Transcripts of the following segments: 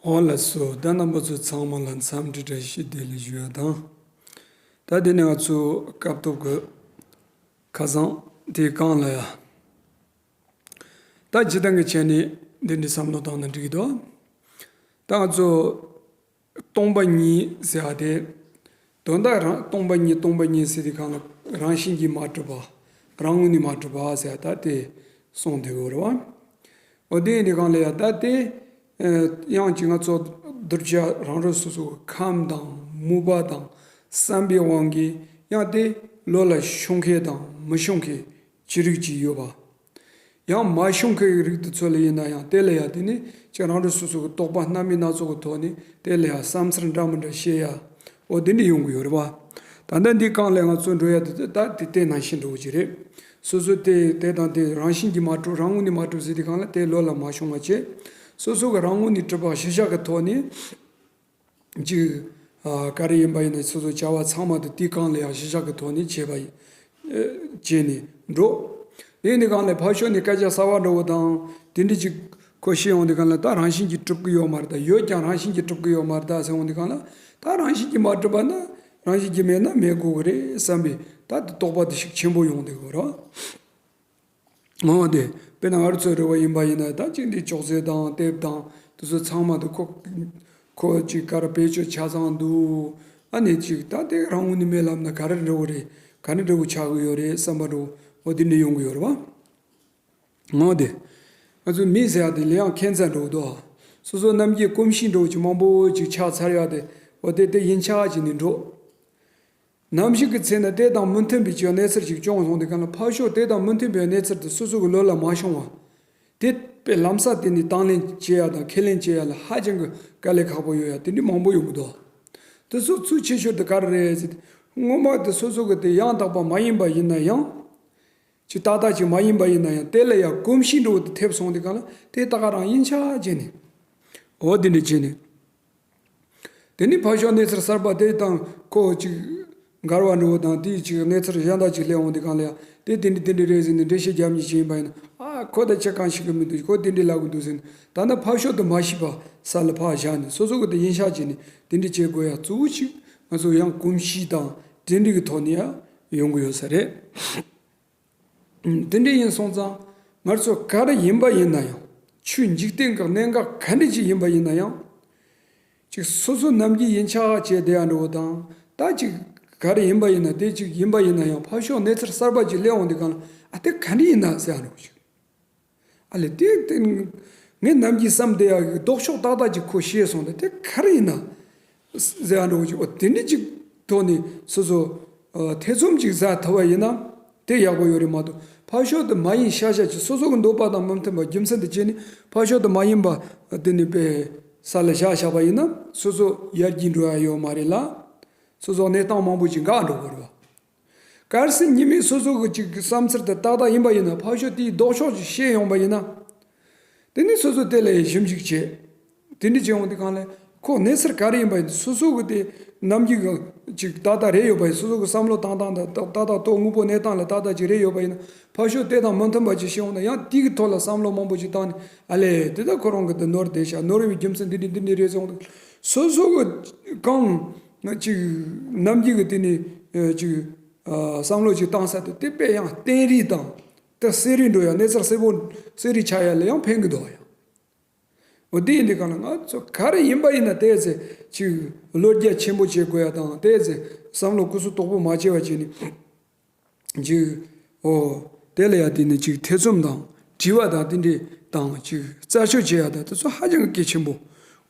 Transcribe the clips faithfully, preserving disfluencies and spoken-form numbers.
འོ་ལགས་སོ། ད་རྣམ་པ་ཚོ་ཚང་མ་ལ་འཚམས་འདྲི་བཀྲ་ཤིས་བདེ་ལེགས་ཞུ་ཡ་དང་། ད་དེ་ནས་ང་ཚོ་སྐབས་ཐོག་གི་ཁ་སང་དེའི་སྒང་ལ་ཡ། ད་སྤྱིར་བཏང་གི་ཆ་ནས་འདི་འདྲའི་བསམ་བློ་བཏང་ན་འགྲིག་གི་འདུག་ད་ང་ཚོ་སྟོང་པ་ཉིད་ཟེར་བ་དེ། དོན་དག་རང་སྟོང་པ་ཉིད་སྟོང་པ་ཉིད་ཟེར་དུས་སྒང་ལ་རང་བཞིན་གྱིས་མ་གྲུབ་པ། རང་ངོས་ནས་མ་གྲུབ་པ་ཟེར་བ་ད་དེ་གསུངས་བསྡད་ཡོད་རེད་བ། འོ་དེ་ཡིན་དུས་སྒང་ལ་ཡ་ད་དེ། ཨ། ཡང་ཅིག་ང་ཚོ་གདུལ་བྱ་རང་རང་སོ་སོ་གི་ཁམས་དང་མོས་པ་དང་བསམ་པའི་དབང་གིས་ཡང་དེ་བློ་ལ་ཤོང་མཁན་དང་མི་ཤོང་མཁན་ཅི་རིགས་ཅིག་ཡོད་པ། ཡང་མ་ཤོང་མཁན་གྱི་རིགས་དེ་ཚོ་ལ་ཡིན་ན་ཡང་དེ་ལ་ཡང་དེ་ནི་ཅིག་རང་རང་སོ་སོ་གི་རྟོག་པ་སྣ་མིན་སྣ་ཚོགས་ཀྱི་ཐོག་ནས་དེ་ལ་ཡང་བསམ་ཚུལ་འདྲ་མི་འདྲ་བཤད་ཡ། འོ་དེ་འདྲ་ཡོང་གི་ཡོད་རེད་བ། ད་ལྟ་འདི་སྒང་ལ་ང་ཚོ་འགྲོ་ཡ་དེ་ད་དེ་དེ་ནང་བཞིན་འགྲོ་གི་རེད། སོ་སོ་དེ་དེ་དང་དེ་རང་བཞིན་གྱིས་མ་གྲུབ། རང་ངོས་ནས་མ་གྲུབ་ཟེར་དུས་སྒང་ལ་དེ་བློ་ལ་མ་ཤོང་བ་བྱས། སོ་སོ་གི་རང་ངོས་ནས་གྲུབ་པ་གཞི་བཞག་གི་ཐོག་ནས། ཅིག་ཨ། ག་རེ་ཡིན་པ་ཡིན་ན་སོ་སོ་བྱ་བ་ཚང་མ་དེ་དེའི་སྒང་ལ་ཡང་གཞི་བཞག་གི་ཐོག་ནས་བྱས་པ་ཡིན། ཨ། བྱས་ནས་འགྲོ། དེ་ནི་སྒང་ལ་ཕར་ཕྱོགས་ནས་སྐད་ཆ་གསར་བ་འདྲ་བོ་དང་དེ་འདྲ་ཅིག་ཁོ་བཤད་ཡོང་དུས་སྒང་ལ་ད་རང་བཞིན་གྱིས་གྲུབ་ཀྱི་ཡོད་མ་རེད། ད་ཡོད་ཀྱང་རང་བཞིན་གྱིས་གྲུབ་ཀྱི་ཡོད་མ་རེད་ད་ཟེར་ཡོང་དུས་སྒང་ལ། ད་རང་བཞིན་གྱིས་མ་གྲུབ་པ་ན་རང་བཞིན་གྱིས་མེད་ན་མེད་དགོས་ཀྱི་རེད་བསམ་པའི་ད་དེ་རྟོག་པ་དེ་ཤུགས་ཆེན་པོ་ཡོང་བསྡད་ཀྱི་ཡོད་རེད། འོ་དེ། དཔེར་ན་ང་རང་ཚོའི་རེ་བ་ཡིན་པ་ཡིན་ན་ད་ཅིག་འདི་ཅོག་ཙེ་དང་དེབ་དང་དེ་ཚོ་ཚང་མ་དེ་ཁོ་ཁོ་ཅིག་ག་རེ་བེད་སྤྱོད་ཆ་ཚང་འདུག་ཨ་ནི་ཅིག་ད་དེ་རང་ངོས་ནས་མེད་ལབ་ན་ག་རེ་འདྲ་བོ་རེད། ག་རེ་འདྲ་བོ་ཆགས་ཀྱི་ཡོད་རེད་བསམ་པ་འདྲ་བོ་འོ་དེ་འདྲ་ཡོང་གི་ཡོད་རེད་བ། འོ་དེ། ང་ཚོ་མི་ཟེར་ཡ་དེ་ལས་ཡང་ཁྱད་མཚར་འདྲ་བོ་འདུག་ཨ། སོ་སོ་རྣམས་ཀྱི་གོམས་གཤིས་འདྲ་བོ་ཅིག་མང་པོ་ཅིག་ཆགས་ཚར་ཡ་དེ་འོ་དེ་དེ་ཡིན་ཆགས་ཅིག་ནས་འགྲོ། ནམ་ཞིག་གི་ཚེ་ན་དེ་དང་མི་མཐུན་པའི་ཅིག་གནས་ཚུལ་ཅིག་བྱུང་སོང་དུས་སྒང་ལ་ཕར་ཕྱོགས་དེ་དང་མི་མཐུན་པའི་གནས་ཚུལ་དེ་སོ་སོ་གི་བློ་ལ་མ་ཤོང་བ། དེ་དཔེ་ལམ་སང་དེ་ནི་དང་ལེན་བྱེད་ཡ་དང་ཁས་ལེན་བྱེད་ཡ་ལ་ཧ་ཅང་གི་དཀའ་ལས་ཁག་པོ་ཡོད་ཡ་དེ་འདྲ་མང་པོ་ཡོང་གི་འདུག་དེ་ཚོ་ཚུལ་ཆེ་ཤོས་དེ་ག་རེ་རེད་ཟེར་ཏེ། སྔོན་མ་དེ་སོ་སོ་གི་དེ་ཡང་དག་པ་མ་ཡིན་པ་ཡིན་ན་ཡང་། ཅིག་ཏག་ཏག་ཅིག་མ་ཡིན་པ་ཡིན་ན་ཡང་དེ་ལ་ཡང་གོམས་གཤིས་འདྲ་བོ་དེ་ཐེབས་སོང་དུས་སྒང་ལ་དེ་ད་ག་རང་ཡིན་ཆགས་བྱས་ནས། འོ་དེ་འདྲ་བྱས་ནས། དེ་ནི་ཕར་ཕྱོགས་གནས་ཚུལ་གསར་པ་དེ་དང་ཁོ་ཅིག་འགལ་བ་འགྲོ་བ་དང་དེའི་ཅིག་གནས་ཚུལ་གཞན་དག་ཅིག་སླེབས་འོང་དུས་སྒང་ལ་ཡང་དེ་དེ་འདྲ་དེ་འདྲ་རེད་ཟེར་ནས་འགྲེལ་བཤད་རྒྱབ་ནས་བྱས་ཡིན་པ་ཡིན་ན། ཨ་ཁོ་དང་ཁྱེད་གང་ཞིག་གི་མི་འདུག་ཁོ་དེ་འདྲ་ལབ་གི་འདུག་ཟེར་ནས་ད་ནི་ཕར་ཕྱོགས་དུ་མ་ཤེས་པ་ས་ལ་ཕར་བཞག་ནས་སོ་སོ་གི་དེ་ཡིན་ཤག་བྱས་ནས་དེ་འདྲ་བྱེད་དགོས་ཡ་གཙོ་བོ་ཅིག་ང་ཚོ་ཡང་གོམས་གཤིས་དང་དེ་འདྲ་གི་ཐོག་ནས་ཡང་ཡོང་གི་ཡོད་ས་རེད། དེ་འདྲ་ཡིན་སོང་ཙང་ང་ཚོ་ག་རེ་ཡིན་པ་ཡིན་ན་ཡང་། ཆོས་འཇིག་རྟེན་གྱི་གནད་འགག་ག་འདྲ་ཅིག་ཡིན་པ་ཡིན་ན་ཡང་། ཅིག་སོ་སོ་རྣམས་ཀྱི་ཡིན་ཆགས་བྱས་བསྡད་ཡ་འགྲོ་བ་དང་། ད་ཅིག་ག་རེ་ཡིན་པ་ཡིན་ན་དེ་ཅིག་ཡིན་པ་ཡིན་ན་ཡང་ཕར་ཕྱོགས་གནས་ཚུལ་གསར་པ་ཅིག་སླེབས་འོང་དུས་སྒང་ལ་ཨ་དེ་ག་འདྲ་ཡིན་ན་ཟེར་ཡ་འགྲོ་ཅིག་ཨ་ལས་དེ་དེ་ངས་ནམ་རྒྱུན་བསམ་བསྡད་ཡ་གི་ལྡོག་ཕྱོགས་ཏག་ཏག་ཅིག་ཁོ་ཤེས་སོང་ད་དེ་ག་རེ་ཡིན་ན། ཟེར་ཡ་འགྲོ་གི་ཅིག་འོ་དེ་འདྲ་ཅིག་ཐོག་ནས་སོ་སོ་ཨ་ཐེ་ཚོམ་ཅིག་ཟ་ཐུབ་པ་ཡིན་ན་དེ་ཡག་པོ་ཡོད་རེད་མ་གཏོགས་ཕར་ཕྱོགས་དེ་མ་ཡིན་ཤ་ཤ་ཅིག་སོ་སོ་གི་འདོད་པ་དང་མི་མཐུན་པ་རྒྱུ་མཚན་དེ་བྱས་ནས་ཕར་ཕྱོགས་དེ་མ་ཡིན་པ་དེ་ནི་དཔེ་ས་ལ་བཞག་བཞག་པ་ཡིན་ན་སོ་སོ་ཡར་རྒྱས་འགྲོ་ཡ་ཡོད་མ་རེད་ལ། སོ་སོ་གནས་སྟངས་མང་པོ་ཅིག་འགག་འགྲོ་གི་རེད་བ། གལ་སྲིད་ཉི་མའི་སོ་སོ་གི་ཅིག་གི་བསམ་ཚུལ་དེ་ཏག་ཏག་ཡིན་པ་ཡིན་ན་ཕར་ཕྱོགས་དེའི་ལྡོག་ཕྱོགས་ཅིག་ཤེས་ཡོང་པ་ཡིན་ན། དེ་ནི་སོ་སོ་དེ་ལ་ཞིབ་འཇུག་བྱེད། དེ་འདྲ་བྱེད་ཡོང་དུས་སྒང་ལ་ཁོ་གནས་ཚུལ་ག་རེ་ཡིན་པ་ཡིན་སོ་སོ་གི་དེ་ནམ་རྒྱུན་གི་ཅིག་ཏག་ཏག་རེད་ཡོད་པ་ཡིན་སོ་སོ་གི་བསམ་བློ་བཏང་སྟངས་དང་ཏག་ཏག་ཏག་ཏག་དོ་དངོས་པོ་གནས་སྟངས་ལ་ཏག་ཏག་ཅིག་རེད་ཡོད་པ་ཡིན་ན་ཕར་ཕྱོགས་དེ་དང་མི་མཐུན་པ་ཅིག་ཤེས་ཡོང་ན་ཡང་དེ་གི་ཐོག་ལ་བསམ་བློ་མང་པོ་ཅིག་བཏང་ནས་ཨ་ལས་དེ་ད་ཁོ་རང་གི་དེ་ནོར་བསྡད་ཤག་ནོར་བའི་རྒྱུ་མཚན་འདི་འདྲ་འདི་འདྲ་རེད་ཟེར་ཡོང་དུས་སོ་སོ་གི་གང་ཅིག་ནམ་རྒྱུན་གི་དེ་ནི་ཅིག་ཨ། བསམ་བློ་ཅིག་བཏང་ས་དེ་དེ་དཔེ་ཡང་བརྟན་རིགས་དང་དེ་གསལ་རིགས་འགྲོ་ཡ་གནས་ཚུལ་གསལ་པོ་གསལ་རིགས་ཆགས་ཡ་ལ་ཡང་ཕན་གི་འདུག་ཡ། འོ་དེ་ཡིན་དུས་གང་ལ་ང་ཚོ་ག་རེ་ཡིན་པ་ཡིན་ན་དེ་ཚེ་ཅིག་བློ་རྒྱ་ཆེན་པོ་བྱེད་དགོས་ཡ་དང་དེ་ཚེ་བསམ་བློ་ཀུ་སུ་དོག་པོ་མ་བྱེད་པ་བྱས་ནས་ཅིག་འོ་དེ་ལ་ཡ་དེ་ནི་ཅིག་ཐེ་ཚོམ་དང་དྲི་བ་དང་དེ་འདྲས་དང་ཅིག་རྩད་གཅོད་བྱེད་ཡ་དང་དེ་ཚོ་ཧ་ཅང་གི་གལ་ཆེན་པོ་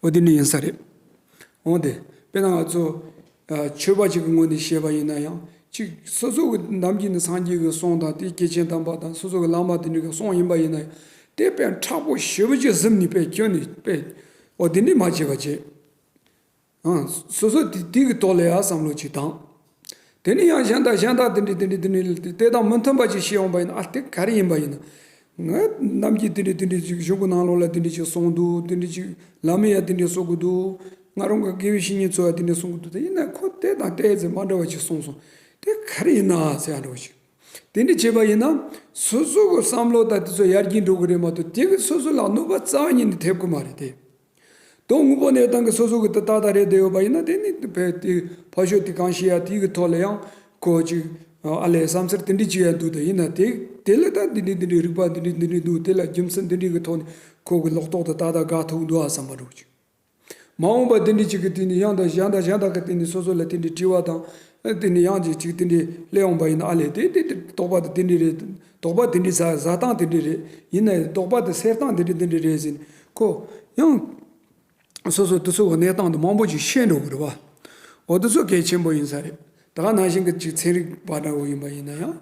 འོ་དེ་ནི་ཡིན་ས་རེད། འོང་སྟེ། དཔེར་ན་ང་ཚོ་ཨ། ཆོས་པ་ཅིག་གི་ངོས་ནས་བཤད་པ་ཡིན་ན་ཡང་ཅིག་སོ་སོ་གི་ནམ་རྒྱུན་ནས་སངས་རྒྱས་ཀྱི་གསུང་དང་དེ་སྐྱེས་ཆེན་དམ་པ་དང་སོ་སོ་གི་བླ་མ་དེ་འདྲ་གི་གསུང་ཡིན་པ་ཡིན་ན་ཡང་དེ་དཔེ་མཁྲེགས་པོ་ཞེ་པོ་ཅིག་གཟིམ་ནས་དཔེ་སྐྱོན་ནས་དཔེ་འོ་དེ་འདྲ་མ་བྱེད་པ་བྱེད། ཨང་། སོ་སོ་དེ་དེ་གི་ཐོག་ལ་ཡང་བསམ་བློ་ཅིག་བཏང་། དེ་ནས་ཡང་གཞན་དག་གཞན་དག་དེ་འདྲ་དེ་འདྲ་དེ་འདྲ་དེ་དང་མི་མཐུན་པ་ཅིག་བཤད་འོང་པ་ཡིན་ན་ཨ་དེ་ག་རེ་ཡིན་པ་ཡིན་ན། ང་ནམ་རྒྱུན་དེ་འདྲ་དེ་འདྲ་ཅིག་གཞུང་གི་ནང་ལོགས་ལ་དེ་འདྲ་ཅིག་གསུངས་འདུག་དེ་འདྲ་ཅིག་བླ་མས་ཡང་དེ་འདྲ་གསུང་གི་འདུག་ང་རང་གི་དགེ་བའི་བཤེས་གཉེན་ཚོ་ཡང་དེ་འདྲ་གསུང་གི་འདུག་དེ་ཡིན་ན་ཁོ་དེ་དང་དེ་ཚེ་མ་འདྲ་བ་ཅིག་གསུངས་སོང་། དེ་ག་རེ་ཡིན་ན་ཟེར་ཡ་འདྲ་བ་ཅིག་དེ་འདྲ་བྱས་པ་ཡིན་ན་སོ་སོ་གི་བསམ་བློ་དང་དེ་ཚོ་ཡར་རྒྱས་འགྲོ་གི་རེད་མ་གཏོགས་དེ་གི་སོ་སོ་ལ་གནོད་པ་རྩ་བ་ཉིད་ནས་ཐེབས་གི་མ་རེད་དེ། དོན་དངོས་པོ་གནས་སྟངས་ཀྱི་སོ་སོ་གི་ཏག་ཏག་རེད་བསྡད་ཡོད་པ་ཡིན་ན། དེ་ནི་དཔེ་དེ་ཕར་ཕྱོགས་དེ་གང་ཤེས་ཡ་དེའི་གི་ཐོག་ལ་ཡང་ཁོ་ཅིག་ཨ་ལས་བསམ་ཚུལ་དེ་འདྲ་ཅིག་ཡང་འདུག་ད་ཡིན་ན་དེ་དེ་ལ་ད་འདི་འདྲའི་འདི་འདྲའི་རིག་པ་འདི་འདྲའི་འདི་འདྲའི་འདུག་དེ་ལ་རྒྱུ་མཚན་འདི་འདྲའི་གི་ཐོག་ནས་ཁོ་གི་ལོག་རྟོག་ཏུ་ཏག་ཏག་དགག་ཐུབ་འདུག་ཨ་བསམ་པ་འདྲ་བོ་ཅིག་མ་འོངས་པ་དེ་འདྲ་ཅིག་གི་དེ་ནི་ཡང་དང་གཞན་དང་གཞན་དག་གི་དེ་ནི་སོ་སོ་ལ་དེ་འདྲའི་དྲི་བ་དང་དེ་ནི་ཡང་ཅིག་ཅིག་དེ་འདྲའི་སླེབས་འོང་པ་ཡིན་ན། ཨ་ལས་དེ་དེ་དེ་དོགས་པ་དེ་དེ་འདྲའི་རེད། དོགས་པ་དེ་འདྲའི་ཟ་ཟ་སྟངས་དེ་འདྲའི་རེད། ཡིན་ན་ཡང་དོགས་པ་དེ་སེལ་སྟངས་དེ་འདྲའི་དེ་འདྲའི་རེད་ཟེར་ནས་ཁོ་ཡང་སོ་སོ་དེ་ཚོ་གི་གནས་སྟངས་དེ་མང་པོ་ཅིག་ཤེས་འགྲོ་གི་རེད་བ། འོ་དེ་ཚོ་གལ་ཆེན་པོ་ཡིན་ས་རེད། ད་ག་ནང་བཞིན་གྱི་ཅིག་ཚན་རིག་པ་འདྲ་བོ་ཡིན་པ་ཡིན་ན་ཡང་།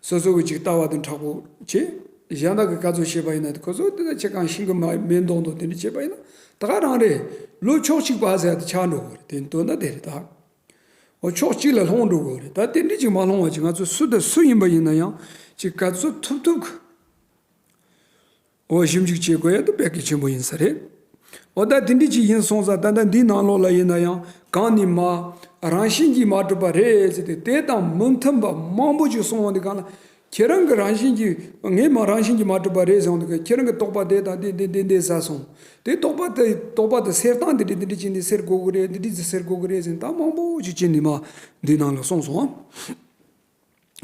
སོ་སོ་གི་ཅིག་ལྟ་བ་དེ་མཁྲེགས་པོ་བྱེད། གཞན་དག་གིས་ག་ཚོད་བཤད་པ་ཡིན་ན་དེ་ཁོ་ཚོ་དེ་ལ་ཆེ་གང་ཤིང་གི་མ་མེ་མདོག་མདོག་དེ་འདྲ་བྱེད་པ་ཡིན་ན་ད་ག་རང་རེད། ལོ་ཕྱོགས་གཅིག་པ་ཟེར་ཡ་དེ་ཆགས་འགྲོ་གི་རེད། དེ་དོན་དག་དེ་རེད་ད། འོ་ཕྱོགས་གཅིག་ལ་ལྷུང་འགྲོ་གི་རེད། ད་དེ་འདྲ་ཅིག་མ་ལྷུང་བ་ཅིག་ང་ཚོ་སུ་དང་སུ་ཡིན་པ་ཡིན་ན་ཡང་ཅིག་ག་ཚོད་ཐུབ་ཐུབ་གི་འོ་ཞིབ་འཇུག་བྱེད་དགོས་ཡ་དེ་དཔེ་གལ་ཆེན་པོ་ཡིན་ས་རེད། འོ་ད་དེ་འདྲ་ཅིག་ཡིན་སོང་ཙང་ད་ལྟ་འདིའི་ནང་ལོགས་ལ་ཡིན་ན་ཡང་གང་ནས་མ་རང་བཞིན་གྱིས་མ་གྲུབ་པ་རེད་ཟེར་ཏེ་དེ་དང་མི་མཐུན་པ་མང་པོ་ཅིག་གསུངས་འོང་དུས་གང་ལ། ཁྱེད་རང་གི་རང་བཞིན་གྱིས་ངས་མ་རང་བཞིན་གྱིས་མ་གྲུབ་པ་རེད་ཟེར་འོང་དུས་ཁྱེད་རང་གི་དོགས་པ་དེ་དང་དེ་དེ་དེ་འདི་ཟ་སོང་། དེ་དོགས་པ་དེ་དོགས་པ་དེ་སེལ་སྟངས་འདི་འདྲ་འདི་འདྲ་བྱས་ནས་སེལ་དགོས་ཀྱི་རེད། འདི་འདྲ་ཅིག་སེལ་དགོས་ཀྱི་རེད་ཟེར་ནས་ད་མང་པོ་ཅིག་བྱས་ནས་མ་འདིའི་ནང་ལ་གསུངས་སོང་།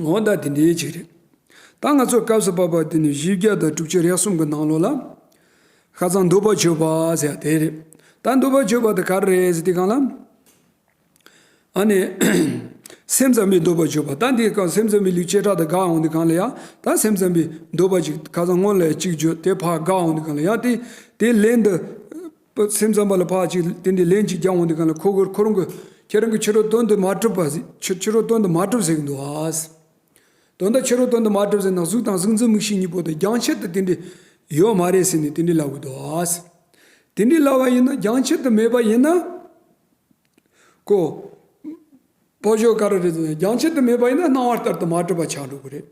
འོ་ད་དེ་འདྲའི་ཅིག་རེད། ད་ང་ཚོ་སྐབས་སུ་བབ་པ་དེ་ནི་བཞི་བརྒྱ་དང་དྲུག་ཅུ་རེ་གསུམ་གྱི་ནང་ལོགས་ལ། ཁ་སང་འདོད་པ་བརྗོད་པ་ཟེར་དེ་རེད། ད་འདོད་པ་བརྗོད་པ་དེ་ག་རེ་རེད་ཟེར་དུས་གང་ལ། ཨ་ནི། སེམས་ཙམ་པའི་འདོད་པ་བརྗོད་པ། ད་འདི་ག་སེམས་ཙམ་པའི་ལུགས་བྱེ་བྲག་ཏུ་དགག་འོང་དུས་གང་ལ་ཡང་ད་སེམས་ཙམ་པའི་འདོད་པ་ཅིག་ཁ་སང་སྔོན་ལ་གཅིག་བརྗོད་དེ་ཕར་དགག་འོང་དུས་གང་ལ་ཡང་དེ་དེ་ལན་དུ། སེམས་ཙམ་པ་ལ་ཕར་ཅིག་དེ་འདྲའི་ལན་ཅིག་རྒྱག་འོང་དུས་གང་ལ་ཁོ་གིས་ཁོ་རང་གི་ཁྱེད་རང་གི་ཕྱི་རོལ་དོན་དུ་མ་གྲུབ་པ་ཟེར། ཕྱི་ཕྱི་རོལ་དོན་དུ་མ་གྲུབ་ཟེར་གི་འདུག་ཨ། དོན་དག་ཕྱི་རོལ་དོན་དུ་མ་གྲུབ་ཟེར་ན་གཟུགས་དང་གཟུགས་འཛིན་མིག་ཤེས་གཉིས་པོ་དེ་རྒྱང་ཆད་དུ་དེ་འདྲའི་ཡོད་མ་རེད་ཟེར་ནས་དེ་འདྲའི་ལབ་གི་འདུག་ཨ། དེ་འདྲའི་ལབ་པ་ཡིན་ན་རྒྱང་ཆད་དུ་མེད་པ་ཡིན་ན། ཀོ། ཕོ་ཤོ་ག་རེ་རེད་ཟེར་ན་རྒྱང་ཆད་དུ་མེད་པ་ཡིན་ན་སྣང་བ་ལྟར་དུ་མ་གྲུབ་པ་ཆགས་འགྲོ་གི་རེད།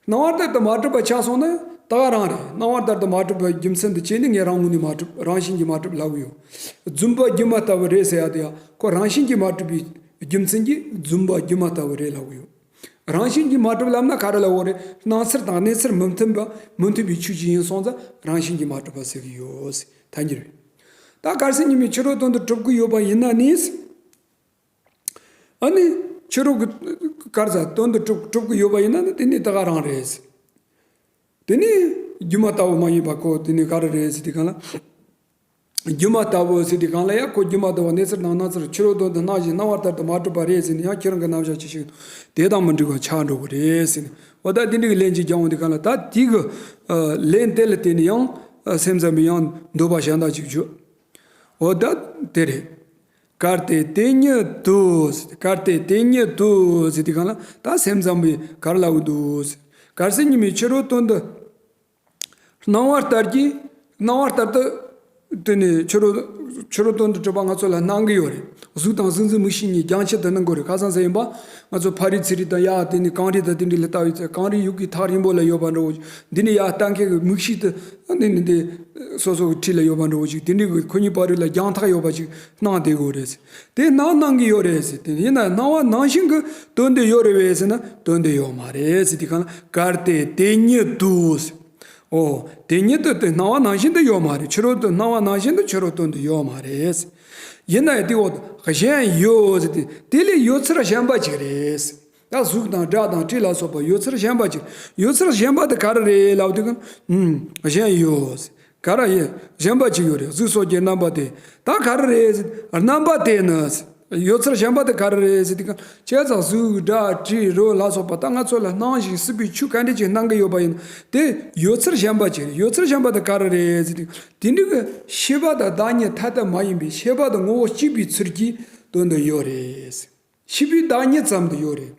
སྣང་བ་ལྟར་དུ་མ་གྲུབ་པ་ཆགས་སོང་ན་ད་ག་རང་རེད། སྣང་བ་ལྟར་དུ་མ་གྲུབ་པའི་རྒྱུ་མཚན་དུ་བྱས་ནས་ངས་རང་ངོས་ནས་མ་གྲུབ། རང་བཞིན་གྱིས་མ་གྲུབ་ལབ་གི་ཡོད། རྫུན་པ་སྒྱུ་མ་ལྟ་བུ་རེད་ཟེར་ཡ་དེ་ཡང་ཁོ་རང་བཞིན་གྱིས་མ་གྲུབ་པའི་རྒྱུ་མཚན་གྱིས་རྫུན་པ་སྒྱུ་མ་ལྟ་བུ་རེད་ལབ་གི་ཡོད། རང་བཞིན་གྱིས་མ་གྲུབ་ལབ་ན་ག་རེ་ལབ་དགོས་རེད། སྣང་ཚུལ་དང་གནས་ཚུལ་མི་མཐུན་པ་མི་མཐུན་པའི་ཆོས་ཅིག་ཡིན་སོང་ཙང་རང་བཞིན་གྱིས་མ་གྲུབ་པ་ཟེར་གི་ཡོད་ཟེར་ཐལ་གྱི་རེད། ད་གལ་སྲིད་ཉི་མའི་ཕྱི་རོལ་དོན་དུ་གྲུབ་ཀྱི་ཡོད་པ་ཡིན་ན་ནི། ཨ་ནི། ཕྱི་རོལ་གྱི་གར་ཟ་དོན་དུ་གྲུབ་གྲུབ་ཀྱི་ཡོད་པ་ཡིན་ན་ནི་དེ་ནི་ད་ག་རང་རེད། དེ་ནི་སྒྱུ་མ་ལྟ་བུ་མ་ཡིན་པ་ཁོ་དེ་ནི་ག་རེ་རེད་ཟེར་དུས་གང་ལ། སྒྱུ་མ་ལྟ་བུ་ཟེར་དུས་གང་ལ་ཡང་ཁོ་སྒྱུ་མ་ལྟ་བུ་གནས་ཚུལ་དང་སྣང་ཚུལ་ཕྱི་རོལ་དོན་དུ་སྣང་ཞིང་སྣང་བ་ལྟར་དུ་མ་གྲུབ་པ་རེད་ཟེར་ནས་ཡང་ཁྱེད་རང་གི་རྣམ་གཞག་ཅི་ཞིག་དེ་དང་མི་འགྲིག་པ་ཆགས་འགྲོ་གི་རེད་ཟེར་ནས་འོ་ད་དེ་འདྲའི་ལན་ཅིག་རྒྱག་འོང་དུས་གང་ལ་ད་དེ་གི་ལན་དེ་ལ་བརྟེན་ནས་ཡང་སེམས་ཙམ་པས་ཡང་འདོད་པ་གཞན་དག་ཅིག་བརྗོད། འོ་ད་དེ་རེད། གལ་ཏེ་དེ་ཉིད་དུ། གལ་ཏེ་དེ་ཉིད་དུ་ཟེར་དུས་གང་ལ་ད་སེམས་ཙམ་པས་ག་རེ་ལབ་ཀྱི་འདུག་ཟེར། གལ་སྲིད་ཉི་མའི་ཕྱི་རོལ་དོན་དུ་སྣང་བ་ལྟར་གྱི་སྣང་བ་ལྟར་དུ་དེ་ནི་ཕྱི་རོལ་ཕྱི་རོལ་དོན་དུ་གྲུབ་པ་ང་ཚོ་ལ་སྣང་གི་ཡོད་རེད། གཟུགས་དང་གཟུགས་འཛིན་མིག་ཤེས་གཉིས་རྒྱང་ཆད་དུ་སྣང་གི་ཡོད་རེད། ཁ་སང་ཟེར་ཡིན་པ་ང་ཚོ་ཕ་རི་ཚི་རི་དང་ཡ་དེ་ནི་གངས་རི་དང་དེ་འདྲ་ལ་ལྟ་བའི་ཚེ་གངས་རི་ཡུག་གི་ཐག་རིང་པོ་ལ་ཡོད་པ་འདྲ་བོ་ཞིག་འདི་ནི་ཡ་ལྟ་མཁན་གྱི་མིག་ཤེས་དུ་ཨ་ནི་ནི་འདི་སོ་སོ་གི་འཁྲིས་ལ་ཡོད་པ་འདྲ་བོ་ཞིག་དེ་འདྲའི་གི་ཁོ་གཉིས་བར་ལ་རྒྱང་ཐག་ཡོད་པ་ཞིག་སྣང་བསྡད་ཀྱི་ཡོད་རེད་ཟེར། དེ་སྣང་སྣང་གི་ཡོད་རེད་ཟེར། དེ་ཡིན་ན་སྣང་བ་ནང་བཞིན་གྱི་དོན་དུ་ཡོད་རེད་བས་ཟེར་ན་དོན་དུ་ཡོད་མ་རེད་ཟེར། དེ་གང་ལ་གལ་ཏེ་དེ་ཉིད་དུ་ཟེར། ཨོ། དེ་ཉིད་དུ་དེ་སྣང་བ་ནང་བཞིན་དུ་ཡོད་མ་རེད། ཕྱི་རོལ་དུ་སྣང་བ་ནང་བཞིན་དུ་ཕྱི་རོལ་དོན་དུ་ཡོད་མ་རེད་ཟེར། ཡིན་ན་ཡང་དེ་འོ་གཞན་ཡོད་ཟེར། དེ་དེ་ལས་ཡོད་ཚུལ་གཞན་པ་ཅིག་རེད་ཟེར། ད་གཟུགས་དང་སྒྲ་དང་དྲི་ལ་སོགས་པ་ཡོད་ཚུལ་གཞན་པ་ཅིག་ཡོད་ཚུལ་གཞན་པ་དེ་ག་རེ་རེད་ལབ་དུས་ཀྱང་། ཨུམ། གཞན་ཡོད་ཟེར། ག་རེ་ཡིན། གཞན་པ་ཅིག་ཡོད་རེད། གཟུགས་སོགས་ཀྱི་རྣམ་པ་དེ། ད་ག་རེ་རེད་ཟེར། རྣམ་པ་དེ་ནི་ཟེར། ཡོད་ཚུལ་གཞན་པ་དེ་ག་རེ་རེད་ཟེར་དུས་ཀྱང་། བྱས་ཙང་གཟུགས་སྒྲ་དྲི་རོ་ལ་སོགས་པ་ད་ང་ཚོ་ལ་སྣང་ཞིང་སྲིད་པའི་ཆོས་ག་འདྲ་ཅིག་སྣང་གི་ཡོད་པ་ཡིན་ན་དེ་ཡོད་ཚུལ་གཞན་པ་ཅིག་རེད། ཡོད་ཚུལ་གཞན་པ་དེ་ག་རེ་རེད་ཟེར་དུས་དེ་འདྲ་གི་ཤེས་པ་དང་བདག་ཉིད་ཐ་དད་མ་ཡིན་པའི་ཤེས་པ་དང་ངོ་བོ་གཅིག་པའི་ཚུལ་གྱིས་དོན་དུ་ཡོད་རེད། ཤེས་པའི་བདག་ཉིད་ཙམ་དུ་ཡོད་རེད།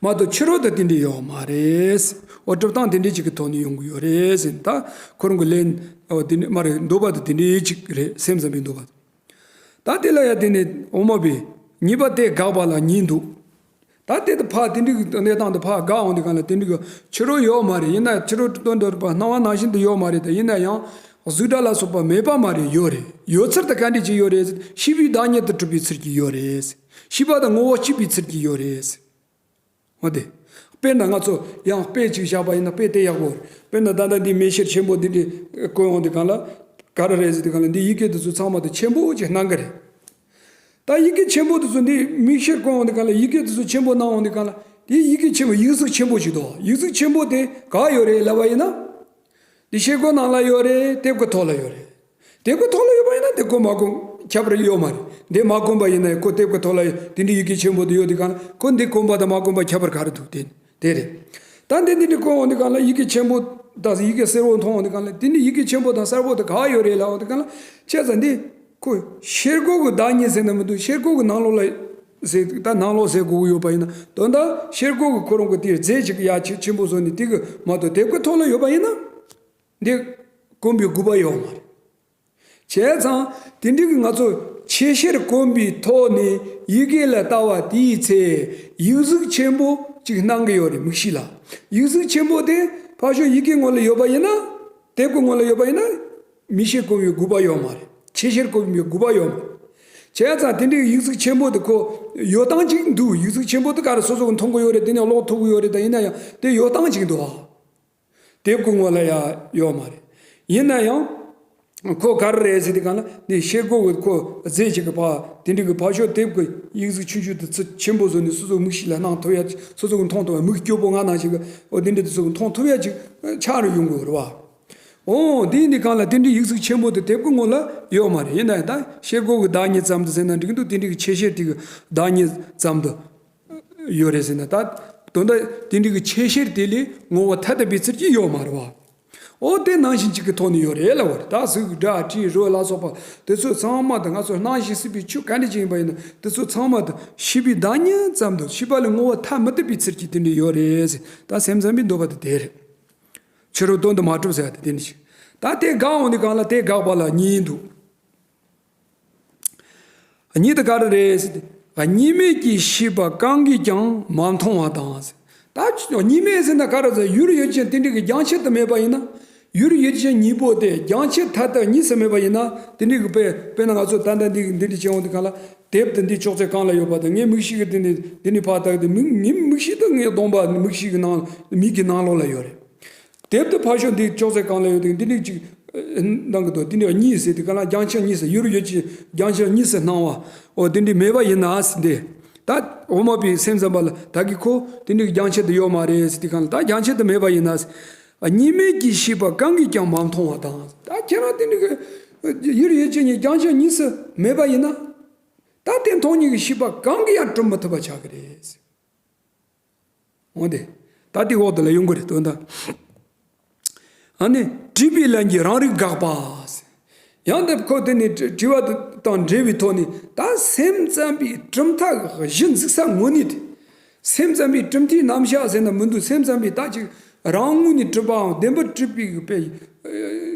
མ་གཏོགས་ཕྱི་རོལ་དུ་དེ་འདྲ་ཡོད་མ་རེད། འོ་གྲུབ་སྟངས་དེ་འདྲ་ཅིག་གི་ཐོག་ནས་ཡོང་གི་ཡོད་རེད་ཟེར། ད་ཁོ་རང་གི་ལན་འོ་དེ་འདྲ་མ་རེད། འདོད་པ་དེ་དེ་འདྲ་ཅིག་རེད། སེམས་ཙམ་པའི་འདོད་པ། ད་དེ་ལ་ཡང་དེ་ནས་འོ་མ་པས་གཉིས་པ་དེ་དགག་པ་ལ་གཉིས་འདུག་ད་དེ་དུ་ཕ་དེ་འདྲ་གི་གནས་སྟངས་དུ་ཕ་དགག་འོང་དུས་གང་ལ་དེ་འདྲ་གི་ཕྱི་རོལ་ཡོད་མ་རེད། ཡིན་ན་ཕྱི་རོལ་དོན་དུ་རིག་པ་སྣང་བ་ནང་བཞིན་དུ་ཡོད་མ་རེད། ད་ཡིན་ན་ཡང་གཟུགས་སྒྲ་ལ་སོགས་པ་མེད་པ་མ་རེད། ཡོད་རེད། ཡོད་ཚུལ་དུ་ག་འདྲ་ཅིག་ཡོད་རེད། ཤེས་པའི་བདག་ཉིད་དུ་གྲུབ་པའི་ཚུལ་གྱིས་ཡོད་རེད། ཤེས་པ་དང་ངོ་བོ་གཅིག་པའི་ཚུལ་གྱིས་ཡོད་རེད། འོ་དེ། དཔེར་ན་ང་ཚོ་ཡང་དཔེ་ཅིག་བཞག་པ་ཡིན་ན་དཔེ་དེ་ཡག་པོ་རེད། དཔེར་ན་ད་ལྟ་འདི་མེ་ཤེལ་ཆེན་པོ་འདི་འདྲ་བཀོད་ཡོང་དུས་གང་ལ། ག་རེ་རེད་ཟེར་དུས་གང་ལ་འདི་ཡི་གེ་དེ་ཚོ་ཚང་མ་དེ་ཆེན་པོ་ཅིག་སྣང་གི་རེད། ད་ཡི་གེ་ཆེན་པོ་དེ་ཚོ་འདི་མིག་ཤེལ་བཀོད་འོང་དུས་གང་ལ་ཡི་གེ་དེ་ཚོ་ཆེན་པོ་སྣང་འོང་དུས་གང་ལ་དེ་ཡི་གེ་ཆེན་པོ་ཡིག་གཟུགས་ཆེན་པོ་ཞིག་འདུག་ཡིག་གཟུགས་ཆེན་པོ་དེ་ག་ཡོད་རེད་ལབ་པ་ཡིན་ན། འདི་ཤེལ་སྒོ་ནང་ལ་ཡོད་རེད། དེབ་ཀྱི་ཐོག་ལ་ཡོད་རེད། དེབ་ཀྱི་ཐོག་ལ་ཡོད་པ་ཡིན་ན་དེ་ཁོ་མ་གོམས་ཁྱད་པར་ཡོད་མ་རེད། འདི་མ་གོམས་པ་ཡིན་ན་ཁོ་དེབ་ཀྱི་ཐོག་ལ་དེ་འདྲའི་ཡི་གེ་ཆེན་པོ་དེ་ཡོད་དུས་གང་ལ་ཁོ་འདི་གོམས་པ་དང་མ་གོམས་པ་ཁྱད་པར་ག་རེ་འདུག་དེ་དེ་རེད། ད་འདི་འདི་འདྲ་གོམས་འོང་དུས་གང་ལ་ཡི་གེ་ཆེན་པོ་དང་ཡི་གེ་སེར་པོ་མཐོང་འོང་དུས་གང་ལ་དེ་འདྲའི་ཡི་གེ་ཆེན་པོ་དང་སེར་པོ་དེ་ག་ཡོད་རེད་ལབ་འོང་དུས་གང་ལ་བྱས་ཙང་འདི་ཁོ་ཤེལ་སྒོ་གི་བདག་ཉིད་ཟེར་ན་མི་འདུག་ཤེལ་སྒོ་གི་ནང་ལོགས་ལ་ཟེར་ད་ནང་ལོགས་ཟེར་དགོས་ཀྱི་ཡོད་པ་ཡིན་ན་དོན་དག་ཤེལ་སྒོ་གི་ཁོ་རང་གི་དེའི་རྫས་ཅིག་ཡ་ཆེ་ཆེན་པོ་བཟོས་ནས་དེ་གི་མ་གཏོགས་དེབ་ཀྱི་ཐོག་ལ་ཡོད་པ་ཡིན་ན། འདི་གོམས་པའི་དགོས་པ་ཡོད་མ་རེད། བྱས་ཙང་དེ་འདྲའི་གི་ང་ཚོ་ཆེ་ཤེལ་གོམས་པའི་ཐོག་ནས་ཡི་གེ་ལ་ལྟ་བ་དེའི་ཚེ་ཡིག་གཟུགས་ཆེན་པོ་གཅིག་སྣང་གི་ཡོད་རེད་མིག་ཤེས་ལ། ཡིག་གཟུགས་ཆེན་པོ་དེ་ཕར་ཕྱོགས་ཡི་གེ་ངོ་ལ་ཡོད་པ་ཡིན་ན། དེབ་ཀྱི་ངོ་ལ་ཡོད་པ་ཡིན་ན། མིག་ཤེལ་གོམས་པའི་དགོས་པ་ཡོད་མ་རེད། ཆེ་ཤེལ་གོམས་པའི་དགོས་པ་ཡོད་མ་རེད། བྱས་ཙང་དེ་འདྲའི་ཡིག་གཟུགས་ཆེན་པོ་དེ་ཁོ་ཡོད་སྟངས་གཅིག་འདུག་ཡིག་གཟུགས་ཆེན་པོ་དེ་ག་རེ་སོ་སོ་གི་མཐོང་གི་ཡོད་རེད། དེ་ནས་ཀློག་ཐུབ་གི་ཡོད་རེད། ད་ཡིན་ན་ཡང་དེ་ཡོད་སྟངས་གཅིག་འདུག་ཨ། དེབ་ཀྱི་ངོ་ལ་ཡ་ཡོད་མ་རེད། ཡིན་ན་ཡང་། ཁོ་ག་རེ་རེད་ཟེར་དུས་གང་ལ་འདི་ཤེལ་སྒོ་གི་ཁོ་རྫས་ཅིག་གི་ཕ་དེ་འདྲ་གི་ཕར་ཕྱོགས་དེབ་ཀྱི་ཡིག་གཟུགས་ཆུང་ཆུང་དེ་ཚོ་ཆེན་པོ་བཟོས་ནས་སོ་སོའི་མིག་ཤེས་ལ་སྣང་ཐུབ་ཡ་ཅིག་སོ་སོ་གི་མཐོང་ཐུབ་ཡ་མིག་སྐྱོ་པོ་ང་ནང་བཞིན་གི་འོ་དེ་འདྲ་དེ་ཚོ་གི་མཐོང་ཐུབ་ཡ་ཅིག་ཆགས་རུ་ཡོང་གི་རེད་བ། འོ་དེ་ཡིན་དུས་གང་ལ་དེ་འདྲའི་ཡིག་གཟུགས་ཆེན་པོ་དེ་དེབ་ཀྱི་ངོ་ལ་ཡོད་མ་རེད། ཡིན་ན་ཡང་ད་ཤེལ་སྒོ་གི་བདག་ཉིད་ཙམ་དུ་ཟེར་ན་འགྲིག་འདུག་དེ་འདྲའི་གི་ཆེ་ཤེལ་དེ་གི་བདག་ཉིད་ཙམ་དུ། ཡོད་རེད་ཟེར་ན་ད། དོན་དག་དེ་འདྲའི་གི་ཆེ་ཤེལ་དེ་ལས་ངོ་བོ་ཐ་དད་པའི་ཚུལ་གྱིས་ཡོད་མ་རེད་བ། འོ་དེ་ནང་བཞིན་གཅིག་གི་ཐོག་ནས་ཡོད་རེད་ལབ་པ་རེད། ད་གཟུགས་སྒྲ་དྲི་རོ་ལ་སོགས་པ་དེ་ཚོ་ཚང་མ་དང་ང་ཚོ་སྣང་ཞིང་སྲིད་པའི་ཆོས་ག་འདྲ་ཅིག་ཡིན་པ་ཡིན་ན་དེ་ཚོ་ཚང་མ་དང་ཤེས་པའི་བདག་ཉིད་ཙམ་དུ་ཤེས་པ་ལས་ངོ་བོ་ཐ་མི་དད་པའི་ཚུལ་གྱིས་དེ་འདྲ་ཡོད་རེད་ཟེར། ད་སེམས་ཙམ་པའི་འདོད་པ་དེ་དེ་རེད། ཕྱི་རོལ་དོན་དུ་མ་གྲུབ་ཟེར་བ་དེ་དེ་འདྲ་ཞིག་ད་དེ་དགག་འོང་དུས་གང་ལ་དེ་དགག་པ་ལ་གཉིས་འདུག་གཉིས་དེ་ག་རེ་རེད་ཟེར་ཏེ། གཉིས་མེད་ཀྱི་ཤེས་པ་གང་གིས་ཀྱང་མ་མཐོང་བ་དང་ཟེར། ད་གཉིས་མེད་ཟེར་ན་ག་རེ་ཟེར། ཡུལ་ཡུལ་ཅན་དེ་འདྲ་གི་རྒྱང་ཆད་དུ་མེད་པ་ཡིན་ན། ཡུལ་ཡུལ་ཅན་གཉིས་པོ་དེ་རྒྱང་ཆད་ཐ་དད་གཉིས་སུ་མེད་པ་ཡིན་ན་དེ་འདྲ་གི་དཔེ་དཔེར་ན་ང་ཚོ་ད་ལྟ་འདི་འདི་འདྲ་བྱས་འོང་དུས་གང་ལ་དེབ་དེ་འདི་ཅོག་ཙེ་གང་ལ་ཡོད་པ་དང་ངའི་མིག་ཤེས་ཀྱི་དེ་འདྲ་འདི་འདྲ་ཕར་བལྟས་ཏེ་མིག་ངའི་མིག་ཤེས་དང་ངའི་གདོང་པ་མིག་ཤེས་ཀྱི་ནང་མིག་གི་ནང་ལོགས་ལ་ཡོད་རེད། དེབ་དེ་ཕར་ཕྱོགས་འདི་ཅོག་ཙེ་གང་ལ་ཡོད་དེ་འདི་འདྲ་ཅིག་གནང་གི་འདུག་དེ་འདྲ་གཉིས་ཟེར་དུས་གང་ལ་རྒྱང་ཆད་གཉིས་སུ་ཡུལ་ཡུལ་གྱི་རྒྱང་ཆད་གཉིས་སུ་སྣང་བ་འོ་དེ་འདྲ་མེད་པ་ཡིན་ན་ཟེར་འདི། ད་འོ་མ་པའི་སེམས་ཙམ་པ་ལ་ད་གི་ཁོ་དེ་འདྲ་རྒྱང་ཆད་དུ་ཡོད་མ་རེད་ཟེར་དུས་གང་ལ་ད་རྒྱང་ཆད་དུ་མེད་པ་ཡིན་ན་ཟེར། གཉིས་མེད་ཀྱི་ཤེས་པ་གང་གིས་ཀྱང་མ་མཐོང་བ་དང་ད་ཁྱེད་རང་དེ་འདྲ་གི་ཡུལ་ཡུལ་གྱི་གཉིས་རྒྱང་ཆད་གཉིས་སུ་མེད་པ་ཡིན་ན་ད་དེ་མཐོང་ཉིད་ཀྱི་ཤེས་པ་གང་གིས་ཡང་གྲུབ་མི་ཐུབ་པ་ཆགས་ཀྱི་རེད། འོ་དེ། ད་དེ་འོག་དེ་ལ་ཡོང་གི་རེད་དོན་དག་ཨ་ནི་དྲིས་པའི་ལན་གྱིས་རང་རིག་དགག་པ། ཡང་དེ་ཁོ་དེ་ནི་དྲི་བ་དང་འབྲེལ་བའི་ཐོག་ནས་ད་སེམས་ཙམ་པའི་གྲུབ་མཐའ་གཞི་འཛིན་ས་དངོས་གནས་དེ། སེམས་ཙམ་པའི་གྲུབ་མཐའི་རྣམ་གཞག་ཟེར་ན་མི་འདུག་སེམས་ཙམ་པའི་ད་ཅིག་རང་ངོས་ནས་གྲུབ་པའམ་བདེན་པར་གྲུབ་པའི་དཔེ།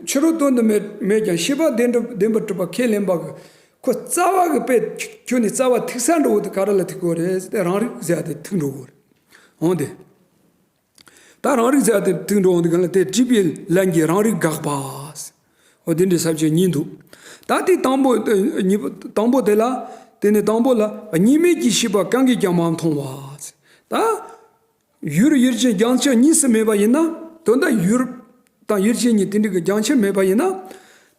ཕྱི་རོལ་དོན་དུ་མེད་མེད་ཀྱང་ཤེས་པ་བདེན་གྲུབ་བདེན་པར་གྲུབ་པ་ཁས་ལེན་པ་གི་ཁོ་རྩ་བ་གི་དཔེ་ཁྱོད་ནི་རྩ་བ་ཐུག་ས་འགྲོ་བོ་དེ་ག་རེ་ལ་ཐུག་གི་རེད་ཟེར་ཏེ་རང་རིག་ཟེར་ཏེ་ཐུག་འགྲོ་གི་རེད། འོང་དེ། ད་རང་རིག་ཟེར་ཏེ་ཐུག་འགྲོ་འོང་དེ་ག་ལ་དེ་དྲིས་པའི་ལན་གྱིས་རང་རིག་དགག་པ། འོ་དེ་འདྲའི་ས་བཅད་གཉིས་འདུག་ད་དེ་དང་པོ་གཉིས་པ་དང་པོ་དེ་ལ་དེ་ནི་དང་པོ་ལ་གཉིས་མེད་ཀྱི་ཤེས་པ་གང་གིས་ཀྱང་མ་མཐོང་བ། ད། ཡུལ་ཡུལ་ཅན་རྒྱང་ཆད་གཉིས་སུ་མེད་པ་ཡིན་ན་དོན་དག་ཡུལ་དང་ཡུལ་ཅན་གཉིས་དེ་འདྲ་གི་རྒྱང་ཆད་མེད་པ་ཡིན་ན་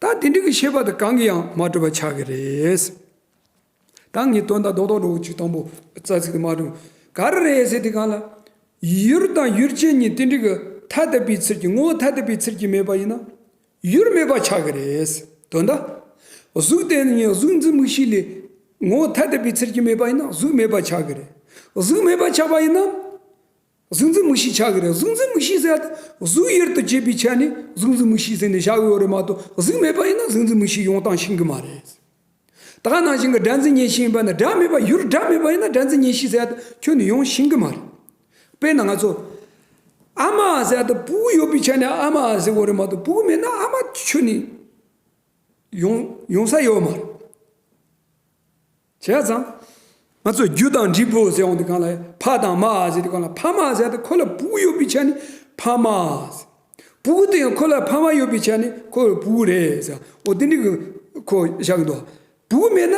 ད་དེ་འདྲ་གི་ཤེས་པ་དེ་གང་གིས་ཡང་མ་གྲུབ་པ་ཆགས་ཀྱི་རེད། ད་ངས་དོན་དག་རྡོག་རྡོག་འགྲོ་གི་ཅིག་དང་པོ་རྩ་ཚིག་དེ་མ་གྲུབ་ག་རེ་རེད་ཟེར་དུས་གང་ལ། ཡུལ་དང་ཡུལ་ཅན་གཉིས་དེ་འདྲ་གི་ཐ་དད་པའི་ཚུལ་གྱིས་ངོ་བོ་ཐ་དད་པའི་ཚུལ་གྱིས་མེད་པ་ཡིན་ན། ཡུལ་མེད་པ་ཆགས་ཀྱི་རེད། དོན་དག་གཟུགས་དེ་ནི་གཟུགས་འཛིན་མིག་ཤེས་ལས་ངོ་བོ་ཐ་དད་པའི་ཚུལ་གྱིས་མེད་པ་ཡིན་ན་གཟུགས་མེད་པ་ཆགས་ཀྱི་རེད། གཟུགས་མེད་པ་ཆགས་པ་ཡིན་ན་གཟུགས་འཛིན་མིག་ཤེས་ཆགས་ཀྱི་རེད། གཟུགས་འཛིན་མིག་ཤེས་ཟེར་ཡ་དེ་གཟུགས་ཡུལ་དུ་བྱེད་པའི་ཆ་ནས་གཟུགས་འཛིན་མིག་ཤེས་ཟེར་ནས་བཞག་ཡོད་རེད་མ་གཏོགས་གཟུགས་མེད་པ་ཡིན་ན་གཟུགས་འཛིན་མིག་ཤེས་ཡོང་སྟངས་ཤེས་ཀྱི་མ་རེད། ད་ག་ནང་བཞིན་གྱི་སྒྲ་འཛིན་ཉན་ཤེས་ཡིན་པ་ན་སྒྲ་མེད་པ་ཡུལ་སྒྲ་མེད་པ་ཡིན་ན་སྒྲ་འཛིན་ཉན་ཤེས་ཟེར་ཡ་དེ་ཁྱོན་ནས་ཡོང་ཤེས་ཀྱི་མ་རེད། དཔེར་ན་ང་ཚོ་ཨ་མ་ཟེར་ཡ་དེ་ཕྲུ་གུ་ཡོད་པའི་ཆ་ནས་ཨ་མ་ཟེར་བ་རེད་མ་གཏོགས་ཕྲུ་གུ་མེད་ན་ཨ་མ་ཁྱོན་ནས་ཡོང་ཡོང་ས་ཡོད་མ་རེད། བྱས་ཙང་། ང་ཚོས་རྒྱུ་དང་འབྲས་བུ་ཟེར་ཡོང་དུས་གང་ལ་ཕ་དང་མ་ཟེར་དུས་གང་ལ་ཕ་མ་ཟེར་དུས་ཁོ་ལ་བུ་ཡོད་པའི་ཆ་ནས་ཕ་མ་ཟེར། བུ་དེ་ཡང་ཁོ་ལ་ཕ་མ་ཡོད་པའི་ཆ་ནས་ཁོ་བུ་རེད་ཟེར། འོ་དེ་འདྲ་གི་ཁོ་བཞག་གི་འདུག་བུ་མེད་ན་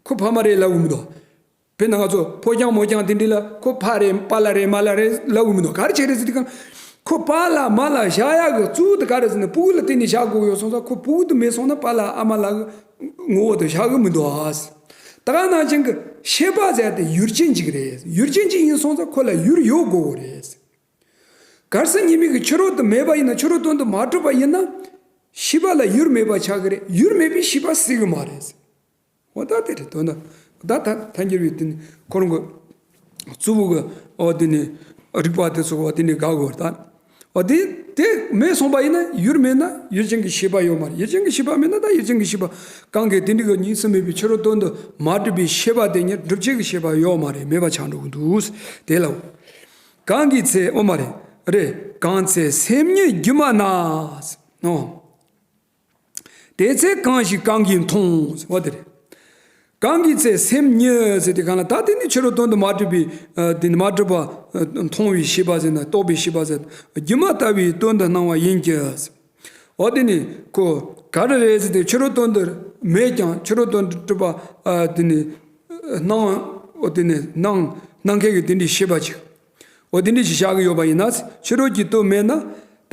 ཁོ་ཕ་མ་རེད་ལབ་གི་མི་འདུག་དཔེར་ན་ང་ཚོ་ཕོ་རྐྱང་མོ་རྐྱང་དེ་འདྲ་ལ་ཁོ་ཕ་རེད་པཱ་ལགས་རེད་མ་ལགས་རེད་ལབ་གི་མི་འདུག་ག་རེ་བྱས་རེད་ཟེར་དུས་གང་། ཁོ་པཱ་ལགས་མ་ལགས་བཞག་ཡག་གི་གཙོ་བོ་དེ་ག་རེ་ཟེར་ན་ཕྲུ་གུ་ལ་བརྟེན་ནས་བཞག་དགོས་ཡོད་སོང་ཙང་ཁོ་ཕྲུ་གུ་དེ་མེད་སོང་ན་པཱ་ལགས་ཨ་མ་ལགས་ཀྱི་ངོ་བོ་དེ་བཞག་གི་མི་འདུག་ཨ། ད་ག་ནང་བཞིན་གྱི་ཤེས་པ་ཟེར་དེ་ཡུལ་ཅན་ཅིག་རེད། ཡུལ་ཅན་ཅིག་ཡིན་སོང་ཙང་ཁོ་ལ་ཡུལ་ཡོད་དགོས་རེད། གལ་སྲིད་ཉི་མའི་གི་ཕྱི་རོལ་དུ་མེད་པ་ཡིན་ན། ཕྱི་རོལ་དོན་དུ་མ་གྲུབ་པ་ཡིན་ན། ཤེས་པ་ལ་ཡུལ་མེད་པ་ཆགས་ཀྱི་རེད། ཡུལ་མེད་པའི་ཤེས་པ་སྲིད་གི་མ་རེད། འོ་ད་དེ་རེད་དོན་དུ། ད་ད་ཐལ་འགྱུར་བའི་དེ་ནི་ཁོ་རང་གི་གཙོ་བོ་གི་འོ་དེ་ནི་རིགས་པ་དེ་ཚོ་འོ་དེ་ནི་དགག་དགོས་ད། འོ་དེ་དེ་མེད་སོང་པ་ཡིན་ན་ཡུལ་མེད་ན་ཡུལ་ཅན་གྱི་ཤེས་པ་ཡོད་མ་རེད། ཡུལ་ཅན་གྱི་ཤེས་པ་མེད་ན་ད་ཡུལ་ཅན་གྱི་ཤེས་པ་གང་གི་དེ་འདྲ་གི་གཉིས་སུ་མེད་པའི་ཕྱི་རོལ་དོན་དུ་མ་གྲུབ་པའི་ཤེས་པ་དེ་ཉིད་སྒྲུབ་བྱེད་ཀྱི་ཤེས་པ་ཡོད་མ་རེད། མེད་པ་ཆགས་འགྲོ་གི་འདུག་དེ་ལ། གང་གི་ཚེ་འོ་མ་རེད་རེད། གང་ཚེ་སེམས་ཉིད་སྒྱུ་མ་ན། ཨོ། དེ་ཚེ་གང་ཞིག་གང་གིས་མཐོང་། འོ་དེ་རེད། གང་གི་ཚེ་སེམས་ཉིད་ཟེར་དེ་གང་ལ་ད་དེ་ནི་ཕྱི་རོལ་དོན་དུ་མ་གྲུབ་པའི་ཨ་དེ་ནི་མ་གྲུབ་པ་ཨ་མཐོང་བའི་ཤེས་པ་ཟེར་ན་རྟོགས་པའི་ཤེས་པ་ཟེར་སྒྱུ་མ་ལྟ་བུའི་དོན་དུ་སྣང་བ་ཡིན་གྱི། འོ་དེ་ནི་ཁོ་ག་རེ་རེད་ཟེར་དེ་ཕྱི་རོལ་དོན་དུ་མེད་ཀྱང་ཕྱི་རོལ་དོན་དུ་གྲུབ་པ་ཨ་དེ་ནི་སྣང་འོ་དེ་ནི་སྣང་སྣང་མཁན་གྱི་དེ་འདྲའི་ཤེས་པ་ཅིག་འོ་དེ་འདྲ་ཞིག་བཞག་གི་ཡོད་པ་ཡིན་ན། ཕྱི་རོལ་གྱི་དོན་མེད་ན།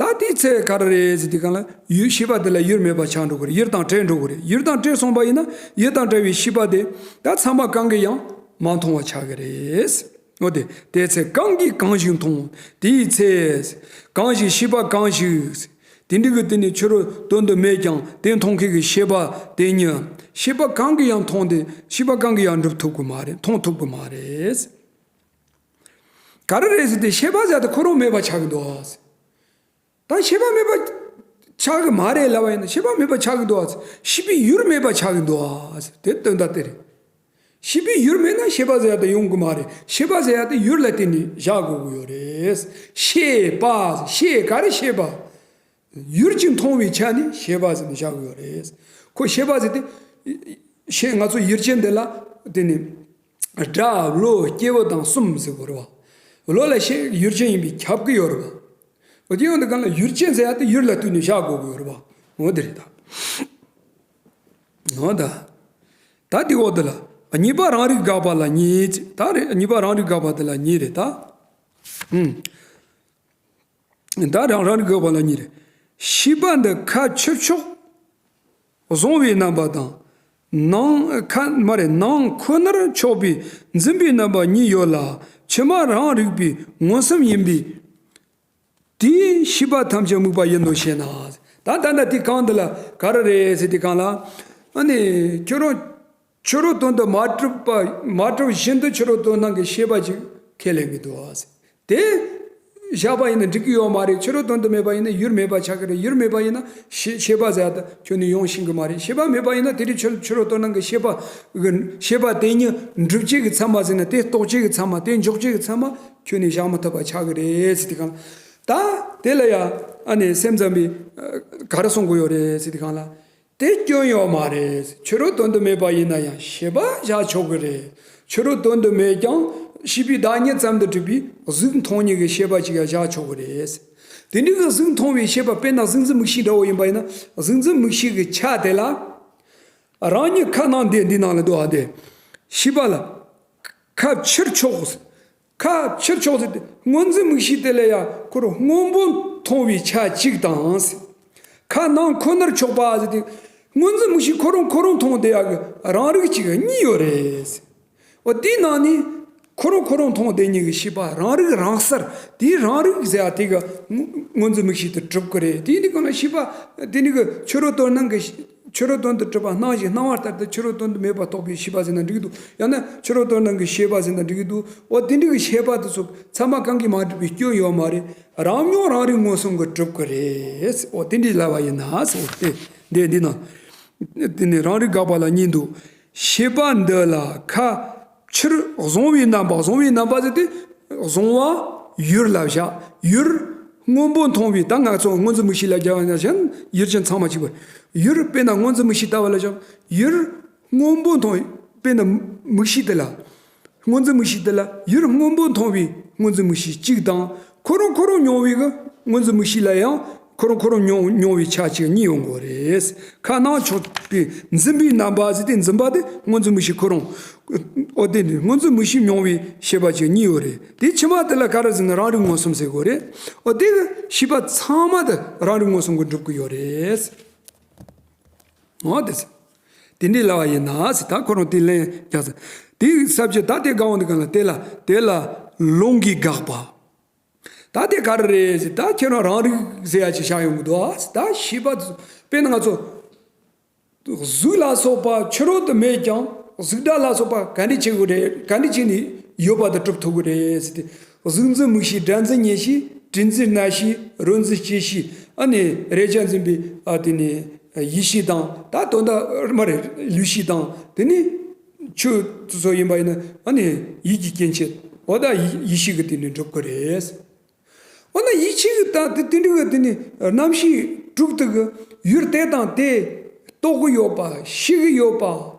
ད་དེའི་ཚེ་ག་རེ་རེད་ཟེར་དུས་སྒང་ལ་ཡུལ་ཤེས་པ་དེ་ལ་ཡུལ་མེད་པ་ཆགས་འགྲོ་གི་རེད། ཡུལ་དང་བྲལ་འགྲོ་གི་རེད། ཡུལ་དང་བྲལ་སོང་པ་ཡིན་ན་ཡུལ་དང་བྲལ་བའི་ཤེས་པ་དེ་ད་ཚང་མ་གང་གིས་ཡང་མ་མཐོང་བ་ཆགས་ཀྱི་རེད། འོ་དེ་དེའི་ཚེ་གང་གིས་གང་ཞིག་མཐོང་། དེའི་ཚེ་གང་ཞིག་ཤེས་པ་གང་ཞིག་དེ་འདྲ་གི་དེ་ནི་ཕྱི་རོལ་དོན་དུ་མེད་ཀྱང་དེ་མཐོང་མཁན་གྱི་ཤེས་པ་དེ་ཉིད་ཤེས་པ་གང་གིས་ཡང་མཐོང་སྟེ་ཤེས་པ་གང་གིས་ཡང་འགྲུབ་ཐུབ་ཀྱི་མ་རེད། མཐོང་ཐུབ་ཀྱི་མ་རེད། ག་རེ་རེད་ཟེར་ཏེ་ཤེས་པ་ཟེར་ཏེ་ཁོ་རང་མེད་པ་ཆགས་ཀྱི་འདུག་ཨ། ད་ཤེས་པ་མེད་པ་ཆགས་ཀྱི་མ་རེད་ལབ་པ་ཡིན་ན་ཤེས་པ་མེད་པ་ཆགས་ཀྱི་འདུག་ཨ། ཤེས་པའི་ཡུལ་མེད་པ་ཆགས་ཀྱི་འདུག་ཨ། དེ་དོན་དག་དེ་རེད། ཤེས་པའི་ཡུལ་མེད་ན་ཤེས་པ་ཟེར་ཡ་དེ་ཡོང་གི་མ་རེད། ཤེས་པ་ཟེར་ཡ་དེ་ཡུལ་ལ་བརྟེན་ནས་བཞག་དགོས་ཀྱི་ཡོད་རེད། ཤེས་པ་ཤེས་ག་རེ་ཤེས་པ། ཡུལ་གྱིས་མཐོང་བའི་ཆ་ནས་ཤེས་པ་ཟེར་ནས་བཞག་གི་ཡོད་རེད། ཁོ་ཤེས་པ་ཟེར་ཏེ། ཤེས་ང་ཚོ་ཡུལ་ཅན་འདི་ལ་དེ་ནི་སྒྲ་བློ་སྐྱེ་བོ་དང་གསུམ་ཟེར་གོ་རེད་བ། བློ་ལ་ཤེས་ཡུལ་ཅན་ཡིན་པས་ཁྱབ་ཀྱི་ཡོད་རེད་བ། འོ་དེ་ཡོང་དུས་གང་ལ་ཡུལ་ཅན་ཟེར་ཡ་དེ་ཡུལ་ལ་ལྟོས་ནས་བཞག་དགོས་ཀྱི་ཡོད་རེད་བ། འོ་དེ་རེད་ད། འོ་ད། ད་དེ་འོག་དེ་ལ་གཉིས་པ་རང་རིག་དགག་པ་ལ་གཉིས། ད་རེད། གཉིས་པ་རང་རིག་དགག་པ་དེ་ལ་གཉིས་རེད་ད། ཨུམ། ད་རང་རང་རིག་དགག་པ་ལ་གཉིས་རེད། ཤེས་པ་འདི་ཁ་ཕྱིར་ཕྱོགས་བཟུང་བའི་རྣམ་པ་དང་། ནང་ཁ་མ་རེད། ནང་ཁོ་ནར་ཕྱོགས་པའི་འཛིན་པའི་རྣམ་པ་གཉིས་ཡོད་ལ། ཕྱི་མ་རང་རིག་པའི་མངོན་སུམ་ཡིན་པས། དེའི་ཤེས་པ་ཐམས་ཅད་དམིགས་པ་ཡིན་ནོ་ཞེ་ན། ད་ད་ལྟ་དེ་གང་འདི་ལ་ག་རེ་རེད་ཟེར་དུས་གང་ལ། ཨ་ནི་ཁྱོད་རང་ཕྱི་རོལ་དོན་དུ་མ་གྲུབ་པ་མ་གྲུབ་བཞིན་དུ་ཕྱི་རོལ་དོན་སྣང་གི་ཤེས་པ་ཅིག་ཁས་ལེན་གྱི་འདུག་ཨ། དེ་བཞག་པ་ཡིན་ན་འགྲིག་གི་ཡོད་མ་རེད། ཕྱི་རོལ་དོན་དུ་མེད་པ་ཡིན་ན་ཡུལ་མེད་པ་ཆགས་ཀྱི་རེད། ཡུལ་མེད་པ་ཡིན་ན་ཤེས་ཤེས་པ་ཟེར་ཡ་ད་ཁྱོན་ནས་ཡོང་ཤེས་ཀྱི་མ་རེད། ཤེས་པ་མེད་པ་ཡིན་ན་དེ་རིང་ཕྱི་ཕྱི་རོལ་དོན་སྣང་གི་ཤེས་པ་གི་ཤེས་པ་དེ་ཉིད་འགྲུབ་བྱེད་ཀྱི་ཚད་མ་ཟེར་ན་དེ་རྟོགས་བྱེད་ཀྱི་ཚད་མ་དེ་འཇོག་བྱེད་ཀྱི་ཚད་མ་ཁྱོན་ནས་བཞག་མ་ཐུབ་པ་ཆགས་ཀྱི་རེད་ཟེར་དུས་གང་ལ། ད་དེ་ལ་ཡ་ཨ་ནི་སེམས་ཙམ་པས་ག་རེ་གསུང་གི་ཡོད་རེད་ཟེར་དུས་གང་ལ། དེ་སྐྱོན་ཡོད་མ་རེད། ཕྱི་རོལ་དོན་དུ་མེད་པ་ཡིན་ན་ཡང་ཤེས་པ་བཞག་ཆོག་གི་རེད། ཕྱི་རོལ་དོན་དུ་མེད་ཀྱང་ཤེས་པའི་བདག་ཉིད་ཙམ་དུ་གྲུབ་པའི་གཟུགས་མཐོང་ཉིད་ཀྱི་ཤེས་པ་ཅིག་ཡང་བཞག་ཆོག་གི་རེད། དེ་འདྲའི་གི་གཟུགས་མཐོང་བའི་ཤེས་པ་དཔེར་ན་གཟུགས་འཛིན་མིག་ཤེས་འདྲ་བོ་ཡིན་པ་ཡིན་ན་གཟུགས་འཛིན་མིག་ཤེས་ཀྱི་ཆ་དེ་ལ། རང་ཉིད་ཁ་ནང་འདི་འདི་ནང་ལ་འདུག་ཨ། དེ་ཤེས་པ་ལ་ཁ་ཕྱིར་ཕྱོགས། ཁ་ཕྱིར་ཕྱོགས་ཟེར་ཏེ་སྔོ་འཛིན་མིག་ཤེས་དེ་ལ་ཡང་ཁོར་སྔོན་པོ་མཐོང་བའི་ཆ་གཅིག་དང་། ཁ་ནང་ཁོ་ནར་ཕྱོགས་པ་ཟེར་ཏེ་སྔོ་འཛིན་མིག་ཤེས་ཁོ་རང་ཁོ་རང་མཐོང་བསྡད་ཡག་གི་རང་རིག་གཅིག་གཉིས་ཡོད་རེད། འོ་དེའི་ནང་ནས་ཁོ་རང་ཁོ་རང་མཐོང་བསྡད་མཁན་གྱི་ཤེས་པ་རང་རིག་རང་གསལ། དེའི་རང་རིག་ཟེར་ཡ་དེ་གི་སྔོ་འཛིན་མིག་ཤེས་དེ་གྲུབ་ཀྱི་རེད། དེ་ཡིན་དུས་གང་ལ་ཤེས་པ་དེ་ནི་གི་ཕྱི་རོལ་དོན་སྣང་གི་ཕྱི་རོལ་དོན་དུ་གྲུབ་པ་སྣང་ཞིང་སྣང་བ་ལྟར་དུ་ཕྱི་རོལ་དོན་དུ་མེད་པ་རྟོགས་པའི་ཤེས་པ་ཟེར་ན་འགྲིག་འདུག་ཡང་ན་ཕྱི་རོལ་དོན་སྣང་གི་ཤེས་པ་ཟེར་ན་འགྲིག་འདུག་འོ་དེ་འདྲ་གི་ཤེས་པ་དེ་ཚོ་ཚང་མ་གང་གིས་མ་གྲུབ་པའི་སྐྱོན་ཡོད་མ་རེད། རང་མྱོང་རང་རིག་མངོན་སུམ་གྱིས་གྲུབ་ཀྱི་རེད། འོ་དེ་འདྲའི་ལབ་པ་ཡིན་ན་ཟེར། འོ་དེ་འདི་འདི་ན་དེ་ནི་རང་རིག་དགག་པ་ལ་གཉིས་འདུག་ཤེས་པ་འདི་ལ་ཁ་ཕྱིར་བཟུང་བའི་རྣམ་པ། བཟུང་བའི་རྣམ་པ་ཟེར་ཏེ་བཟུང་བ་ཡུལ་ལ་བཞག་ཡུལ་སྔོན་པོ་མཐོང་བའི། ད་ང་ཚོ་སྔོ་འཛིན་མིག་ཤེས་ལ་སྦྱར་བ་ན་གཞན་ཡུལ་ཅན་ཚང་མ་གཅིག་པ་རེད། ཡུལ་དཔེར་ན་སྔོ་འཛིན་མིག་ཤེས་ལྟ་བུ་ལ་བཞག་ཡུལ་སྔོན་པོ་མཐོང་བའི་དཔེར་ན་མིག་ཤེས་དེ་ལ། སྔོ་འཛིན་མིག་ཤེས་དེ་ལ་ཡུལ་སྔོན་པོ་མཐོང་བའི་སྔོ་འཛིན་མིག་ཤེས་གཅིག་དང་། ཁོ་རང་ཁོ་རང་མྱོང་བའི་གི་སྔོ་འཛིན་མིག་ཤེས་ལ་ཡང་ ཁོ་རང་ཁོ་རང་མྱོང་མྱོང་བའི་ཆ་གཅིག་གཉིས་ཡོང་དགོས་རེད། ཁ་ནང་ཆོས་པའི་འཛིན་པའི་རྣམ་པ་ཟེར་ཏེ་འཛིན་པ་དེ་སྔོ་འཛིན་མིག་ཤེས་ཁོ་རང་། ཨོ་དེ་ནི་སྔོ་འཛིན་མིག་ཤེས་མྱོང་བའི་ཤེས་པ་གཅིག་གཉིས་ཡོད་རེད། དེ་ཕྱི་མ་དེ་ལ་ག་རེ་ཟེར་ན་རང་རིག་མངོན་སུམ་ཟེར་དགོས་རེད། ཨོ་དེ་གི་ཤེས་པ་ཚང་མ་དེ་རང་རིག་མངོན་སུམ་གྱིས་འགྲུབ་ཀྱི་ཡོད་རེད། འོ་དེ་ཟེར། དེ་འདྲའི་ལབ་པ་ཡིན་ན་ཟེར། ད་ཁོ་རང་དེ་ལན་རྒྱག་ཟེར། དེའི་ས་བཅད་ད་དེ་གང་འོང་དེ་གང་ལ་དེ་ལ་དེ་ལ་ལུང་གིས་དགག་པ། ད་དེ་ག་རེ་རེད་ཟེར། ད་ཁྱེད་རང་རང་རིག་ཟེར་ཡ་ཅིག་བཞག་ཡོང་གི་འདུག་ཨ། ད་ཤེས་པ་དཔེར་ན་ང་ཚོ་གཟུགས་ལ་སོགས་པ་ཕྱི་རོལ་དུ་མེད་ཀྱང་གཟུགས་སྒྲ་ལ་སོགས་པ་ག་འདྲ་བྱེད་དགོས་རེད། ག་འདྲ་བྱས་ནས་ཡོད་པ་དེ་གྲུབ་ཐུབ་ཀྱི་རེད་ཟེར་ཏེ། གཟུགས་འཛིན་མིག་ཤེས། སྒྲ་འཛིན་མཉན་ཤེས། དྲི་འཛིན་རྣ་ཤེས། རོ་འཛིན་ལྕེ་ཤེས། ཨ་ནི་རེག་བྱ་འཛིན་པའི་ཨ་དེ་ནི་ཡིད་ཤེས་དང་། ད་དོན་དག་མ་རེད། ལུས་ཤེས་དང་དེ་ནི་ཆོས་ཚོ་ཡིན་པ་ཡིན་ན་ཨ་ནི་ཡིད་ཀྱི་སྐྱེ་མཆེད། འོ་ད་ཡིད་ཡིད་ཤེས་ཀྱི་དེ་ནི་འགྲུབ་ཀྱི་རེད། འོ་ན་ཡིད་ཆེས་ཀྱི་ད་དེ་དེ་འདྲ་གི་དེ་ནི་རྣམ་ཤེས་དྲུག་དེ་གི་ཡུལ་དེ་དང་དེ་རྟོགས་ཀྱི་ཡོད་པ། ཤེས་ཀྱི་ཡོད་པ།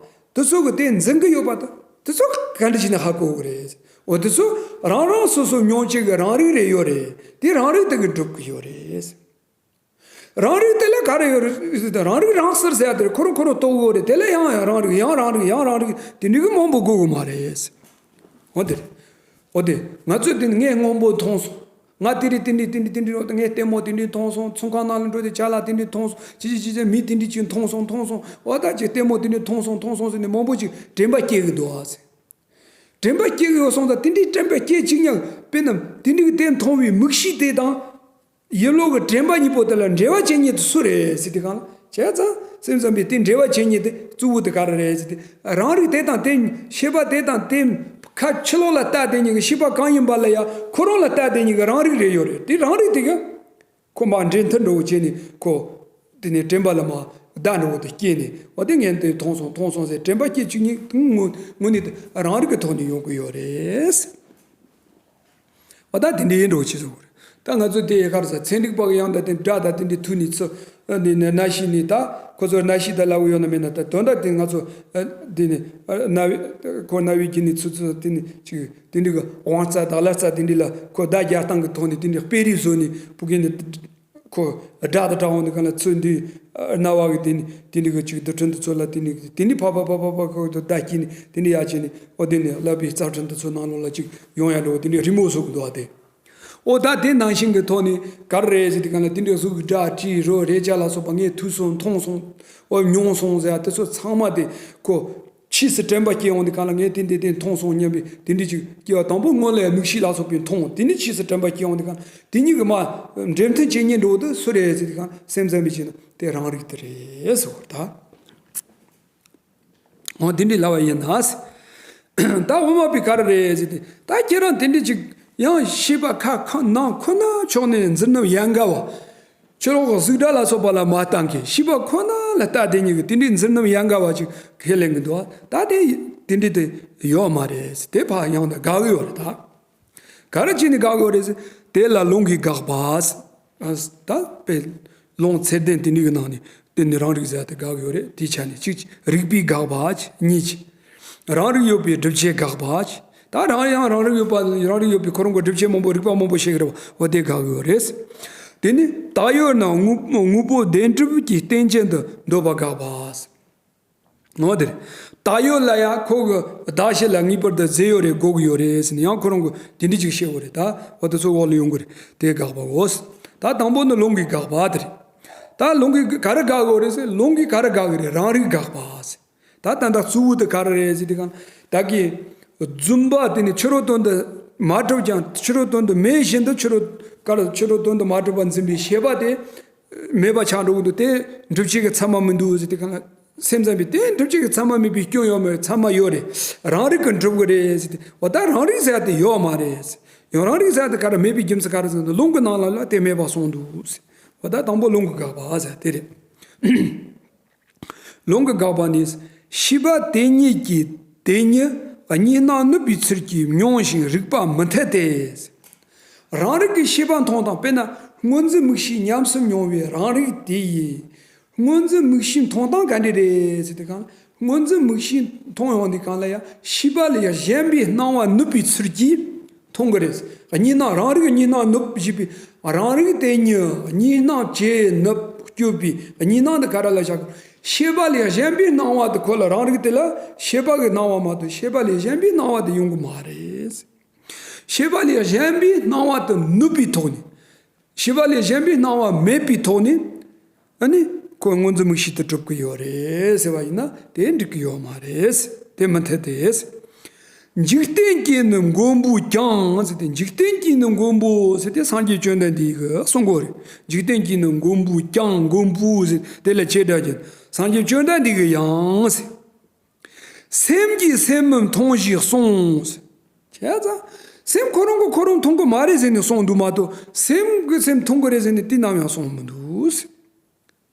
དེ་ཚོ་གི་དེ་འཛིན་གྱི་ཡོད་པ་དང་དེ་ཚོ་ག་འདྲ་བྱས་ནས་ཧ་གོ་གི་རེད། འོ་དེ་ཚོ་རང་རང་སོ་སོ་མྱོང་བྱེད་ཀྱི་རང་རིག་རེ་ཡོད་རེད། དེ་རང་རིག་དེ་གི་འགྲུབ་ཀྱི་ཡོད་རེད། རང་རིག་དེ་ལ་ག་རེ་ཡོད་རེད་ཟེར་ན། རང་རིག་རང་གསལ་ཟེར་ཡ་དེ་རེད། ཁོ་རང་ཁོ་རང་རྟོགས་ཡོད་རེད། དེ་ལ་ཡང་ཡང་རང་རིག་ཡང་རང་རིག་ཡང་རང་རིག་དེ་འདྲ་གི་མང་པོ་དགོས་གི་མ་རེད། འོ་དེ་རེད། འོ་དེ་ང་ཚོས་དེ་ནི་ངས་སྔོན་པོ་མཐོང་སོང་། ང་དེ་རིང་དེ་འདྲའི་དེ་འདྲའི་དེ་འདྲའི་ངས་ལྟད་མོ་དེ་འདྲའི་མཐོང་སོང་། ཚོང་ཁང་ནང་ལ་འགྲོ་དེ་ཅ་ལག་དེ་འདྲའི་མཐོང་སོང་། ཅི་ཅི་ཅི་ཅི་མི་དེ་འདྲའི་ཅིག་མཐོང་སོང་མཐོང་སོང་། འོ་ད་ཅིག་ལྟད་མོ་དེ་འདྲའི་མཐོང་སོང་མཐོང་སོང་ཟེར་ནས་མང་པོ་ཅིག་དྲན་པ་སྐྱེ་གི་འདུག་ཨ་ཟེར། དྲན་པ་སྐྱེ་གི་ཡོད་སོང་ཙང་དེ་འདྲའི་དྲན་པ་སྐྱེ་བཅུག་ཉག་དཔེར་ན་དེ་འདྲའི་དེ་མཐོང་བའི་མིག་ཤེས་དེ་དང་། ཡིད་བློ་གི་དྲན་པ་གཉིས་པོ་དེ་ལ་འབྲེལ་བ་བྱེད་མཁན་དེ་སུ་རེད་ཟེར་དུས་སྒང་ལ། བྱས་ཙང་སེམས་ཙམ་པས་དེ་འབྲེལ་བ་བྱེད་མཁན་དེ་གཙོ་བོ་དེ་ག་རེ་རེད་ཟེར་དུས། རང་རིག་དེ་དང་དེ། ཤེས་པ་དེ་དང་དེ། ཁ་ཕྱི་ལོགས་ལ་ལྟ་བསྡད་མཁན་གྱི་ཤེས་པ་གང་ཡིན་པ་ལ་ཡང་ཁོ་རང་ལ་ལྟ་བསྡད་མཁན་གྱི་རང་རིག་རེ་ཡོད་རེད། དེ་རང་རིག་དེ་གི་ཁོ་མར་འགྲན་ཐུར་འགྲོ་བྱས་ནས་ཁོ་དེ་ནས་དྲན་པ་ལ་མར་བརྡ་འགྲོ་བ་དེ་སྐྱེས་ནས། འོ་དེ་ངས་འདི་མཐོང་སོང་མཐོང་སོང་ཟེར་དྲན་པ་སྐྱེ་བཅུག་མཁན་དངོས་དངོས་གནས་དེ་རང་རིག་གི་ཐོག་ནས་ཡོང་གི་ཡོད་རེད། འོ་ད་དེ་འདྲའི་འགྲོ་བྱེད་སོང་གི་རེད། ད་ང་ཚོ་དེ་ཡི་གར་ས་ཚན་རིག་པ་གི་ཡང་ད་དེ་སྒྲ་ད་དེ་འདྲའི་ཐུག་ནས་ཚུར་ནས་ནས་རྣ་ཤེས་ནས། ད་ཁོ་ཚོ་རྣ་ཤེས་ད་ལབ་གི་ཡོད་ན་མེད་ན། ད་དོན་དག་དེ་ང་ཚོ་དེ་ནས་རྣ་བའི་ཁོ་རྣ་བའི་རྒྱུད་ནས་ཚུར་ཚུར་དེ་ནས་ཅིག་དེ་འདྲའི་གི་དབང་རྩ་དང་བླ་རྩ་དེ་འདྲའི་ལ་ཁོ་བརྡ་རྒྱག་སྟངས་ཀྱི་ཐོག་ནས་དེ་འདྲའི་དཔེ་རིས་བཟོས་ནས་ཕུག་གི་ནས། ཁོ་སྒྲ་དང་སྒྲ་འོང་དུས་སྒང་ལ་ཚུར་འདི་རྣ་བ་གི་དེ་ནི་དེ་འདི་གི་ཅིག་རྡུལ་ཕྲན་དེ་ཚོ་ལ་དེ་ནི་དེ་ནི་ཕ་ཕ་ཕ་ཕ་ཕ་ཁོ་དུ་བརྡ་སྐྱེས་ནས་དེ་ནི་ཡར་བྱས་ནས། འོ་དེ་ནི་ཀླད་པའི་རྩ་ཕྲན་དེ་ཚོ་ནང་ལོགས་ལ་ཅིག་ཡོང་ཡ་འགྲོ་བ་དེ་འདྲའི་རི་མོ་བཟོ་གི་འདུག་བ་དེ། འོ་ད་དེ་ནང་བཞིན་གྱི་ཐོག་ནས་ག་རེ་རེད་ཟེར་དུས་སྒང་ལ་དེ་འདྲའི་གཟུགས་ཀྱི་སྒྲ་དྲི་རོ་རེག་བྱ་ལ་སོགས་པ་ངས་ཐོས་སོང་མཐོང་སོང་། འོ་མྱོང་སོང་ཟེར་ཡ་དེ་ཚོ་ཚང་མ་དེ་ཁོ། ཕྱིས་སུ་དྲན་པ་སྐྱེ་འོང་དུས་སྒང་ལ་ངས་དེ་འདི་དེ་མཐོང་སོང་སྙམ་པའི་དེ་འདྲ་ཅིག་སྐྱེ་བ་དང་པོ་སྔོན་ལ་ཡང་མིག་ཤེས་ལ་སོགས་པས་མཐོང་། དེ་ནི་ཕྱིས་སུ་དྲན་པ་སྐྱེ་འོང་དུས་སྒང་དེ་གཉིས་ཀྱི་མ་འབྲེལ་མཐུན་བྱེད་མཁན་འགྲོ་དུས་སུ་རེད་ཟེར་དུས་སྒང་སེམས་ཙམ་པའི་ཕྱིར་ན་དེ་རང་རིག་དེ་རེད་ཟེར་བ་ད། འོ་དེ་འདྲའི་ལབ་པ་ཡིན་ན། ད་དབུ་མ་པའི་ག་རེ་རེད་ཟེར་ཏེ། ད་ཁྱེད་རང་དེ་འདྲ་ཅིག་ཡང་ཤེས་པ་ཁ་ཁ་ནང་ཁོ་ན་ཕྱོགས་ནས་འཛིན་རྣམ་ཡན་ག་བ། ཕྱི་ལོགས་གཟུགས་སྒྲ་ལ་སོགས་པ་ལ་མ་ལྟ་མཁན། ཤེས་པ་ཁོ་ན་ལ་ལྟ་བསྡད་མཁན་གྱི་དེ་འདྲའི་འཛིན་རྣམ་ཡན་ག་བ་ཅིག་ཁས་ལེན་གྱི་འདུག་ད་དེ་དེ་འདྲའི་དེ་ཡོད་མ་རེད། དེ་ཕར་ཡང་དག་དགག་གི་ཡོད་རེད་ད། ག་རེ་བྱས་ནས་དགག་གི་ཡོད་རེད་ཟེར། དེ་ལ་ལུང་གིས་དགག་པ། ད་དཔེ་ལུང་ཚད་ལྡན་དེ་འདྲའི་གི་ནང་ནས་དེ་ནི་རང་རིག་ཟེར་ཡ་དེ་དགག་གི་ཡོད་རེད། དེའི་ཆ་ནས་གཅིག་རིགས་པས་དགག་པ་གཉིས། རང་རིག་ཡོད་པའི་སྒྲུབ་བྱེད་དགག་པ། ད་རང་ཡང་རང་རིག་ཡོད་པ། རང་རིག་ཡོད་པའི་ཁོ་རང་གི་སྒྲུབ་བྱེད་མང་པོ་རིགས་པ་མང་པོ་ཤེས་ཀྱི་རེད་པ། འོ་དེ་དགག་གི་ཡོད་རེད། དེ་ནི་བཏགས་ཡོད་རྣམས་དངོས་དངོས་པོ་བདེན་གྲུབ་ཀྱི་རྟེན་ཅན་དུ་འདོད་པ་དགག་པ། འོ་དེ་རེད། བཏགས་ཡོད་ལ་ཡང་ཁོ་གི་གདགས་གཞི་ལ་ངེས་པར་དུ་རྫས་ཡོད་རེད་དགོས་ཀྱི་ཡོད་རེད་ཟེར་ནས་ཡང་ཁོ་རང་གི་དེ་འདྲ་ཅིག་བཤད་དགོས་རེད་ད། འོ་དེ་ཚོ་འོག་ལ་ཡོང་གི་རེད། དེ་དགག་པའོ། ད་དང་པོ་ནི་ལུང་གིས་དགག་པ་དེ་རེད། ད་ལུང་གིས་ག་རེ་དགག་གི་ཡོད་རེད་ཟེར། ལུང་གིས་ག་རེ་དགག་གི་རེད། རང་རིག་དགག་པ་ཟེར། ད་ད་ལྟ་གཙོ་བོ་དེ་ག་རེ་རེད་ཟེར་དུས་སྒང་། བདག་གིས་བརྫུན་པ་དེ་ནི་ཕྱི་རོལ་དོན་དུ་མ་གྲུབ་ཀྱང་ཕྱི་རོལ་དོན་དུ་མེད་བཞིན་དུ་ཕྱི་རོལ་ག་རེ་ཕྱི་རོལ་དོན་དུ་མ་གྲུབ་པར་འཛིན་པའི་ཤེས་པ་དེ་མེད་པ་ཆགས་འགྲོ་གི་འདུག་དེ་སྒྲུབ་བྱེད་ཀྱི་ཚད་མ་མི་འདུག་ཟེར་དུས་སྒང་ལ། སེམས་ཙམ་པས་དེ་སྒྲུབ་བྱེད་ཀྱི་ཚད་མ་མེད་པའི་སྐྱོན་ཡོད་མ་རེད། ཚད་མ་ཡོད་རེད། རང་རིག་གིས་འགྲུབ་གི་རེད་ཟེར་ཏེ། འོ་ད་རང་རིག་ཟེར་ཡ་དེ་ཡོད་མ་རེད། ཡང་རང་རིག་ཟེར་ཡ་དེ་ག་རེ་མེད་པའི་རྒྱུ་མཚན་ག་རེ་ཟེར་ན་ལུང་གི་ནང་ལ་ལ་དེ་མེད་པ་གསུངས་འདུག་ཟེར། འོ་ད་དང་པོ་ལུང་གིས་དགག་པ་ཟེར་དེ་རེད། ལུང་གིས་དགག་པ་ནི། ཤེས་པ་དེ་ཉིད་ཀྱིས་དེ་ཉིད་གཉིས་སྣང་ནུབ་པའི་ཚུལ་གྱིས་མྱོང་ཞིང་རིག་པ་མི་འཐད་དེ། རང་རིག་གིས་ཤེས་པ་མཐོང་སྟངས། དཔེར་ན་སྔོ་འཛིན་མིག་ཤེས་ཉམས་སུ་མྱོང་བའི་རང་རིག་དེ་ཡིས། སྔོ་འཛིན་མིག་ཤེས་མཐོང་སྟངས་ག་འདྲ་རེད་ཟེར་དུས་སྒང་། སྔོ་འཛིན་མིག་ཤེས་མཐོང་ཡོང་དུས་སྒང་ལ་ཡང་ཤེས་པ་ལ་ཡང་གཞན་པའི་སྣང་བ་ནུབ་པའི་ཚུལ་གྱིས། མཐོང་གི་རེད། གཉིས་སྣང་རང་རིག་གཉིས་སྣང་ནུབ་བྱེད་པའི་རང་རིག་དེ་ཉིད་གཉིས་སྣང་བྱས་ནུབ་སྐྱོད་པའི་གཉིས་སྣང་དེ་ག་རེ་ལ་བཞག་གི། ཤེས་པ་ལས་གཞན་པའི་སྣང་བ་དེ་ཁོ་ལ་རང་རིག་དེ་ལ་ཤེས་པ་གི་སྣང་བ་མ་གཏོགས་ཤེས་པ་ལས་གཞན་པའི་སྣང་བ་དེ་ཡོང་གི་མ་རེད། ཤེས་པ་ལས་གཞན་པའི་སྣང་བ་དེ་ནུབ་པའི་ཐོག་ནས། ཤེས་པ་ལས་གཞན་པའི་སྣང་བ་མེད་པའི་ཐོག་ནས། ཨ་ནི་ཁོ་སྔོ་འཛིན་མིག་ཤེས་དེ་གྲུབ་ཀྱི་ཡོད་རེད་ཟེར་བ་ཡིན་ན་དེ་འགྲིག་གི་ཡོད་མ་རེད། དེ་མི་འཐད་དེ། འཇིག་རྟེན་གྱི་ནི་མགོན་པོས་ཀྱང་ཟེར་ཏེ། འཇིག་རྟེན་གྱི་ནི་མགོན་པོ་ཟེར་ཏེ་སངས་རྒྱས་བཅོམ་ལྡན་འདས་ཀྱིས་གསུང་གོ་རེད། འཇིག་རྟེན་གྱི་ནི་མགོན་པོས་ཀྱང་། མགོན་པོ་ཟེར་དེ་ལ་ཆེ་དྲགས་ཀྱི་སངས་རྒྱས་བཅོམ་ལྡན་འདས་ཀྱིས་ཡང་ཟེར། སེམས་ཀྱིས་སེམས་མི་མཐོང་ཞེས་གསུངས། བྱས་ཙང་། སེམས་ཁོ་རང་གིས་ཁོ་རང་མཐོང་གི་མ་རེད་ཟེར་ནས་གསུངས་འདུག་མ་གཏོགས། སེམས་ཀྱིས་སེམས་མཐོང་གི་རེད་ཟེར་ནས་དེ་ནམ་ཡང་གསུངས་མི་འདུག།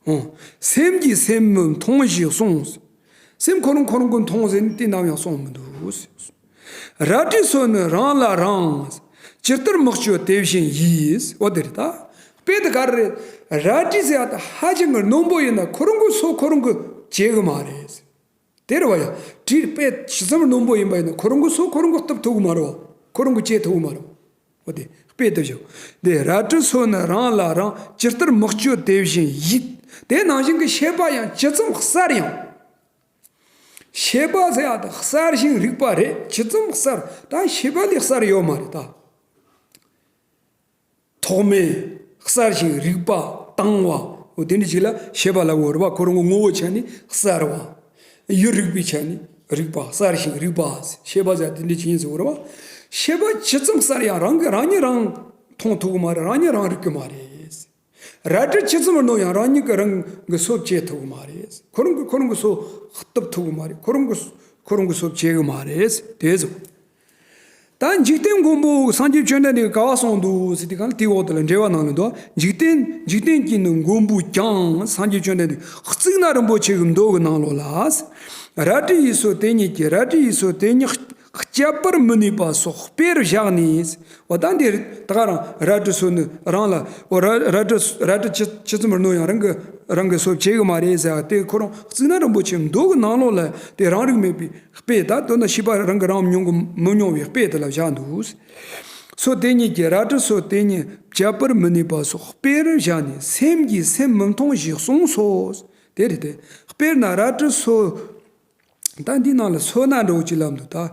ཨོ། སེམས་ཀྱིས་སེམས་མི་མཐོང་ཞེས་གསུངས། སེམས་ཁོ་རང་ཁོ་རང་གིས་མཐོང་ཟེར་ནས་དེ་ནམ་ཡང་གསུངས་མི་འདུག། རལ་གྲི་སོ་ནི་རང་ལ་རང་། ཇི་ལྟར་མི་སྤྱོད་དེ་བཞིན་ཡིད། འོ་དེ་རེད་ད། དཔེ་དེ་ག་རེ་རེད། རལ་གྲི་ཟེར་ཡ་དེ་ཧ་ཅང་གི་རྣོན་པོ་ཡིན་ན་ཁོ་རང་གི་སོ་ཁོ་རང་གིས་བཅད་གི་མ་རེད། དེ་རེད་བ་ཡ། གྲི་དཔེ་ཇི་ཙམ་རྣོན་པོ་ཡིན་པ་ཡིན་ན་ཁོ་རང་གི་སོ་ཁོ་རང་གིས་གཏུབ་ཐུབ་གི་མ་རེད་བ། ཁོ་རང་གིས་བཅད་ཐུབ་གི་མ་རེད་བ། འོ་དེ་དཔེ་དེ་བཞག་འདི་རལ་གྲི་སོ་ནི་རང་ལ་རང་། ཇི་ལྟར་མི་སྤྱོད་དེ་བཞིན་ཡིད། དེ་ནང་བཞིན་གྱི་ཤེས་པ་ཡང་ཇི་ཙམ་གསལ་ཡང་། ཤེས་པ་ཟེར་ཡ་དེ་གསལ་ཞིང་རིག་པ་རེད། ཇི་ཙམ་གསལ། ད་ཤེས་པ་ལས་གསལ་ཡོད་མ་རེད་ད། ཐོགས་མེད། གསལ་ཞིང་རིག་པ་དྭངས་པ། འོ་དེ་འདྲ་ཅིག་ལ་ཤེས་པ་ལབ་དགོས་རེད་བ། ཁོ་རང་གི་ངོ་བོ་ཆ་ནས་གསལ་བ། ཡུལ་རིག་པའི་ཆ་ནས་རིག་པ། གསལ་ཞིང་རིག་པ། ཤེས་པ་ཟེར་དེ་འདྲ་ཅིག་ཡིན་ཟེར་དགོས་རེད་བ། ཤེས་པ་ཇི་ཙམ་གསལ་ཡང་རང་གིས་རང་ཉིད་རང་མཐོང་ཐུབ་ཀྱི་མ་རེད། རང་ཉིད་རང་རིག་གི་མ་རེད། རལ་གྲི་ཇི་ཙམ་རྣོ་ཡང་རང་ཉིད་ཀྱིས་རང་གི་སོ་བཅད་ཐུབ་ཀྱི་མ་རེད། ཁོ་རང་གིས་ཁོ་རང་གི་སོ་གཏུབ་ཐུབ་ཀྱི་མ་རེད། ཁོ་རང་གིས་ཁོ་རང་གི་སོ་བཅད་གི་མ་རེད། དེ་ཟེར། ད་འཇིག་རྟེན་མགོན་པོ་སངས་རྒྱས་བཅོམ་ལྡན་འདས་ཀྱིས་ག་པར་གསུངས་འདུག་ཟེར་དུས་སྒང་ལ་དེའི་འོག་དེ་ལ་འགྲེལ་པ་ནང་ལ་འདུག་འཇིག་རྟེན་འཇིག་རྟེན་གྱི་ནི་མགོན་པོས་ཀྱང་། སངས་རྒྱས་བཅོམ་ལྡན་འདས་གཙུག་ན་རིན་པོ་ཆེ་གི་མདོ་གི་ནང་ལོགས་ལ། རལ་གྲི་ཡི་སོ་དེ་ཉིད་ཀྱིས། རལ་གྲི་ཡི་སོ་དེ་ཉིད་བཅད་པར་མི་ནུས་པ་སོགས་དཔེར་བཞག་ནས། འོ་ད་འདིར་ད་ག་རང་རལ་གྲི་སོ་ནི་རང་ལ། འོ་རལ་རལ་གྲི་རལ་གྲི་ཇི་ཇི་ཙམ་རྣོ་ཡང་རང་གི་རང་གི་སོ་བཅད་གི་མ་རེད་ཟེར་བ་དེ་ཁོ་རང་གཙུག་ན་རིན་པོ་ཆེ་མདོ་གི་ནང་ལོགས་ལ་དེ་རང་རིག་མེད་པའི་དཔེ། ད་དོན་དག་ཤེས་པ་རང་གིས་རང་མྱོང་གི་མི་མྱོང་བའི་དཔེ་དེ་ལ་བཞག་འདུག་སོ་དེ་ཉིད་ཀྱིས། རལ་གྲི་སོ་དེ་ཉིད་བཅད་པར་མི་ནུས་པ་སོགས་དཔེར་བཞག་ནས། སེམས་ཀྱིས་སེམས་མི་མཐོང་ཞེས་གསུངས་སོ། དེ་རེད་དེ། དཔེར་ན་རལ་གྲི་སོ། ད་འདི་ནང་ལ་སོ་ན་འདྲ་བོ་ཅིག་ལབ་འདུག་ད།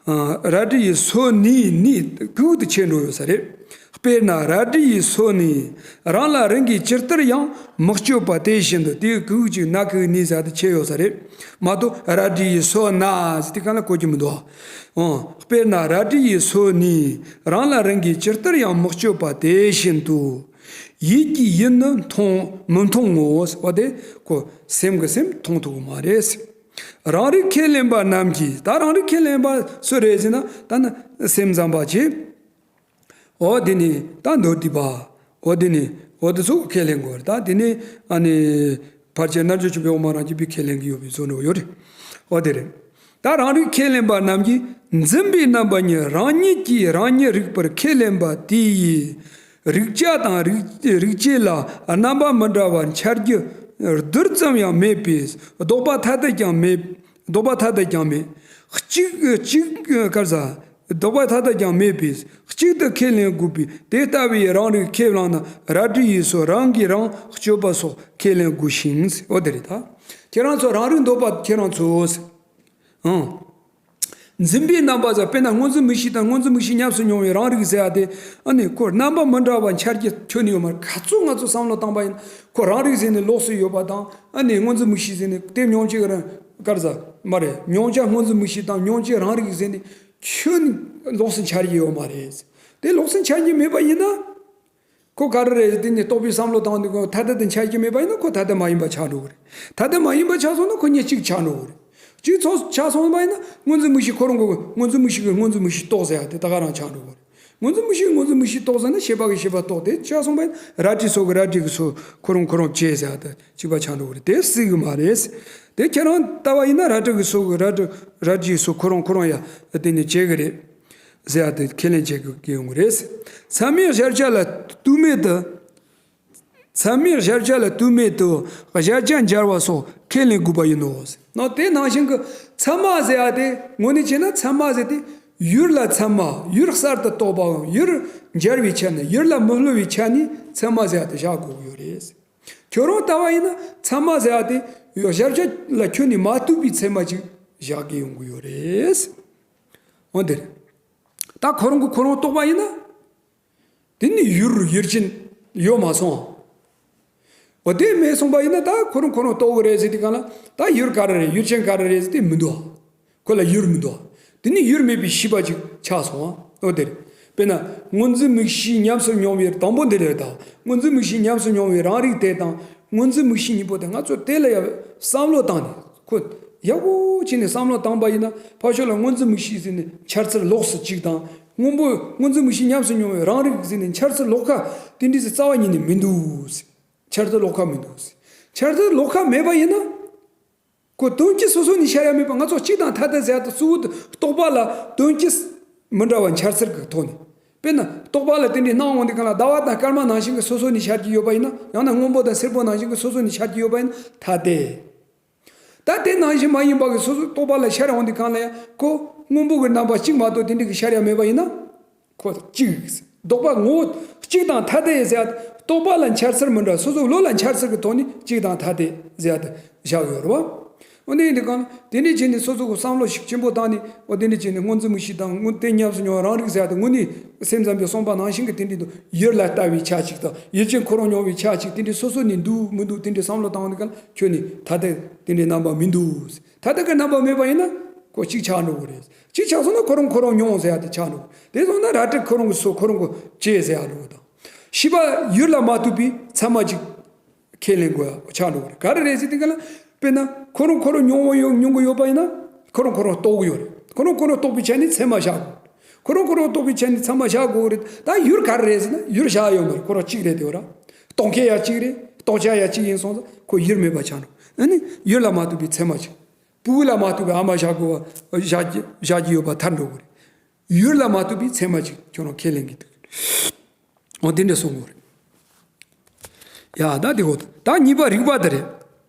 ཨ། རལ་གྲི་ཡི་སོ་ནི། ནི་གུག་དེ་ཆད་འགྲོ་ཡོད་ས་རེད། དཔེར་ན་རལ་གྲི་ཡི་སོ་ནི། རང་ལ་རང་གིས་ཇི་ལྟར་ཡང་མི་སྤྱོད་པ་དེ་བཞིན་དུ། དེའི་གུག་ཅིག་ན་གུག་ནི་ཟེར་དེ་ཆད་ཡོད་ས་རེད་མ་གཏོགས། རལ་གྲི་ཡི་སོ་ན་ཟེར་དེ་གང་ལ་གོ་རྒྱུ་མི་འདུག་ཨང་། དཔེར་ན་རལ་གྲི་ཡི་སོ་ནི། རང་ལ་རང་གིས་ཇི་ལྟར་ཡང་མི་སྤྱོད་པ་དེ་བཞིན་དུ། ཡིད་ཀྱིས་ཡིད་ནི་མཐོང་མི་མཐོང་ངོ་། འོ་དེ་ཁོ་སེམས་ཀྱིས་སེམས་མཐོང་ཐུབ་ཀྱི་མ་རེད། རང་རིག་ཁས་ལེན་པ་རྣམས་ཀྱིས། ད་རང་རིག་ཁས་ལེན་པ་སུ་རེད་ཟེར་ན། ད་ནི་སེམས་ཙམ་པ་ཅིག་འོ་དེ་ནི་ད་མདོ་སྡུད་པ། འོ་དེ་ནི་འོ་དེ་ཚོ་ཁས་ལེན་དགོས་རེད། ད་དེ་ནི་ཨ་ནི་ཕལ་ཆེར་རྣལ་འབྱོར་ཆེན་པོའི་དབུ་མ་རང་རྒྱུད་པས་ཁས་ལེན་གྱི་ཡོད་པའི་བཟོ་འདྲ་ཡོད་རེད། འོ་དེ་རེད། ད་རང་རིག་ཁས་ལེན་པ་རྣམས་ཀྱིས། འཛིན་པའི་རྣམ་པ་གཉིས་རང་ཉིད་ཀྱིས་རང་ཉིད་རིག་པར་ཁས་ལེན་པ་དེ་ཡིས། རིག་བྱ་དང་རིག་རིག་བྱེད་ལ་རྣམ་པ་མི་འདྲ་བ་འཆར་རྒྱུ་རྡུལ་ཙམ་ཡང་མེད་པས། ལྡོག་པ་ཐ་དད་ཀྱང་མེད། ལྡོག་པ་ཐ་དད་ཀྱང་མེད། གཅིག་གཅིག་ག་རེ་ཟ། ལྡོག་པ་ཐ་དད་ཀྱང་མེད་པས་གཅིག་ཏུ་ཁས་ལེན་དགོས་པས། དེ་ལྟ་བུའི་རང་རིག་ཁས་བླངས་ན། རལ་གྲི་ཡི་སོ་རང་གིས་རང་གཅོད་པ་སོགས་ཁས་ལེན་དགོས་ཤིང་། འོ་དེ་རེད་ད། ཁྱེད་རང་ཚོ་རང་རིག་འདོད་པ་ཁྱེད་རང་ཚོ། ཨང་། འཛིན་པའི་རྣམ་པ་ཟེར། དཔེར་ན་སྔོ་འཛིན་མིག་ཤེས་དང་སྔོ་འཛིན་མིག་ཤེས་ཉམས་སུ་མྱོང་བའི་རང་རིག་ཟེར་ཡ་དེ། ཨ་ནི་ཁོ་རྣམ་པ་མི་འདྲ་བ་འཆར་རྒྱུ་ཁྱོན་ནས་ཡོད་མ་རེད། ག་ཚོད་ང་ཚོ་བསམ་བློ་བཏང་པ་ཡིན་ན་ཁོ་རང་རིག་ཟེར་ནས་ལོགས་སུ་ཡོད་པ་དང་། ཨ་ནི་སྔོ་འཛིན་མིག་ཤེས་ཟེར་ནས་དེ་མྱོང་བྱེད་ཀྱི་རང་ག་རེ་ཟ་མ་རེད། མྱོང་བྱ་སྔོ་འཛིན་མིག་ཤེས་དང་མྱོང་བྱེད་རང་རིག་ཟེར་ནས་ཁྱོན་ནས་ལོགས་སུ་འཆར་རྒྱུ་ཡོད་མ་རེད། དེ་ལོགས་སུ་འཆར་རྒྱུ་མེད་པ་ཡིན་ན། ཁོ་ག་རེ་རེད་དེ་ནི་རྟོག་པའི་བསམ་བློ་བཏང་དུས་ཁོ་ཐ་དད་དུ་འཆར་གྱི་མེད་པ་ཡིན་ན་ཁོ་ཐ་དད་མ་ཡིན་པ་ཆགས་འགྲོ་གི་རེད། ཐ་དད་མ་ཡིན་པ་ཆགས་སོང་ན་ཁོ་གཉིས་གཅིག་ཆགས་འགྲོ་གི་རེད། གཅིག་ཚོ་ཆགས་སོང་བ་ཡིན་ན་སྔོ་འཛིན་མིག་ཤེས་ཁོ་རང་གི་སྔོ་འཛིན་མིག་ཤེས་ཀྱི་སྔོ་འཛིན་མིག་ཤེས་རྟོགས་ཟེར་ཡ་དེ་ད་ག་རང་ཆགས་འགྲོ་གི་རེད། སྔོ་འཛིན་མིག་ཤེས་སྔོ་འཛིན་མིག་ཤེས་རྟོགས་ཟེར་ན་ཤེས་པ་གི་ཤེས་པ་རྟོགས་དེ་ཆགས་སོང་བ་ཡིན་ན་རལ་གྲིའི་སོ་གི་རལ་གྲི་གི་སོ་ཁོ་རང་ཁོ་རང་བཅད་ཟེར་ཡ་དེ་གཅིག་པ་ཆགས་འགྲོ་གི་རེད། དེ་སྲིད་གི་མ་རེད། དེ་ཁྱེད་རང་ལྟ་བ་ཡིན་ན་རལ་གྲི་གི་སོ་གི་རལ་གྲི་རལ་གྲིའི་སོ་ཁོ་རང་ཁོ་རང་ཡ་དེ་ནས་བཅད་གི་རེད། ཟེར་ཡ་དེ་ཁས་ལེན་བྱེད་དགོས་ཀྱི་ཡོང་གི་རེད། མཚན་མའི་གཞལ་བྱ་ལ་ལྟོས་མེད་དུ། མཚན་མའི་གཞལ་བྱ་ལ་ལྟོས་མེད་དུ་གཞལ་བྱ་འབྱར་བ་སོགས་ཁས་ལེན་དགོས་པ་ཡིན་ནོ། ནོ་དེ་ནང་བཞིན་གྱི་མཚན་མ་ཟེར་ཡ་དེ་དངོས་གནས་བྱས་ན་མཚན་མ་ཟེར་དེ་ ཡུལ་ལ་ཚད་མ། ཡུལ་གསར་དུ་རྟོགས་པའམ་ཡུལ་འབྱར་བའི་ཆ་ནས་ཡུལ་ལ་མི་སླུ་བའི་ཆ་ནས་ཚད་མ་ཟེར་ཡ་དེ་བཞག་དགོས་ཀྱི་ཡོད་རེད། ཁྱོད་རང་ལྟ་བ་ཡིན་ན་ཚད་མ་ཟེར་ཡ་དེ་གཞལ་བྱ་ལ་ཁྱོན་ནས་མ་ལྟོས་པའི་ཚད་མ་ཅིག་བཞག་གི་ཡོང་གི་ཡོད་རེད། འོ་དེ་རེད། ད་ཁོ་རང་གིས་ཁོ་རང་རྟོགས་པ་ཡིན་ན། དེ་ནི་ཡུལ་ཡུལ་ཅན་ཡོད་མ་སོང་། འོ་དེ་མེད་སོང་པ་ཡིན་ན་ད་ཁོ་རང་ཁོ་རང་རྟོགས་གི་རེད་ཟེར་དུས་སྒང་ལ་ད་ཡུལ་ག་རེ་རེད་ཡུལ་ཅན་ག་རེ་རེད་ཟེར་དེ་མི་འདུག་ཁོ་ལ་ཡུལ་མི་འདུག་དེ་ནི་ཡུལ་མེད་པའི་ཤེས་པ་ཅིག་ཆགས་སོང་ཨ། འོ་དེ་རེད། དཔེར་ན་སྔོ་འཛིན་མིག་ཤེས་ཉམས་སུ་མྱོང་བའི་དང་པོ་འདི་རེད་ད། སྔོ་འཛིན་མིག་ཤེས་ཉམས་སུ་མྱོང་བའི་རང་རིག་དེ་དང་སྔོ་འཛིན་མིག་ཤེས་གཉིས་པོ་དེ་ང་ཚོ་དེ་ལ་ཡང་བསམ་བློ་བཏང་ནས་ཁོ་ཡག་པོ་བྱས་ནས་བསམ་བློ་བཏང་པ་ཡིན་ན་ཕར་ཕྱོགས་ལ་སྔོ་འཛིན་མིག་ཤེས་ཟེར་ནས་འཆར་ཚུལ་ལོགས་སུ་གཅིག་དང་། སྔོན་པོ་སྔོ་འཛིན་མིག་ཤེས་ཉམས་སུ་མྱོང་བའི་རང་རིག་ཟེར་ནས་འཆར་ཚུལ་ལོགས་ཀ་དེ་འདྲའི་རྩ་བ་ཉིད་ནས་མི་འདུག་འཆར་ཚུལ་ལོགས་ཀ་མི་འདུག་འཆར་ཚུལ་ལོགས་ཀ་མེད་པ་ཡིན་ན། ཁོ་དོན་གྱིས་སོ་སོ་ནས་འཆར་ཡ་མེད་པ་ང་ཚོ་གཅིག་དང་ཐ་དད་ཟེར་ཡ་དེ་གཙོ་བོ་དེ་རྟོག་པ་ལ་དོན་གྱིས་མི་འདྲ་བ་འཆར་ཚུལ་གྱི་ཐོག་ནས། དཔེར་ན་རྟོག་པ་ལ་དེ་འདྲའི་སྣང་བ་འོང་དུས་སྒང་ལ་ཟླ་བ་དང་སྐར་མ་ནང་བཞིན་གྱི་སོ་སོ་ནས་འཆར་གྱི་ཡོད་པ་ཡིན་ན་ཡང་ན་སྔོན་པོ་དང་སེར་པོ་ནང་བཞིན་གྱི་སོ་སོ་ནས་འཆར་གྱི་ཡོད་པ་ཡིན་ན་ཐ་དད། ད་དེ་ནང་བཞིན་མ་ཡིན་པ་གི་སོ་སོའི་རྟོག་པ་ལ་འཆར་འོང་དུས་སྒང་ལ་ཡང་ཁོ་སྔོན་པོ་གི་རྣམ་པ་གཅིག་མ་གཏོགས་དེ་འདྲ་གི་འཆར་ཡ་མེད་པ་ཡིན་ན། ཁོ་གཅིག་ལྡོག་པ་ངོ་བོ་གཅིག་དང་ཐ་དད་ཟེར་ཡ་དེ་རྟོག་པ་ལ་འཆར་ཚུལ་མི་འདྲ་སོ་སོའི་བློ་ལ་འཆར་ཚུལ་གི་ཐོག་ནས་གཅིག་དང་ཐ་དད་ཟེར་ཡ་དེ་བཞག་ཡོད་རེད་བ། འོ་འདི་ཡིན་དུས་སྒང་ལ་དེ་འདྲ་བྱས་ནས་སོ་སོ་གི་བསམ་བློ་ཤུགས་ཆེན་པོ་བཏང་ནས་འོ་དེ་འདྲ་བྱས་ནས་སྔོ་འཛིན་མིག་ཤེས་དང་དངོས་དེ་ཉམས་སུ་མྱོང་བ་རང་རིག་ཟེར་ཡ་དེ་དངོས་གནས་སེམས་ཙམ་པས་གསུངས་པ་ནང་བཞིན་གྱི་དེ་འདྲ་དུ་ཡུལ་ལ་ལྟ་བའི་ཆ་གཅིག་དང་ཡུལ་ཅན་ཁོ་རང་མྱོང་བའི་ཆ་གཅིག་དེ་འདྲ་སོ་སོ་ནས་འདུག་མི་འདུག་དེ་འདྲ་བསམ་བློ་བཏང་བ་འདི་ག་ལ་ཁྱོན་ནས་ཐ་དད་དེ་འདྲའི་རྣམ་པ་མི་འདུག་ཐ་དད་ཀྱི་རྣམ་པ་མེད་པ་ཡིན་ན་ཁོ་གཅིག་ཆགས་འགྲོ་གི་རེད། གཅིག་ཆགས་སོང་ན་ཁོ་རང་ཁོ་རང་མྱོང་ཟེར་ཡ་དེ་ཆགས་འགྲོ་གི་རེད། དེ་སོང་ན་རལ་གྲི་ཁོ་རང་གི་སོ་ཁོ་རང་གི་བྱས་ཟེར་ཡ་འགྲོ་གི་དང་། ཤེས་པ་ཡུལ་ལ་མ་ལྟོས་པའི་ཚད་མ་གཅིག་ཁས་ལེན་དགོས་ཡ་ཆགས་འགྲོ་གི་རེད། ག་རེ་རེད་ཟེར་དུས་སྒང་ལ་དཔེར་ན་ཁོ་རང་ཁོ་རང་མྱོང་བ་ཡོད་མྱོང་གི་ཡོད་པ་ཡིན་ན་ཁོ་རང་ཁོ་རང་རྟོགས་གི་ཡོད་རེད། ཁོ་རང་ཁོ་རང་རྟོགས་པའི་ཆ་ནས་ཚད་མ་བཞག་དགོས། ཁོ་རང་ཁོ་རང་རྟོགས་པའི་ཆ་ནས་ཚད་མ་བཞག་དགོས་གི་རེད། ད་ཡུལ་ག་རེ་རེད་ཟེར་ན་ཡུལ་བཞག་ཡོད་མ་རེད། ཁོ་རང་གཅིག་རེད་དེ་བ་ར། རྟོགས་མཁན་ཡང་གཅིག་རེད། རྟོགས་བྱ་ཡང་གཅིག་ཡིན་སོང་ཙང་ཁོ་ཡུལ་མེད་པ་ཆགས་འགྲོ། ཨ་ནི་ཡུལ་ལ་མ་ལྟོས་པའི་ཚད་མ་གཅིག་སྤུ་གུ་ལ་མ་ལྟོས་པའི་ཨ་མ་བཞག་དགོས་པ་བཞག་གི་བཞག་གི་ཡོད་པ་ཐལ་འགྲོ་གི་རེད། ཡུལ་ལ་མ་ལྟོས་པའི་ཚད་མ་གཅིག་ཁྱོད་རང་ཁས་ལེན་གྱི་འདུག་འོ་དེ་འདྲ་གསུང་གི་རེད། ཡ་ད་དེ་གོ་ད་གཉིས་པ་རིགས་པ་དེ་རེད།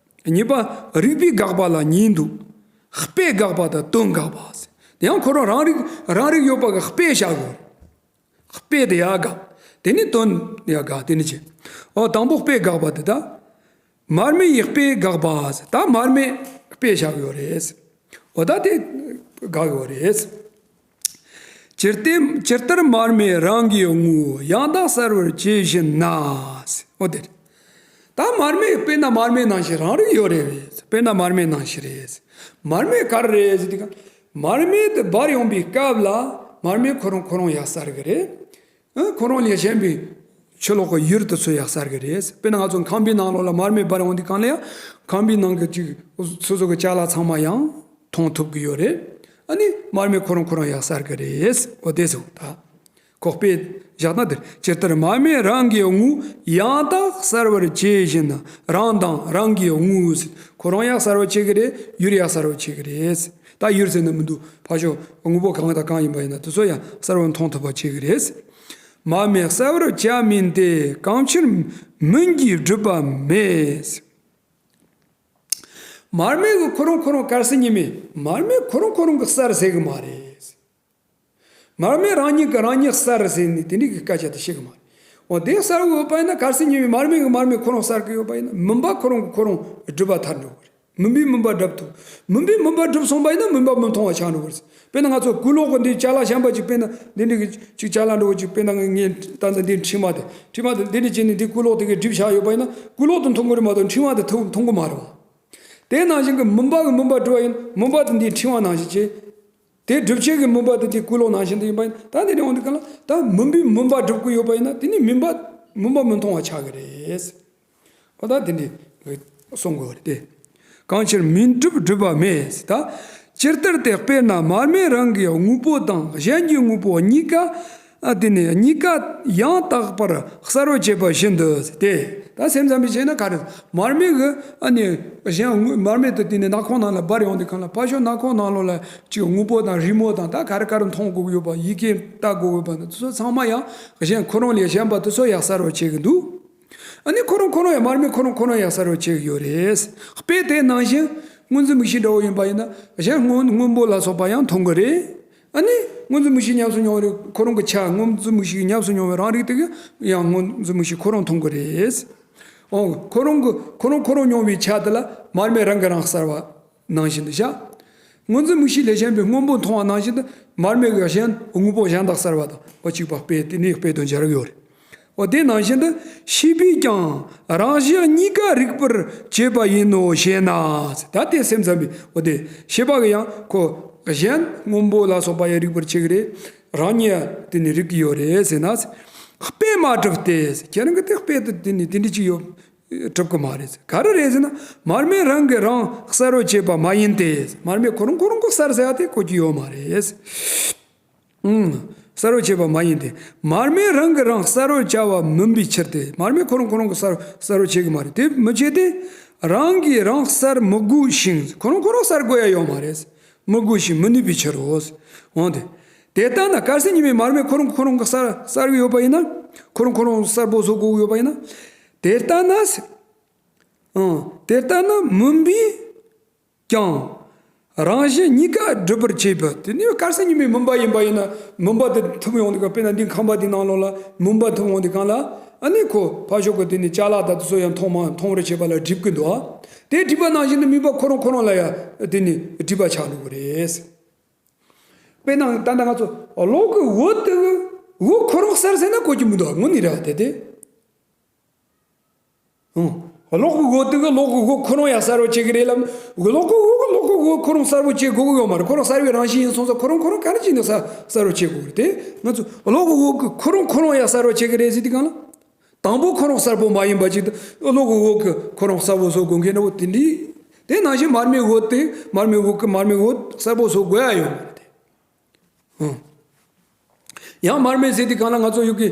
གཉིས་པ་རིགས་པས་དགག་པ་ལ་གཉིས་འདུག་དཔེས་དགག་པ་དང་དོན་དགག་པ་ཟེར། དེ་ཡང་ཁོ་རང་རང་རིག་རང་རིག་ཡོད་པ་གི་དཔེ་བཞག་དགོས། དཔེ་དེ་ཡ་དགག་དེ་ནི་དོན་ཡ་དགག་དེ་ནི་ཅི། འོ་དང་པོ་དཔེས་དགག་པ་དེ་ད། མར་མེ་ཡི་དཔེས་དགག་པ་ཟེར། ད་མར་མེ་དཔེ་བཞག་ཡོད་རེད། འོ་ད་དེ་དགག་ཡོད་རེད། ཇི་ལྟར་ཇི་ལྟར་མར་མེ་རང་གི་ངོ་བོ་ཡང་དག་གསལ་བར་བྱེད་བཞིན་ན། འོ་དེ་རེད། ད་མར་མེ་དཔེར་ན་མར་མེ་ནང་བཞིན་རང་རིག་ཡོད་རེད། དཔེར་ན་མར་མེ་ནང་བཞིན་རེད། མར་མེ་ག་རེ་རེད་ཟེར་དུས་ཀ་མར་མེ་དེ་འབར་ཡོང་པའི་སྐབས་ལ་མར་མེ་ཁོ་རང་ཁོ་རང་ཡང་གསལ་གི་རེད། ཨ་ཁོ་རང་ལས་གཞན་པའི་ཕྱི་ལོགས་ཀྱི་ཡུལ་དེ་ཚོ་ཡང་གསལ་གི་རེད། དཔེར་ན་ང་ཚོ་ཁང་པའི་ནང་ལོགས་ལ་མར་མེ་འབར་ཡོང་དུས་གང་ལ་ཡང་ཁང་པའི་ནང་གི་ཅིག་སོ་སོ་གི་ཅ་ལག་ཚང་མ་ཡང་མཐོང་ཐུབ་ཀྱི་ཡོད་རེད། ཨ་ནི་མར་མེ་ཁོ་རང་ཁོ་རང་ཡང་གསལ་གི་རེད། འོ་དེ་ཚོ་ད་ཁོག་པའི་བཞག་ན་དེར་ཇི་ལྟར་མར་མེ་རང་གི་ངོ་ཡང་དག་གསལ་བར་བྱེད་བཞིན་ན་རང་དང་རང་གི་ངོ་ཁོ་རང་ཡང་གསལ་བར་བྱེད་གི་རེད། ཡུལ་ཡང་གསལ་བར་བྱེད་གི་རེད། ད་ཡུལ་ཟེར་ན་མི་འདུག་ཕར་ཕྱོགས་དངོས་པོ་གང་དང་གང་ཡིན་པ་ཡིན་ན་དེ་ཚོ་ཡང་གསལ་བར་མཐོང་ཐུབ་པ་བྱེད་ཀྱི་རེད། མར་མེ་གསལ་བར་བྱ་མིན་ཏེ། གང་ཕྱིར་མུན་གྱིས་བསྒྲིབས་པ་མེད། མར་མེ་གི་ཁོ་རང་ཁོ་རང་གར་སི་ཉི་མེ་མར་མེ་ཁོ་རང་ཁོ་རང་གི་གསལ་ཟེར་གི་མ་རེད། མར་མེ་རང་ཉིད་ཀྱིས་རང་ཉིད་གསལ་ཟེར་ནས་དེ་འདྲའི་གི་སྐད་ཆ་དེ་བཤད་གི་མ་རེད། འོ་དེ་གསལ་བོ་ཡོད་པ་ཡིན་ན་གར་སི་ཉི་མེ་མར་མེ་གི་མར་མེ་ཁོ་རང་གསལ་གི་ཡོད་པ་ཡིན་ན་མུན་པ་ཁོ་རང་གི་ཁོ་རང་བསྒྲིབས་པ་ཐལ་འགྲོ་གི་རེད། མུན་པས་མུན་པ་བསྒྲིབས་ཐུབ། མུན་པས་མུན་པ་བསྒྲིབས་སོང་པ་ཡིན་ན་མུན་པ་མི་མཐོང་བ་ཆགས་འགྲོ་བར། དཔེར་ན་ང་ཚོ་གོས་ལོག་གི་འདི་ཅ་ལག་གཞན་པ་ཅིག་དཔེར་ན་འདི་འདྲ་གི་ཅིག་ཅ་ལག་འདྲ་བོ་ཅིག་དཔེར་ན་ངས་ད་ལྟ་འདི་འཕྲེང་བ་དེ་འཕྲེང་བ་དེ་འདི་འདྲ་བྱས་ནས་འདི་གོས་ལོག་དེ་གའི་སྒྲིག་བཞག་ཡོད་པ་ཡིན་ན་གོས་ལོག་དེ་མཐོང་གི་རེད་མ་གཏོགས་འཕྲེང་བ་དེ་མཐོང་མཐོང་གི་མ་རེད་བ། དེ་ནང་བཞིན་གི་མུན་པ་གི་མུན་པ་བསྒྲིབས་པ་ཡིན་མུན་པ་དེ་འདི་འཕྲེང་བ་ནང་བཞིན་བྱས། དེ་སྒྲིབ་བྱེད་ཀྱི་མུན་པ་དེ་དེ་གོས་ལོག་ནང་བཞིན་དུ་ཡིན་པ་ཡིན་ད་འདི་ནས་འོང་དུས་ག་ལ་ད་མུན་པས་མུན་པ་བསྒྲིབས་ཀྱི་ཡོད་པ་ཡིན་ན་དེ་ནི་མུན་པ་མུན་པ་མི་མཐོང་བ་ཆགས་ཀྱི་རེད། ཨོ་ད་དེ་འདྲའི་གསུང་དགོས་རེད་དེ། གང་ཕྱིར་མུན་བསྒྲིབས་བསྒྲིབས་པ་མེད་ད། ཇི་ལྟར་ཏེ་དཔེར་ན་མར་མེ་རང་གི་དངོས་པོ་དང་གཞན་གྱི་དངོས་པོ་གཉིས་ཀ་ཨ་དེ་ནི་གཉིས་ཀ་ཡང་དག་པར་གསལ་བར་བྱེད་པ་བཞིན་དུ་སྟེ། ད་སེམས་ཙམ་པས་བྱས་ན་ག་རེ་མར་མེ་གི་ཨ་ནི་གཞན་དངོས་མར་མེ་དེ་དེ་ནི་ནག་ཁུང་ནང་ལ་འབར་ཡོང་དུས་གང་ལ་ཕར་ཕྱོགས་ནག་ཁུང་ནང་ལོགས་ལ་ཅིག་དངོས་པོ་དང་རི་མོ་དང་ད་ག་རེ་ག་རེ་མཐོང་དགོས་ཀྱི་ཡོད་པ་ཡི་གེ་ལྟ་དགོས་ཀྱི་ཡོད་པ་དེ་ཚོ་ཚང་མ་ཡང་གཞན་ཁོ་རང་ལས་གཞན་པ་དེ་ཚོ་ཡང་གསལ་བར་བྱེད་ཀྱི་འདུག་ཨ་ནི་ཁོ་རང་ཁོ་རང་ཡང་མར་མེ་ཁོ་རང་ཁོ་རང་ཡང་གསལ་བར་བྱེད་ཀྱི་ཡོད་རེད། དཔེ་དེ་ནང་བཞིན་སྔོ་འཛིན་མིག་ཤེས་འདྲ་བོ་ཡིན་པ་ཡིན་ན་གཞན་སྔོན་སྔོན་པོ་ལ་སོགས་པ་ཡང་མཐོང་གི་རེད། ཨ་ནི་སྔོ་འཛིན་མིག་ཤེས་ཉམས་སུ་མྱོང་བའི་ཁོ་རང་གི་ཆ། སྔོ་འཛིན་མིག་ཤེས་ཉམས་སུ་མྱོང་བའི་རང་རིག་དེ་གི་ཡང་སྔོ་འཛིན་མིག་ཤེས་ཁོ་རང་མཐོང་གི་རེད། འོ་ཁོ་རང་གི་ཁོ་རང་ཁོ་རང་མྱོང་བའི་ཆ་དེ་ལ་མར་མེ་རང་གིས་རང་གསལ་བ་ནང་བཞིན་དུ་བཞག་སྔོ་འཛིན་མིག་ཤེས་ལས་གཞན་པའི་སྔོན་པོ་མཐོང་བ་ནང་བཞིན་དུ་མར་མེ་གི་གཞན་དངོས་པོ་གཞན་དག་གསལ་བ་དང་འོ་གཅིག་པ་དཔེ་དེ་ནས་དཔེ་དོན་སྦྱར་གི་ཡོད་རེད། འོ་དེ་ནང་བཞིན་དུ་ཤེས་པས་ཀྱང་རང་གཞན་གཉིས་ཀ་རིག་པར་བྱེད་པ་ཡིན་ནོ་ཞེ་ན། ད་དེ་སེམས་ཙམ་པའི་འོ་དེ་ཤེས་པ་གི་ཡང་ཁོ་གཞན་སྔོན་པོ་ལ་སོགས་པ་ཡང་རིག་པར་བྱེད་ཀྱི་རེད། རང་ཉིད་དེ་ནི་རིག་གི་ཡོད་རེད་ཟེར་ན། དཔེ་མ་གྲུབ་སྟེ། ཁྱེད་རང་གི་དེ་དཔེ་དེ་དེ་ནི་དེ་འདྲ་ཅིག་ཡོད་གྲུབ་གི་མ་རེད། ག་རེ་རེད་ཟེར་ན་མར་མེ་རང་གིས་རང་གསལ་བར་བྱེད་པ་མ་ཡིན་ཏེ། མར་མེ་ཁོ་རང་ཁོ་རང་གིས་གསལ་ཟེར་ཡ་དེ་གོ་རྒྱུ་ཡོད་མ་རེད། ཨང་། གསལ་བར་བྱེད་པ་མ་ཡིན་ཏེ། མར་མེ་རང་གིས་རང་གསལ་བར་བྱ་བ་མིན་པའི་ཕྱིར་ཏེ། མར་མེ་ཁོ་རང་ཁོ་རང་གིས་གསལ་གསལ་བར་བྱེད་ཀྱི་མ་རེད། དེ་མི་བྱེད་དེ། རང་གིས་རང་གསལ་མི་དགོས་ཤིང་། ཁོ་རང་ཁོ་རང་གསལ་དགོས་ཡ་ཡོད་མ་རེད། མི་དགོས་ཤིང་མི་ནུས་པའི་ཕྱིར་རོ། འོང་སྟེ། དེ་ལྟ་ན་དཀར་སེར་གཉིས་མེད་མར་མེ་ཁོ་རང་ཁོ་རང་གིས་གསལ་གསལ་གྱི་ཡོད་པ་ཡིན་ན། ཁོ་རང་ཁོ་རང་གསལ་པོ་བཟོ་དགོས་ཀྱི་ཡོད་པ་ཡིན་ན། དེ་ལྟ་ན། ཨང་། དེ་ལྟ་ན་མུན་པས་ཀྱང་རང་གཞན་གཉིས་ཀ་སྒྲིབ་པར་བྱེད་པ། དེ་ནི་དཀར་སེར་གཉིས་མེད་མུན་པ་ཡིན་པ་ཡིན་ན། མུན་པ་དེ་ཐུབ་ཡོང་དུས་གང་། དཔེར་ན་འདི་ཁང་པ་འདི་ནང་ལོགས་ལ་མུན་པ་ཐུབ་ཡོང་དུས་གང་ལ། ཨ་ནི་ཁོ་ཕར་ཕྱོགས་ཀྱི་དེ་ནི་ཅ་ལག་དང་དེ་ཚོ་ཡང་མཐོང་མ་མཐོང་བར་བྱེད་པ་ལ་སྒྲིབ་ཀྱི་འདུག་ཨ། དེ་སྒྲིབ་པ་ནང་བཞིན་དུ་མུན་པ་ཁོ་རང་ཁོ་རང་ལ་ཡང་དེ་ནི་སྒྲིབ་པ་ཆགས་འགྲོ་གི་རེད། དཔེར་ན་ད་ལྟ་ང་ཚོ་གློག་གི་འོད་དེ་གི་འོད་ཁོ་རང་གསལ་ཟེར་ན་གོ་རྒྱུ་མི་འདུག་དངོས་གནས་རེད་བ་དེ་དེ། ཨང་། གློག་གི་འོད་དེ་གི་གློག་གི་འོད་ཁོ་རང་ཡང་གསལ་བར་བྱེད་ཀྱི་རེད་ལ། གློག་གི་འོད་གི་གློག་གི་འོད་ཁོ་རང་གསལ་པོ་བྱེད་དགོས་ཀྱི་ཡོད་མ་རེད། ཁོ་རང་གསལ་བའི་རང་བཞིན་ཡིན་སོང་ཙང་ཁོ་རང་ཁོ་རང་ག་རེ་བྱས་ནས་གསལ་གསལ་བར་བྱེད་དགོས་ཀྱི་རེད་དེ། ང་ཚོ་གློག་གི་འོད་གི་ཁོ་རང་ཁོ་རང་ཡང་གསལ་བར་བྱེད་ཀྱི་རེད་ཟེར་དུས་གང་ལ། དང་པོ་ཁོ་རང་གསལ་པོ་མ་ཡིན་པ་ཅིག་ཏུ་གློག་གི་འོད་གི་ཁོ་རང་གསལ་པོ་བཟོ་དགོས་མཁན་འདྲ་བོ་དེ་འདྲའི། དེ་ནང་བཞིན་མར་མེའི་འོད་དེ་མར་མེའི་འོད་གི་མར་མེའི་འོད་གསལ་པོ་བཟོ་དགོས་ཡ་ཡོད་མ་རེད་དེ། ཨང་། ཡང་མར་མེ་ཟེར་དུས་གང་ལ་ང་ཚོ་ཡུལ་གྱི་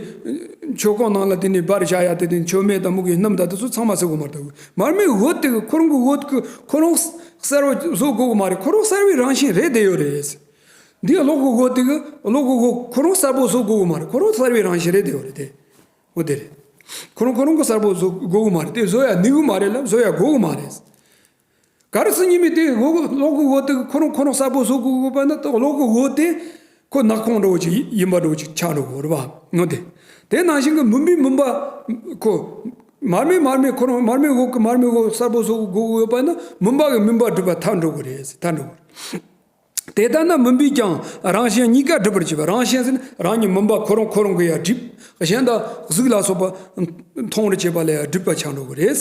མཆོད་ཀོང་ནང་ལ་དེ་ནི་སྦར་བཞག་ཡ་དེ་དེ་མཆོད་མེ་དང་མུ་གེ་སྣུམ་དང་དེ་ཚོ་ཚང་མ་ཟེར་དགོས་མ་རེད། མར་མེའི་འོད་དེ་གི་ཁོ་རང་གི་འོད་གི་ཁོ་རང་གསལ་བོ་བཟོ་དགོས་གི་མ་རེད། ཁོ་རང་གསལ་བའི་རང་བཞིན་རེད་བསྡད་ཡོད་རེད། འདི་གློག་གི་འོད་དེ་གི་གློག་གི་འོད་ཁོ་རང་གསལ་པོ་བཟོ་དགོས་གི་མ་རེད། ཁོ་རང་གསལ་བའི་རང་བཞིན་རེད་བསྡད་ཡོད་རེད་དེ། འོ་དེ་རེད། ཁོ་རང་ཁོ་རང་གི་གསལ་པོ་བཟོ་དགོས་གི་མ་རེད་དེ། བཟོ་ཡ་ནུས་གི་མ་རེད་ལ། བཟོ་ཡ་དགོས་གི་མ་རེད། ག་རེ་ཟེར་ཉི་མ་དེ་འོག་གློག་གི་འོད་དེ་ཁོ་རང་ཁོ་རང་གསལ་པོ་བཟོ་དགོས་དགོས་པ་ན། ད་གློག་གི་འོད་དེ་ཁོ་ནག་ཁུང་འདྲ་བོ་ཅིག་ཡིན་པ་འདྲ་བོ་ཅིག་ཆགས་འགྲོ་གི་རེད་པ། འོ་དེ། དེ་ནང་བཞིན་གྱི་མུན་པའི་མུན་པ་ཁོ། མར་མེ་མར་མེ་ཁོ་རང་མར་མེ་འོད་ཀྱི་མར་མེ་འོད་གསལ་པོ་བཟོ་དགོས་དགོས་པ་ན་མུན་པ་གི་མུན་པ་སྒྲིབ་པ་ཐལ་འགྲོ་གི་རེད། ཐལ་འགྲོ་གི་རེད། དེ་ལྟ་ན་མུན་པས་ཀྱང་རང་གཞན་གཉིས་ཀ་སྒྲིབ་པར་བྱེད་པ། རང་གཞན་ཟེར་ན་རང་ཉིད་མུན་པ་ཁོ་རང་ཁོ་རང་གི་ཡང་སྒྲིབ། གཞན་དག་གཟུགས་ལ་སོགས་པ་མཐོང་བར་བྱེད་པ་ལ་ཡང་སྒྲིབ་པ་ཆགས་འགྲོ་གི་རེད།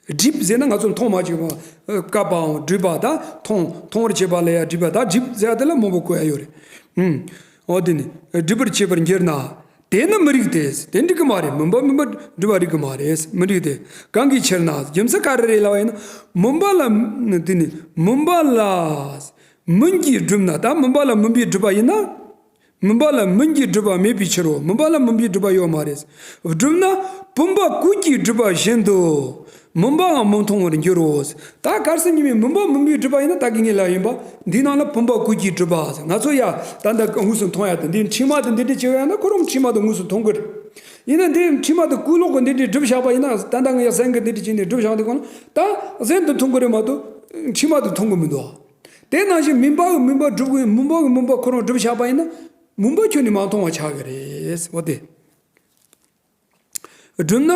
སྒྲིབ་ཟེར་ན་ང་ཚོ་མཐོང་མ་བྱེད་པ། བཀབ་པའམ་སྒྲིབ་པ་དང་མཐོང་མཐོང་བར་བྱེད་པ་ལ་ཡང་སྒྲིབ་པ་དང་སྒྲིབ་ཟེར་ཡ་དེ་ལ་མང་པོ་གོ་ཡ་ཡོད་རེད། ཨུམ། འོ་དེ་ནི་སྒྲིབ་པར་བྱེད་པར་འགྱུར་ན། དེ་ནི་མི་རིགས་ཏེ། དེ་འགྲིག་གི་མ་རེད། མུན་པ་མུན་པ་སྒྲིབ་པ་རིགས་གི་མ་རེད། མི་འགྲིག་སྟེ། གང་གི་ཕྱིར་ན། རྒྱུ་མཚན་ག་རེ་རེད་ལབ་པ་ཡིན་ན། མུན་པ་ལ་དེ་ནི་མུན་པ་ལ་མུན་གྱིས་བསྒྲིབས་ན། ད་མུན་པ་ལ་མུན་པས་བསྒྲིབས་པ་ཡིན་ན། མུན་པ་ལ་མུན་གྱིས་བསྒྲིབས་པ་མེད་པའི་ཕྱིར་རོ། མུན་པ་ལ་མུན་པས་བསྒྲིབས་པ་ཡོད་མ་རེད། བསྒྲིབས་ན་བུམ་པ་ཀུན་གྱིས་བསྒྲིབས་པ་བཞིན་དུ་མུན་པའང་མི་མཐོང་བར་འགྱུར་རོ། ད་གར་སེམས་ཉིད་མེད་མུན་པ་མུན་པས་བསྒྲིབས་པ་ཡིན་ན་ད་གིན་ངས་ལབ་ཡིན་པ། འདི་ནང་ལ་བུམ་པ་ཀུན་གྱིས་བསྒྲིབས་པ་ཟེར། ང་ཚོ་ཡ་ད་ལྟ་དངོས་སུ་མཐོང་ཡ་དེ་འདི་མཁྲིས་མ་དེ་འདི་འདྲ་བྱེད་ཡ་ན་ཁོ་རང་མཁྲིས་མ་དེ་དངོས་སུ་མཐོང་གི་རེད། ཡིན་ན་འདི་མཁྲིས་མ་དེ་ཀུན་ལོག་གི་འདི་འདྲ་བསྒྲིབས་བཞག་པ་ཡིན་ན། ད་ལྟ་ངས་ཡ་གཟན་གི་འདི་འདྲ་བྱས་ནས་བསྒྲིབས་བཞག་འདི་གོ་ན་ད་གཟན་དུ་མཐོང་གི་རེད་མ་གཏོགས་མཁྲིས་མ་དེ་མཐོང་གི་མི་འདུག་དེ་ནང་བཞིན་མུན་པ་གི་མུན་པ་སྒྲུབ་གི་མུན་པ་གི་མུན་པ་ཁོ་རང་སྒྲུབ་བཞག་པ་ཡིན་ན་མུན་པ་ཁྱོན་ནས་མ་མཐོང་བ་ཆགས་ཀྱི་རེད། འོ་དེ། བསྒྲུབས་ན་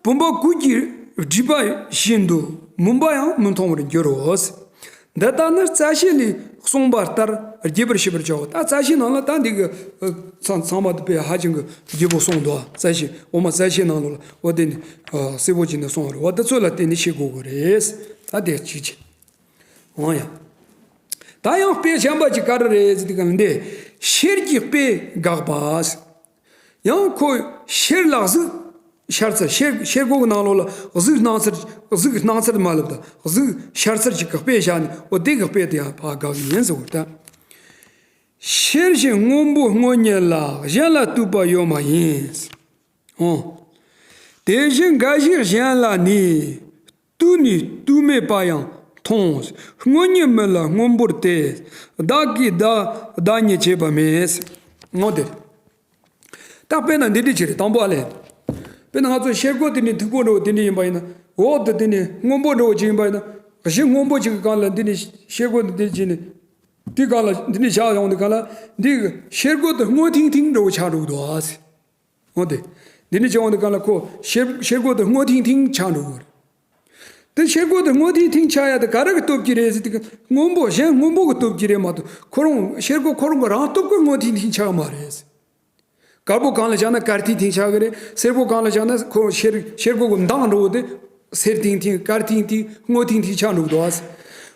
བུམ་པ་ཀུན་གྱིས་བསྒྲིབས་པ་བཞིན་དུ་མུན་པ་ཡང་མི་མཐོང་བར་འགྱུར་རོ། འདི་ལྟ་ན་རྩ་ཤེ་ལས་གསུངས་པ་ལྟར་རྒྱས་པར་ཤེས་པར་བྱའོ། ད་རྩ་ཤེ་ནང་ལ་ད་འདི་གི་ཚང་ཚང་མ་དེ་དཔེ་ཧ་ཅང་གི་རྒྱས་པོ་གསུངས་འདུག་རྩ་ཤེ་འོ་མ་རྩ་ཤེ་ནང་ལོགས་ལ་འོ་དེ་ནི་གསལ་པོ་བྱས་ནས་གསུངས་པ་རེད། འོ་དེ་ཚོ་ལ་བརྟེན་ནས་ཤེས་དགོས་ཀྱི་རེད། ད་དེ་གཅིག་བྱས། འོང་ཡ། ད་ཡང་དཔེ་གཞན་པ་ཅིག་ག་རེ་རེད་ཟེར་དུས་གང་ལ་འདི་ཤེལ་གྱི་དཔེ་དགག་པ། ཡང་ཁོ་ཤེལ་ལ་གཟུགས་ཤར་ཚུལ། ཤེལ་ཤེལ་སྒོ་གི་ནང་ལོགས་ལ་གཟུགས་སྣང་ཚུལ། གཟུགས་སྣང་ཚུལ་མ་ལབ་ད་གཟུགས་ཤར་ཚུལ་ཅིག་གི་དཔེ་བཞག་ནས་འོ་དེ་གི་དཔེ་དེ་ཡང་ཕར་དགག་གི་ཡིན་ཟེར་བ་ད། ཤེལ་བཞིན་སྔོན་པོ་སྔོ་ཉིད་ལ་གཞན་ལ་ལྟོས་པ་ཡོད་མ་ཡིན། འོ། དེ་བཞིན་འགའ་ཞིག་གཞན་ལ་ནི། ལྟོས་ནས་ལྟོས་མེད་པ་ཡང་མཐོང་། སྔོ་ཉིད་མིན་ལ་སྔོན་པོར་ཏེ། བདག་གིས་བདག་བདག་ཉིད་བྱས་པ་མེད། འོ་དེ། ད་དཔེར་ན་འདི་འདྲ་ཅིག་རེད། དང་པོ་ཨ་ལས། དཔེར་ན་ང་ཚོ་ཤེལ་སྒོ་དེ་ནི་མཐུག་པོ་འདྲ་བོ་དེ་འདྲ་ཡིན་པ་ཡིན་ན། འོག་ཏུ་དེ་ནི་སྔོན་པོ་འདྲ་བོ་ཅིག་ཡིན་པ་ཡིན་ན། གཞི་སྔོན་པོ་ཅིག་གི་སྒང་ལ་འདི་ནི་ཤེལ་སྒོ་འདི་འདྲ་ཅིག་ནི། དེ་ག་ལ་འདི་འདྲ་ཆགས་ཡོང་དུས་ག་ལ་འདི་ཤེལ་སྒོ་དེ་སྔོ་ཐིང་ཐིང་འདྲ་བོ་ཆགས་འགྲོ་གི་འདུག་ཨ་ཟེར། འོ་དེ། འདི་འདྲ་ཆགས་ཡོང་དུས་ག་ལ་ཁོ་ཤེལ་ཤེལ་སྒོ་དེ་སྔོ་ཐིང་ཐིང་ཆགས་འགྲོ་གི་རེད། དེ་ཤེལ་སྒོ་དེ་སྔོ་ཐིང་ཐིང་ཆགས་ཡ་དེ་ག་རེ་གི་སྟོབས་ཀྱིས་རེད་ཟེར་དུས་སྔོན་པོ་གཞན་སྔོན་པོ་གི་སྟོབས་ཀྱིས་རེད་མ་གཏོགས་ཁོ་རང་ཤེལ་སྒོ་ཁོ་རང་གི་རང་སྟོབས་ཀྱིས་སྔོ་ཐིང་ཐིང་ཆགས་མ་རེད། དཀར་པོ་གང་ལ་བཞག་ན་དཀར་ཐིང་ཐིང་ཆགས་ཀྱི་རེད། སེར་པོ་གང་ལ་བཞག་ན་ཁོ་ཤེལ་ཤེལ་སྒོ་གི་མདངས་འདྲ་བོ་དེ་སེར་ཐིང་ཐིང་དཀར་ཐིང་ཐིང་སྔོ་ཐིང་ཐིང་ཆགས་འགྲོ་གི་འདུག་ཨ།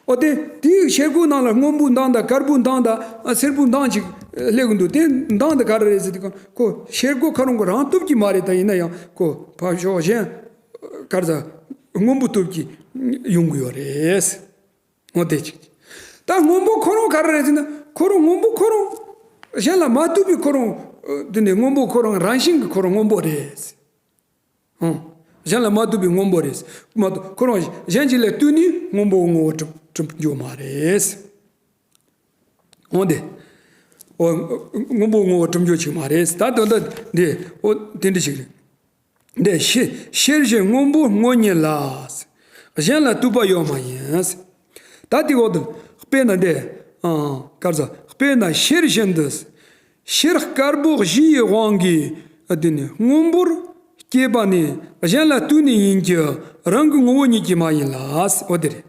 འོ་དེ་དེའི་ཤེལ་སྒོ་ནང་ལ་སྔོན་པོའི་མདངས་དང་དཀར་པོའི་མདངས་དང་སེར་པོའི་མདངས་ཅིག་སླེབས་ཀྱི་འདུག་དེ་མདངས་དེ་ག་རེ་རེད་ཟེར་དུས་ཁོ་ཤེལ་སྒོ་ཁོ་རང་གི་རང་སྟོབས་ཀྱིས་མ་རེད། ད་ཡིན་ན་ཡང་ཁོ་ཕར་ཕྱོགས་གཞན་ག་རེ་ཟ་སྔོན་པོའི་སྟོབས་ཀྱིས་ཡོང་གི་ཡོད་རེད། འོ་དེ་ཅིག་ད་སྔོན་པོ་ཁོ་རང་ག་རེ་རེད་ཟེར་ན་ཁོ་རང་སྔོན་པོ་ཁོ་རང་གཞན་ལ་མ་ལྟོས་པའི་ཁོ་རང་དེ་ནས་སྔོན་པོ་ཁོ་རང་རང་བཞིན་གྱི་ཁོ་རང་སྔོན་པོ་རེད། ཨང་། གཞན་ལ་མ་ལྟོས་པའི་སྔོན་པོ་རེད། མ་གཏོགས་ཁོ་རང་གཞན་གཅིག་ལ་ལྟོས་ནས་སྔོན་པོ་ངོ་བོ་གྲུབ་གྲུབ་རྒྱུ་མ་རེད། འོ་དེ། འོ། སྔོན་པོ་ངོ་བོ་གྲུབ་རྒྱུ་ཅིག་མ་རེད། ད་དོན་དག་འདི་འོ་དེ་འདྲ་ཞིག་རེད། འདི་ཤེ་ཤེར་ཕྱིན་སྔོན་པོ་སྔོ་ཉིད་ལ། གཞན་ལ་ལྟོས་པ་ཡོད་མ་ཡིན། ད་དེ་འོག་ཏུ་དཔེར་ན་འདི། ཨང་། ག་རེ་ཟ། དཔེར་ན་ཤེར་བཞིན་དུ། ཤེལ་དཀར་པོ་བཞི་ཡི་དབང་གིས་དེ་ནི་སྔོན་པོར་སྐྱེས་པ་ནི་གཞན་ལ་ལྟོས་ནས་ཡིན་གྱི་རང་གི་ངོ་བོ་ཉིད་ཀྱིས་མ་ཡིན་ལ། འོ་དེ་རེད།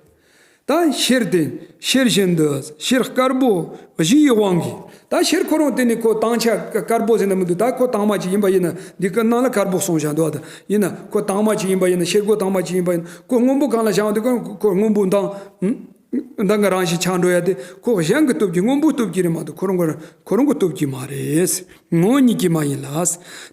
ད་ཤེལ་དེ་ཤེར་བཞིན་དུ་ཤེལ་དཀར་པོ་བཞི་ཡི་དབང་གིས། ད་ཤེལ་ཁོ་རང་དེ་ནི་ཁོ་དྭངས་ཆ་དཀར་པོ་ཟེར་ན་མི་འདུག་ད་ཁོ་དྭངས་མ་ཅིག་ཡིན་པ་ཡིན་ན་འདི་ཀ་ནང་ལ་དཀར་པོ་གསུངས་བཞག་འདུག་ད་ཡིན་ན་ཁོ་དྭངས་མ་ཅིག་ཡིན་པ་ཡིན་ན་ཤེལ་སྒོ་དྭངས་མ་ཅིག་ཡིན་པ་ཡིན་ན་ཁོ་སྔོན་པོ་གང་ལ་བཞག་འདུག་ཁོ་སྔོན་པོ་མདངས། མདངས་ཀྱི་རང་བཞིན་ཆགས་འགྲོ་ཡ་དེ་ཁོ་གཞན་གྱི་སྟོབས་ཀྱིས་སྔོན་པོའི་སྟོབས་ཀྱིས་རེད་མ་གཏོགས་ཁོ་རང་གི་ཁོ་རང་གི་སྟོབས་ཀྱིས་མ་རེད། ངོ་བོ་ཉིད་ཀྱིས་མ་ཡིན་ལ།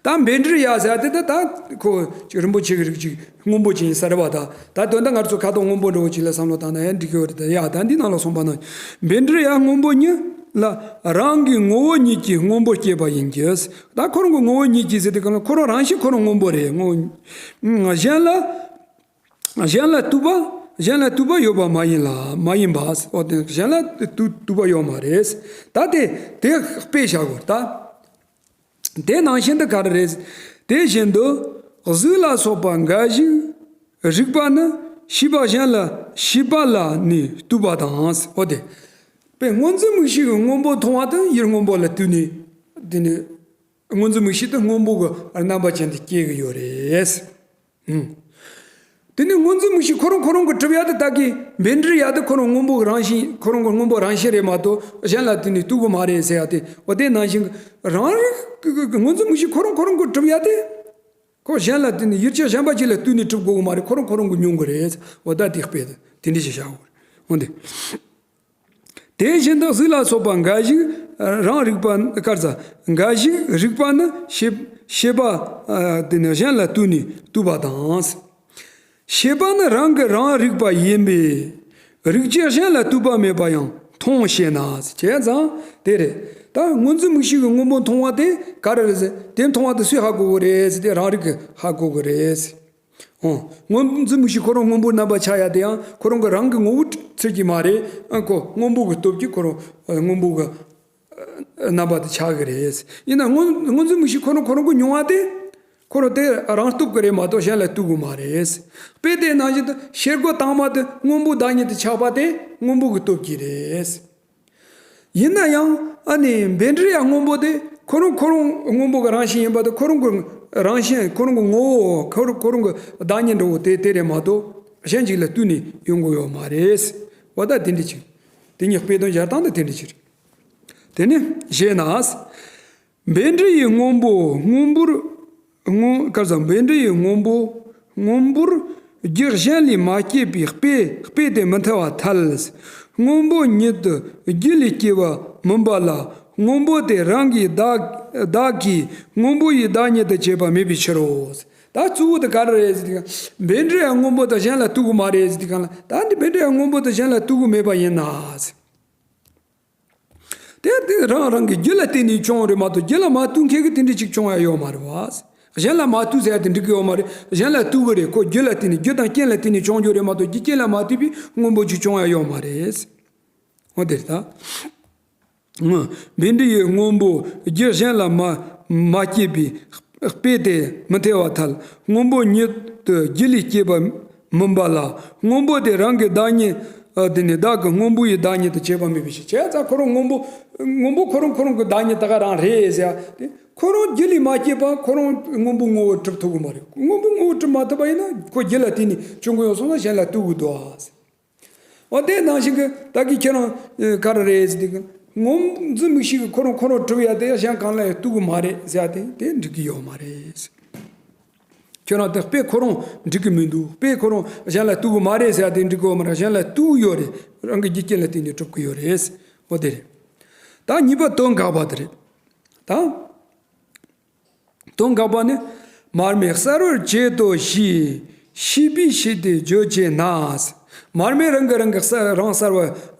ད་འབེན་འདྲིར་ཡ་ཟེར་ཡ་དེ་ད་ད་ཁོ་རིན་པོ་ཆེ་གི་རིགས་ཅིག་སྔོན་པོ་ཅིག་ཡིན་ས་རེད་བ། ད་ད་དོན་དག་ང་ཚོ་ཁ་དོག་སྔོན་པོ་འདྲ་བོ་ཅིག་ལ་བསམ་བློ་བཏང་ན་ཡང་འགྲིག་གི་ཡོད་རེད། ད་ཡ་ད་འདི་ནང་ལ་གསུངས་པ་ན་འབེན་འདྲིར་ཡ་སྔོན་པོ་ཉིད་ལ་རང་གི་ངོ་བོ་ཉིད་ཀྱིས་སྔོན་པོར་སྐྱེས་པ་ཡིན་གྱི། ད་ཁོ་རང་གི་ངོ་བོ་ཉིད་ཀྱིས་ཟེར་དུས་གང་ལ་ཁོ་རང་རང་བཞིན་ཁོ་རང་སྔོན་པོ་རེད། ངོ་། གཞན་ལ། གཞན་ལ་ལྟོས་པ། གཞན་ལ་ལྟོས་པ་ཡོད་པ་མ་ཡིན་ལ་མ་ཡིན་པ། འོ་དེ་གཞན་ལ་ལྟོས་ལྟོས་པ་ཡོད་མ་རེད། ད་དེ་དེ་དཔེ་བཞག་དགོས་ད། དེ་ནང་བཞིན་དུ་ག་རེ་རེད། དེ་བཞིན་དུ་གཟུགས་ལ་སོགས་པ་འགའ་ཞིག་རིག་པ་ནི་ཤེས་པ་གཞན་ལ་ཤེས་པ་ལ་ནི་ལྟོས་པ་དང་། འོ་དེ་དཔེ་སྔོ་འཛིན་མིག་ཤེས་ཀྱི་སྔོན་པོ་མཐོང་བ་དང་ཡུལ་སྔོན་པོ་ལ་ལྟོས་ནས་དེ་ནི་སྔོ་འཛིན་མིག་ཤེས་དེ་སྔོན་པོ་གི་རྣམ་པ་ཅན་དུ་སྐྱེ་གི་ཡོད་རེད། ཨང་། དེ་ནས་སྔོ་འཛིན་མིག་ཤེས་ཁོ་རང་ཁོ་རང་གི་གྲུབ་ཡ་དེ་ད་གི་འབེན་འདྲིར་ཡ་དེ་ཁོ་རང་སྔོན་པོ་རང་བཞིན་ཁོ་རང་གི་སྔོན་པོ་རང་བཞིན་རེད་མ་གཏོགས་གཞན་ལ་དེ་ནས་ལྟོས་གི་མ་རེད་ཟེར་ཡ་དེ། འོ་དེ་ནང་བཞིན་རང་རིག་སྔོ་འཛིན་མིག་ཤེས་ཁོ་རང་ཁོ་རང་གི་གྲུབ་ཡ་དེ་ཁོ་གཞན་ལ་དེ་ནས་ཡུལ་ཅན་གཞན་པ་ཅིག་ལ་ལྟོས་ནས་གྲུབ་དགོས་གི་མ་རེད། ཁོ་རང་ཁོ་རང་གི་མྱོང་གི་རེད། འོ་ད་དེ་དཔེ་དེ་འདྲ་ཞིག་བཞག་དགོས་རེད། འོ་དེ། དེ་བཞིན་དུ་གཟུགས་ལ་སོགས་པ་འགའ་ཞིག་རང་རིག་པ་ག་རེ་ཟ། འགའ་ཞིག་རིག་པ་ནི་ཤེས་ཤེས་པ་དེ་ནི་གཞན་ལ་ལྟོས་ནས་ལྟོས་པ་དང་། ཤེས་པ་ནི་རང་གིས་རང་རིག་པ་ཡིན་པས་རིག་བྱེད་གཞན་ལ་ལྟོས་པ་མེད་པ་ཡང་མཐོང་ཞེ་ན། བྱས་ཙང་དེ་རེད། ད་སྔོ་འཛིན་མིག་ཤེས་ཀྱི་སྔོན་པོ་མཐོང་བ་དེ་ག་རེ་རེད་ཟེར། དེ་མཐོང་བ་དེ་སུས་ཧ་གོ་གི་རེད་ཟེར་དེ་རང་རིག་གིས་ཧ་གོ་གི་རེད། འོ། སྔོ་འཛིན་མིག་ཤེས་ཁོ་རང་སྔོན་པོའི་རྣམ་པ་ཆགས་ཡ་དེ་ཡང་ཁོ་རང་གི་རང་གི་ངོ་བོ་ཚུལ་གྱིས་མ་རེད། ཨ་ཁོ་སྔོན་པོ་གི་སྟོབས་ཀྱིས་ཁོ་རང་སྔོན་པོ་གི་རྣམ་པ་དེ་ཆགས་ཀྱི་རེད། ཡིན་ན་སྔོ་སྔོ་འཛིན་མིག་ཤེས་ཁོ་རང་ཁོ་རང་གི་མྱོང་བ་དེ་ཁོ་རང་དེ་རང་སྟོབས་ཀྱིས་རེད་མ་གཏོགས་གཞན་ལ་ལྟོས་གི་མ་རེད། དཔེ་དེ་ནང་བཞིན་དུ་ཤེལ་སྒོ་དྭངས་མ་དེ་སྔོན་པོའི་བདག་ཉིད་དུ་ཆགས་པ་དེ་སྔོན་པོ་གི་སྟོབས་ཀྱིས་རེད། ཡིན་ན་ཡང་ཨ་ནི་འབེན་འདྲིར་ཡ་སྔོན་པོ་དེ་ཁོ་རང་ཁོ་རང་སྔོན་པོ་གི་རང་བཞིན་ཡིན་པ་དང་ཁོ་རང་གི་རང་བཞིན་ཁོ་རང་གི་ངོ་བོ་ཁོ་རང་ཁོ་རང་གི་བདག་ཉིད་འདྲ་བོ་དེ་དེ་རེད་མ་གཏོགས་གཞན་ཅིག་ལ་ལྟོས་ནས་ཡོང་གི་ཡོད་མ་རེད། འོ་ད་དེ་འདྲ་ཅིག་དེ་ཉིད་དཔེ་དོན་སྦྱར་སྟངས་དེ་དེ་འདྲ་ཅིག་རེད། དེ་ནི་ཞེ་ན། འབེན་འདྲི་ཡི་སྔོན་པོ་སྔོན་པོར། སྔོན་ག་རེ་ཟ། འབེན་འདྲི་ཡི་སྔོན་པོ་སྔོན་པོར་རྒྱུ་གཞན་ལས་མ་སྐྱེས་པའི་དཔེ་དཔེ་དེ་མི་འཐད་པར་ཐལ། སྔོན་པོ་ཉིད་དུ་རྒྱུ་ལས་སྐྱེ་བ་མིན་པ་ལ་སྔོན་པོ་དེ་རང་གི་བདག་བདག་གིས་སྔོན་པོ་ཡི་བདག་ཉིད་དུ་བྱས་པ་མེད་པའི་ཕྱིར་རོ། ད་གཙོ་བོ་དེ་ག་རེ་རེད་ཟེར་དུས། འབེན་འདྲི་ཡི་སྔོན་པོ་དེ་གཞན་ལ་ལྟོས་གི་མ་རེད་ཟེར་དུས་གང་ལ། ད་འདི་འབེན་འདྲི་ཡི་སྔོན་པོ་དེ་གཞན་ལ་ལྟོས་གི་མེད་པ་ཡིན་ན། དེ་དེ་རང་རང་གི་རྒྱུ་ལ་བརྟེན་ནས་བྱུང་རེད་མ་གཏོགས་རྒྱུ་ལ་མ་ལྟོས་མཁན་གྱི་དེ་འདྲ་ཅིག་བྱུང་ཡ་ཡོད་མ་རེད་བ། གཞན་ལ་མ་ལྟོས་ཟེར་ཡ་དེ་འགྲིག་གི་ཡོད་མ་རེད། གཞན་ལ་ལྟོས་གི་རེད། ཁོ་རྒྱུ་ལ་བརྟེན་ནས་རྒྱུ་དང་རྐྱེན་ལ་བརྟེན་ནས་བྱུང་རྒྱུ་རེད་མ་གཏོགས་རྒྱུ་རྐྱེན་ལ་མ་ལྟོས་པའི་སྔོན་པོ་ཅིག་བྱུང་ཡ་ཡོད་མ་རེད། འོ་དེ་རེད་ད། འབེན་འདྲི་ཡི་སྔོན་པོ་རྒྱུ་གཞན་ལ་མ་མ་སྐྱེས་པའི་དཔེ་དེ་མི་འཐད་པར་ཐལ། སྔོན་པོ་ཉིད་དུ་རྒྱུ་ལས་སྐྱེས་པ་མིན་པ་ལ་སྔོན་པོ་དེ་རང་གི་བདག་ཉིད་ ཨ། དེ་ནི་བདག་གི་སྔོན་པོ་ཡི་བདག་ཉིད་དུ་བྱེད་པ་མེད་པའི་ཕྱིར། བྱས་ཙང་ཁོ་རང་སྔོན་པོ། སྔོན་པོ་ཁོ་རང་ཁོ་རང་གི་བདག་ཉིད་ད་ག་རང་རེད་ཟེར་ཡ་དེ། ཁོ་རང་རྒྱུ་ལས་མ་སྐྱེས་པ་ཁོ་རང་སྔོན་པོ་ངོ་བོ་གྲུབ་ཐུབ་ཀྱི་མ་རེད། སྔོན་པོ་ངོ་བོ་གྲུབ་མ་ཐུབ་པ་ཡིན་ན་ཁོ་རྒྱུ་ལ་བརྟེན་ནས་བྱུང་གི་ཡོད་སོང་ན་གཞན་ལ་ལྟོས་དགོས་འདུག་ཨ། འོ། དེ་ནང་བཞིན་གྱི་ད་གིན་ཁྱེད་རང་ག་རེ་རེད་ཟེར་དུས་ཀྱི། སྔོ་འཛིན་མིག་ཤེས་ཀྱིས་ཁོ་རང་ཁོ་རང་གྲུབ་ཡ་དེ་གཞན་གང་ལ་ཡང་ལྟོས་ཀྱི་མ་རེད་ཟེར་ཡ་དེ་དེ་འགྲིག་གི་ཡོད་མ་རེད། ཁྱོད་རང་དེ་དཔེ་ཁོ་རང་འགྲིག་གི་མི་འདུག་དཔེ་ཁོ་རང་གཞན་ལ་ལྟོས་ཀྱི་མ་རེད་ཟེར་ཡ་དེ་འགྲིག་གི་ཡོད་མ་རེད། གཞན་ལ་ལྟོས་ཀྱི་ཡོད་རེད། རང་གི་རྒྱུ་རྐྱེན་ལ་བརྟེན་ནས་གྲུབ་ཀྱི་ཡོད་རེད། འོ་དེ་རེད། ད་གཉིས་པ་དོན་དགག་པ་དེ་རེད། ད། དོན་དགག་པ་ནི། མར་མེ་གསལ་བར་བྱེད་དོ་ཞེས་ཤེས་པས་ཤེས་ཏེ་བརྗོད་བྱས་ན། མར་མེ་རང་གིས་རང་གི་གསལ་རང་གསལ་བ་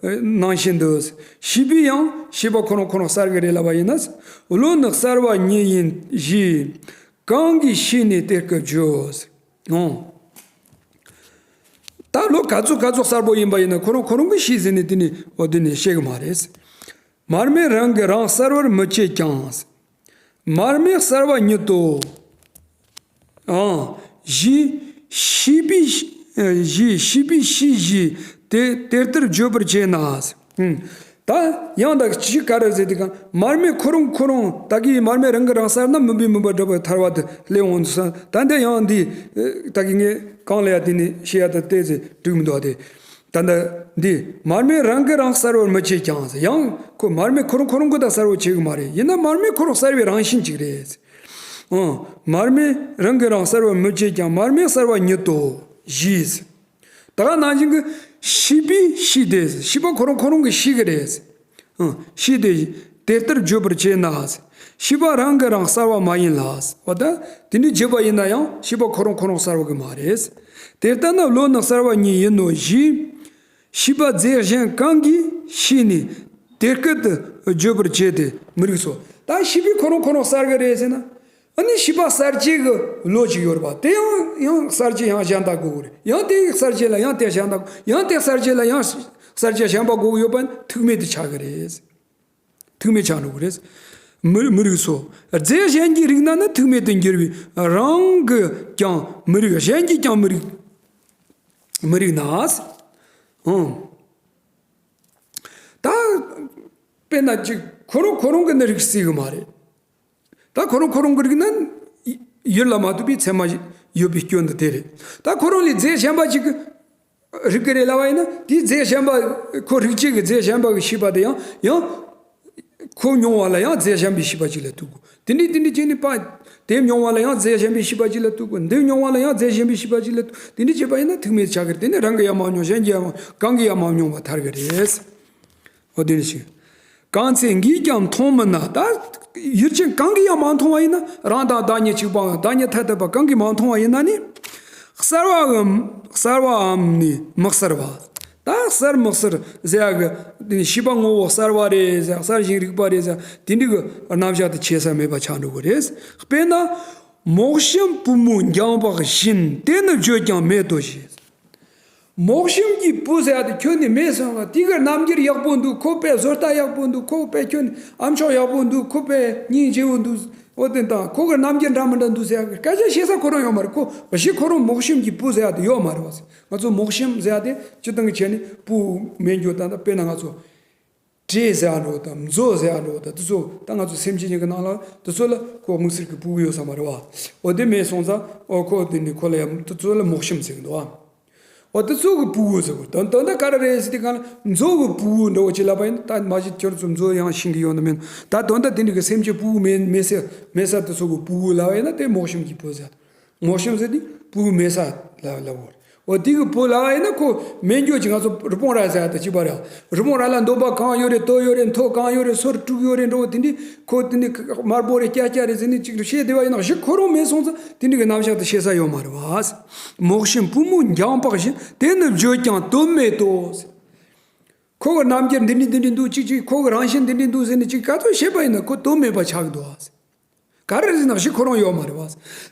ནང་བཞིན་དུ། ཤེས་པས་ཡང་ཤེས་པ་ཁོ་རང་ཁོ་རང་གསལ་གྱི་རེད་ལབ་པ་ཡིན་ན། བློ་ནི་གསལ་བ་ཉིད་ཡིན་ཞེས་གང་གིས་ཤེས་ནས་དེ་སྐད་བརྗོད། འོང་། ད་བློ་ག་ཚོད་ག་ཚོད་གསལ་པོ་ཡིན་པ་ཡིན་ན་ཁོ་རང་ཁོ་རང་གིས་ཤེས་ཟིན་ནས་དེ་ནི་འོ་དེ་ནི་ཤེས་གི་མ་རེད། མར་མེ་རང་གིས་རང་གསལ་བར་མི་བྱེད་ཀྱང་། མར་མེ་གསལ་བ་ཉིད་དོ། ཨང་། ཞེས་ཤེས་པས། ཞེས་ཤེས་པས་ཤེས་ཞེས་དེ་དེ་ལྟར་བརྗོད་པར་བྱེད་ན། ཨང་། ད་ཡང་དག་ཅིག་ག་རེ་ཟེར་དུས་ཀྱང་མར་མེ་ཁོ་རང་ཁོ་རང་ད་གིན་མར་མེ་རང་གིས་རང་གསལ་ན་མུན་པས་མུན་པ་སྒྲིབ་པ་ཐར་བ་དེ་སླེབས་འོང་དུས་ད་འདི་ཡང་འདི་ད་གིན་ངས་གང་ལ་ཡ་དེ་ནི་ཤེས་ཡ་ད་ལྟས་ཟེར་འགྲིག་མི་འདུག་སྟེ། ད་ལྟ་འདི་མར་མེ་རང་གིས་རང་གསལ་བར་མི་བྱེད་ཀྱང་ཟེར། ཡང་ཁོ་མར་མེ་ཁོ་རང་ཁོ་རང་གིས་ད་གསལ་བར་བྱེད་གི་མ་རེད། ཡིན་ན་མར་མེ་ཁོ་རང་གསལ་བའི་རང་བཞིན་ཅིག་རེད། ཨང་། མར་མེ་རང་གིས་རང་གསལ་བར་མི་བྱེད་ཀྱང་མར་མེ་གསལ་བ་ཉིད་དོ་ཞེས། ད་ག་ནང་བཞིན་གྱི་ཤེས་པས་ཤེས་ཏེ། ཤེས་པ་ཁོ་རང་ཁོ་རང་གིས་ཤེས་གི་རེད། ཨང་། ཤེས་ཏེ་དེ་ལྟར་བརྗོད་པར་བྱེད་ན། ཤེས་པ་རང་གིས་རང་གསལ་བ་མ་ཡིན་ལ། འོ་ད་དེ་འདྲ་བརྗོད་པ་ཡིན་ན་ཡང་ཤེས་པ་ཁོ་རང་ཁོ་རང་གསལ་བ་གི་མ་རེད། དེ་ལྟ་ན་བློ་ནི་གསལ་བ་ཉིད་ཡིན་ནོ་ཞེས། ཤེས་པ་རྫས་གཞན་གང་གིས་ཤེས་ནས་དེ་སྐད་དུ་བརྗོད་པར་བྱེད་དེ་མི་རིགས་སོ། ད་ཤེས་པས་ཁོ་རང་ཁོ་རང་གསལ་གི་རེད་ཟེར་ན། ཨ་ནི་ཤེས་པ་གསལ་བྱེད་ཀྱི་བློ་ཅིག་ཡོད་རེད་པ། དེ་ཡང་ཡང་གསལ་བྱེད་ཡང་གཞན་དག་དགོས་ཀྱི་རེད། ཡང་དེ་ཡི་གསལ་བྱེད་ལ་ཡང་དེ་གཞན་དག་ཡང་དེ་གསལ་བྱེད་ལ་ཡང་གསལ་བྱེད་གཞན་པ་དགོས་ཀྱི་ཡོད་པ་ནི་ཐུག་མེད་དུ་ཆགས་ཀྱི་རེད། ཐུག་མེད་ཆགས་འགྲོ་གི་རེད། མི་མི་རིགས་སོ། རྫས་གཞན་གྱིས་རིག་ན་ནི་ཐུག་མེད་དུ་འགྱུར་བས་རང་གིས་ཀྱང་མི་རིག་གཞན་གྱིས་ཀྱང་མི་རིག་མི་རིག་ན། ཨང་། ད་དཔེར་ན་ཅིག་ཁོ་རང་ཁོ་རང་གིས་ནི་རིག་སྲིད་གི་མ་རེད། ད་ཁོ་རང་ཁོ་རང་གིས་རིག་ན་ཡུལ་ལ་མ་ལྟོས་པའི་ཚད་མ་ཡོད་པའི་སྐྱོན་དུ་དེ་རེད། ད་ཁོ་རང་ལས་རྫས་གཞན་པ་ཅིག་གིས་རིག་གི་རེད་ལབ་པ་ཡིན་ན་དེའི་རྫས་གཞན་པ་ཁོ་རིག་བྱེད་ཀྱི་རྫས་གཞན་པ་གི་ཤེས་པ་དེ་ཡང་ཡང་ཁོ་མྱོང་བ་ལ་ཡང་རྫས་གཞན་པའི་ཤེས་པ་ཅིག་ལ་ཐུག་གོ། དེ་འདྲའི་དེ་འདྲའི་བྱས་ནས་པ། དེ་མྱོང་བ་ལ་ཡང་རྫས་གཞན་པའི་ཤེས་པ་ཅིག་ལ་ཐུག་གོ། འདི་མྱོང་བ་ལ་ཡང་རྫས་གཞན་པའི་ཤེས་པ་ཅིག་ལ་ཐུག་དེ་འདྲའི་བྱས་པ་ཡིན་ན་ཐུག་མེད་ཆགས་ཀྱི་རེད། དེ་ནི་རང་གིས་ཡང་མ་མྱོང་གཞན་གྱིས་ཡང་མ་གང་གིས་ཡང་མ་མྱོང་བ་ཐར་གི་རེད། འོ་དེ་ནི་ཞིག་གང་ཚེ་འགས་ཀྱང་མཐོང་མིན་ན། ད་ཡུལ་ཅན་གང་གིས་ཡང་མ་མཐོང་བ་ཡིན་ན། རང་དང་བདག་ཉིད་གཅིག་པའམ་བདག་ཉིད་ཐ་དད་པ་གང་གིས་མ་མཐོང་བ་ཡིན་ན་ནི། གསལ་བའམ་གསལ་བའམ་ནི་མི་གསལ་བ། ད་གསལ་མི་གསལ་ཟེར་ཡག་གི་ཤེས་པ་ངོ་བོ་གསལ་བ་རེད་ཟེར། གསལ་ཞིང་རིག་པ་རེད་ཟེར། དེ་འདྲ་གི་རྣམ་གཞག་དེ་ཕྱེ་ས་མེད་པ་ཆགས་འགྲོ་གི་རེད། དཔེར་ན། མོག་ཤིང་པུས་མོ་འགྱངས་པ་བཞིན། དེ་ནི་བརྗོད་ཀྱང་མེད་དོ་ཞེས། མོག་ཤིང་གི་སྤུ་ཟེར་ཡ་དེ་ཁྱོན་ནས་མེད་སོང་ལ། དེ་གི་རྣམ་འགྱུར་ཡག་པོ་འདུག་ཁོ་དཔེ་བཟོ་ལྟ་ཡག་པོ་འདུག་ཁོ་དཔེ་ཁྱོན་ཨ་མཆོག་ཡག་པོ་འདུག་ཁོ་དཔེ་སྙིང་རྗེ་བོ་འདུག་འོ་དེ་དང་ཁོ་གི་རྣམ་འགྱུར་འདྲ་མི་འདྲ་འདུག་ཟེར་ཡ་གི་སྐད་ཆ་བཤད་ས་ཁོ་རང་ཡོད་མ་རེད། ཁོ་གཞི་ཁོ་རང་མོག་ཤིང་གི་སྤུ་ཟེར་ཡ་དེ་ཡོད་མ་རེད་བ། ང་ཚོ་མོག་ཤིང་ཟེར་ཡ་དེ་སྤྱིར་བཏང་གི་བྱས་ནས་སྤུ་མེད་རྒྱུ་ད་ལྟ་དཔེར་ན་ང་ཚོ། བྲེ་ཟེར་ཡ་འདྲ་བོ་དང་མཛོ་ཟེར་ཡ་འདྲ་བོ་དང་དེ་ཚོ་ད་ང་ཚོ་སེམས་ཅན་གཉིས་ཀྱི་ནང་ལ་དེ་ཚོ་ལ་ཁོ་དམིགས་བསལ་གྱི་སྤུ་གུ་ཡོད་ས་མ་རེད་བ། འོ་དེ་མེད་སོང་ཙང་འོ་ཁོ་དེ་ནི་ཁོ་ལ་ཡང་དེ་ཚོ་ལ་མོག་ཤིང་ཟེར་གི་འདུག་བ། འོ་དེ་ཚོ་གི་སྤུ་གུ་ཟེར་གི་འདུག་ད་ད་ལྟ་ག་རེ་རེད་ཟེར་དུས་གང་ལ་མཛོ་གི་སྤུ་གུ་འདྲ་བོ་ཅིག་ལབ་པ་ཡིན་ན། ད་མ་གཞི་ཁྱོད་ཚོ་མཛོ་ཡང་ཤེས་གི་ཡོད་ན་མེད་ན། ད་དོན་དག་དེ་འདྲ་གི་སེམས་ཅན་སྤུ་གུ་མེད་མེད་ས་མེད་ས་དེ་ཚོ་གི་སྤུ་གུ་ལབ་པ་ཡིན་ན་དེ་མོག་ཤིང་གི་སྤུ་ཟེར། མོག་ཤིང་ཟེར་དེ་སྤུ་གུ་མེད་ས་ལ་ལབ་བོ། འོ་དེ་གི་སྤུ་ལབ་པ་ཡིན་ན་ཁོ་མེད་རྒྱུ་ཅིག་ང་ཚོ་རི་བོང་རྭ་ཟེར་ཡ་དང་གཅིག་པ་རེད། རི་བོང་རྭ་ལ་འདོམ་པ་གང་ཡོད་རེད། དོ་ཡོད་རེད། མཐོ་གང་ཡོད་རེད། སོར་དྲུག་ཡོད་རེད། འགྲོ་བོ་དེ་འདྲའི་ཁོ་དེ་འདྲའི་དམར་པོ་རེད། སྐྱ་སྐྱ་རེད་ཟེར་ནས་ཅིག་བཤད་བསྡད་པ་ཡིན་ན་གཞི་ཁོ་རང་མེད་སོང་ཙང་དེ་འདྲའི་གི་རྣམ་གཞག་དེ་བཤད་ས་ཡོད་མ་རེད་བ། མོག་ཤིང་པུས་མོ་འགྱངས་པ་བཞིན། དེ་ནི་བརྗོད་ཀྱང་དོན་མེད་དོ། ཁོ་གི་རྣམ་འགྱུར་འདི་འདྲའི་འདི་འདྲའི་འདུག་ཅིག་ཅིག་ཁོ་གི་རང་བཞིན་འདི་འདྲའི་འདུག་ཟེར་ནས་ཅིག་ག་ཚོད་བཤད་པ་ཡིན་ན་ཁོ་དོན་མེད་པ་ཆགས་ཀྱི་འདུག་བ། ག་རེ་ཟེར་ན་གཞི་ཁོ་རང་ཡོད་མ་རེད་བ།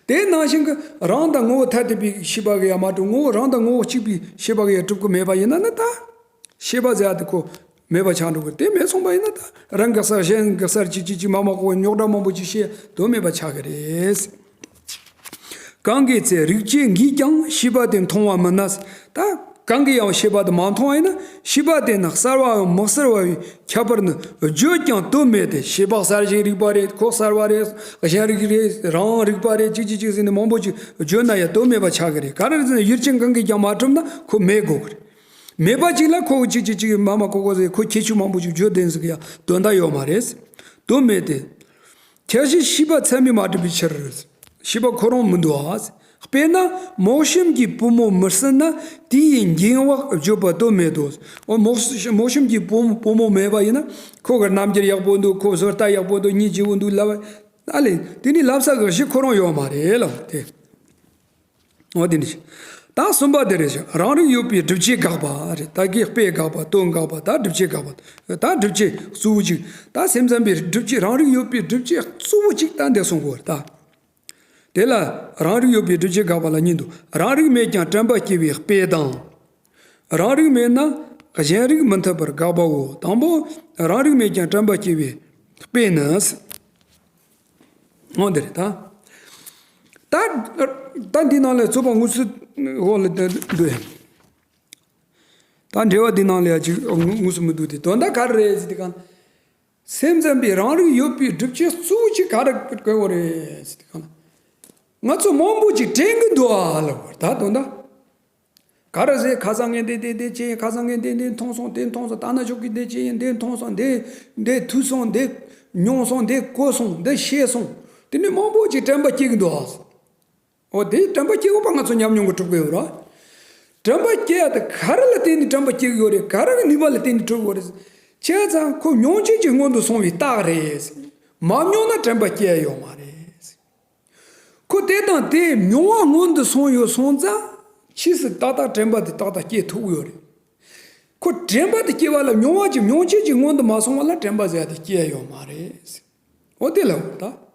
དེ་ནང་བཞིན་གྱི་རང་དང་ངོ་བོ་ཐ་དད་པའི་ཤེས་པ་གིས་ཡང་མ་གྲུབ། ངོ་བོ་རང་དང་ངོ་བོ་གཅིག་པའི་ཤེས་པ་གིས་ཡང་གྲུབ་ཀྱི་མེད་པ་ཡིན་ན་ནི་ད། ཤེས་པ་ཟེར་ཡ་དེ་ཁོ་མེད་པ་ཆགས་འགྲོ་གི། དེ་མེད་སོང་པ་ཡིན་ན་ད་རང་གི་གསལ་གཞན་གྱི་གསལ་ཅིག་ཅིག་ཅིག་མ་མ་གོ་རྙོག་དྲ་མང་པོ་ཅིག་བཤད་དོན་མེད་པ་ཆགས་ཀྱི་རེད། གང་གི་ཚེ་རིག་བྱེད་འགས་ཀྱང་ཤེས་པ་དེ་མཐོང་བ་མིན་ན། ད་ གང་གིས་ཡང་ཤེས་པ་དེ་མ་མཐོང་བ་ཡིན་ན། ཤེས་པ་དེ་ནི་གསལ་བའམ་མི་གསལ་བའི་ཁྱད་པར་ནི་བརྗོད་ཀྱང་དོན་མེད་དེ། ཤེས་པ་གསལ་ཞིང་རིག་པ་རེད། ཁོ་གསལ་བ་རེད། གཞན་རིག་རེད། རང་རིག་པ་རེད། ཅིག་ཅིག་ཅིག་ཟེར་ནས་མང་པོ་ཅིག་བརྗོད་ན་ཡང་དོན་མེད་པ་ཆགས་ཀྱི་རེད། ག་རེ་ཟེར་ན་ཡུལ་ཅན་གང་གིས་ཀྱང་མ་གྲུབ་ན་ཁོ་མེད་དགོས་ཀྱི་རེད། མེད་པ་ཅིག་ལ་ཁོ་ཅིག་ཅིག་ཅིག་མ་མ་ཀོ་ཀོ་ཟེར་ཁོ་ཁྱད་ཆོས་མང་པོ་ཅིག་བརྗོད་དེ་ཟིག་ཡང་དོན་དག་ཡོད་མ་རེད། དོན་མེད་དེ། ཁྱད་གཞི་ཤེས་པ་ཚད་མས་མ་གྲུབ་པའི་ཕྱིར། ཤེས་པ་ཁོ་རང་མི་འདུག་ཨ། དཔེར་ན་མོ་གཤམ་གྱི་པུས་མོ་མི་ཟིན་ན་དེ་ཡི་འགྱིང་བག་བརྗོད་པ་དོན་མེད་དོ། འོ་མོ་མོ་གཤམ་གྱི་པུས་པུས་མོ་མེད་པ་ཡིན་ན་ཁོ་གི་རྣམ་འགྱུར་ཡག་པོ་འདུག་ཁོ་བཟོ་ལྟ་ཡག་པོ་འདུག་སྙིང་རྗེ་བོ་འདུག་ལབ། ཨ་ལས་དེ་ནི་ལབ་ས་གི་གཞི་ཁོ་རང་ཡོད་མ་རེད་ལ་དེ། འོ་དེ་ནི། ད་གསུམ་པ་དེ་རེད་ཤག་རང་རིག་ཡོད་པའི་སྒྲུབ་བྱེད་དགག་པ་རེད། ད་གི་དཔེ་དགག་པ། དོན་དགག་པ། ད་སྒྲུབ་བྱེད་དགག་པ། ད་སྒྲུབ་བྱེད་གཙོ་བོ་གཅིག་ད་སེམས་ཙམ་པའི་སྒྲུབ་བྱེད། རང་རིག་ཡོད་པའི་སྒྲུབ་བྱེད་གཙོ་བོ་གཅིག་ད་འདི་གསུང་དགོས་རེད་ད། དེ་ལ་རང་རིག་ཡོད་པའི་སྒྲུབ་བྱེད་དགག་པ་ལ་གཉིས་འདུག་རང་རིག་མེད་ཀྱང་དྲན་པ་སྐྱེ་བའི་དཔེ་དང་། རང་རིག་མེད་ན་གཞན་རིག་མི་འཐད་པར་དགག་པའོ། དང་པོ་རང་རིག་མེད་ཀྱང་དྲན་པ་སྐྱེ་བའི་དཔེ་ནི། འོ་འདི་རེད་ད། ད་ད་འདི་ནང་ལ་རྩོད་པ་དངོས་སུ་འོག་ལ་འདུག་ད་འགྲེལ་བ་འདི་ནང་ལ་ཡ་ཅིག་དངོས་སུ་མི་འདུག་སྟེ། དོན་དག་ག་རེ་རེད་ཟེར་དུས་གང་། སེམས་ཙམ་པའི་རང་རིག་ཡོད་པའི་སྒྲུབ་བྱེད་གཙོ་བོ་གཅིག་ག་རེ་དགོས་པ་རེད་ཟེར་དུས་གང་། ང་ཚོ་མང་པོ་ཅིག་དྲན་གི་འདུག་ཨ་ལབ་པ་ད་དོན་དག་ག་རེ་ཟེར། ཁ་སང་ངས་འདི་འདི་འདི་བྱས་ཡིན། ཁ་སང་ངས་འདི་འདི་མཐོང་སོང་། དེ་མཐོང་སོང་། ད་ན་ཆོག་གི་འདི་བྱས་ཡིན། འདི་མཐོང་སོང་། འདི་འདི་ཐོས་སོང་། འདི་མྱོང་སོང་། འདི་གོ་སོང་། འདི་ཤེས་སོང་། དེ་ནས་མང་པོ་ཅིག་དྲན་པ་སྐྱེ་གི་འདུག་ཨ། འོ་དེ་དྲན་པ་སྐྱེ་དགོས་པ་ང་ཚོ་ཉམས་མྱོང་གི་གྲུབ་ཀྱི་ཡོད་རེད། དྲན་པ་སྐྱེ་ཡ་དེ་ག་རེ་ལ་བརྟེན་ནས་དྲན་པ་སྐྱེ་གི་ཡོད་རེད། ག་རེ་གི་ནུས་པ་ལ་བརྟེན་ནས་གྲུབ་ཡོད་རེད། བྱས་ཙང་ཁོ་མྱོང་བྱེད་ཀྱི་སྔོན་དུ་སོང་བའི་རྟགས་རེད། མ་མྱོང་ན་དྲན་པ་སྐྱེ་ཡ་ཡོད་མ་རེད། ཁོ་དེ་དང་དེ་མྱོང་བ་སྔོན་དུ་སོང་ཡོད་སོང་ཙང་ཕྱིས་སུ་ཏག་ཏག་དྲན་པ་དེ་ཏག་ཏག་སྐྱེ་ཐུབ་ཡོད་རེད། ཁོ་དྲན་པ་དེ་སྐྱེ་བ་ལ་མྱོང་བ་ཅིག་མྱོང་བྱེད་ཅིག་སྔོན་དུ་མ་སོང་བ་ལ་དྲན་པ་ཟེར་ཡ་དེ་སྐྱེ་ཡ་ཡོད་མ་རེད། འོ་དེ་ལ་འོ་ད།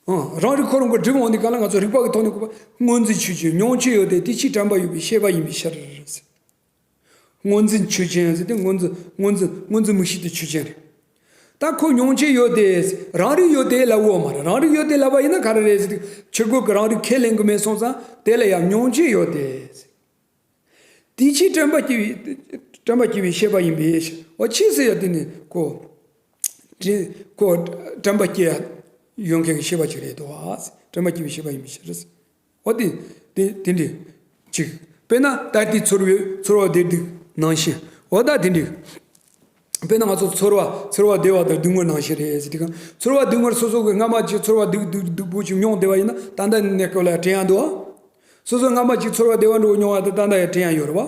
ཨང་། རང་རིག་ཁོ་རང་གི་སྒྲིབ་འོང་དུས་ག་ལ་ང་ཚོ་རིག་པ་གི་ཐོག་ནས་གོ་བ། སྔོ་འཛིན་ཆོས་ཅན། མྱོང་བྱེད་ཡོད་དེ། དེ་ཕྱིར་དྲན་པ་ཡོད་པའི་ཤེས་པ་ཡིན་པའི་ཕྱིར། སྔོ་འཛིན་ཆོས་ཅན་ཟེར་ཏེ་སྔོ་འཛིན་སྔོ་འཛིན་སྔོ་འཛིན་མིག་ཤེས་དེ་ཆོས་ཅན་རེད། ད་ཁོ་མྱོང་བྱེད་ཡོད་དེ། རང་རིག་ཡོད་དེ་ལབ་ཡོད་མ་རེད། རང་རིག་ཡོད་དེ་ལབ་པ་ཡིན་ན་ག་རེ་རེད་ཟེར་ཏེ། ཆོས་སྐུ་གི་རང་རིག་ཁས་ལེན་གི་མེད་སོང་ཙང་དེ་ལ་ཡང་མྱོང་བྱེད་ཡོད་དེ། དེ་ཕྱིར་དྲན་པ་སྐྱེ་བའི་དྲན་པ་སྐྱེ་བའི་ཤེས་པ་ཡིན་པས། འོ་ཕྱིས་སུ་ཡང་དེ་ནི་ཁོ་དྲན་ཁོ་དྲན་པ་སྐྱེ་ཡ་ཡོང་མཁན་གྱི་ཤེས་པ་ཅིག་རེད་དོ། དྲན་པ་སྐྱེ་བའི་ཤེས་པ་ཡིན་པའི་ཕྱིར། འོ་དེ་དེ་དེ་འདྲ་ཅིག་དཔེར་ན་ད་ལྟའི་ཚོར་བའི་ཚོར་བ་བདེ་སྡུག་ནང་བཞིན། འོ་ད་དེ་འདྲ། དཔེར་ན་ང་ཚོ་ཚོར་བ་ཚོར་བ་བདེ་བ་དང་སྡུག་བསྔལ་ནང་བཞིན་རེད་ཟེར་དུས་གང་། ཚོར་བ་སྡུག་བསྔལ་སོ་སོ་གི་སྔ་མ་ཅིག་ཚོར་བ་སྡུག་སྡུག་སྡུག་པོ་ཅིག་མྱོང་བསྡད་པ་ཡིན་ན་ད་ལྟ་ནས་སྐབས་ལ་དྲན་ཡ་འདུག་ཨ། སོ་སོ་སྔ་མ་ཅིག་ཚོར་བ་བདེ་བ་འདྲ་བོ་མྱོང་བ་དེ་ད་ལྟ་ཡང་དྲན་ཡ་ཡོད་རེད་བ།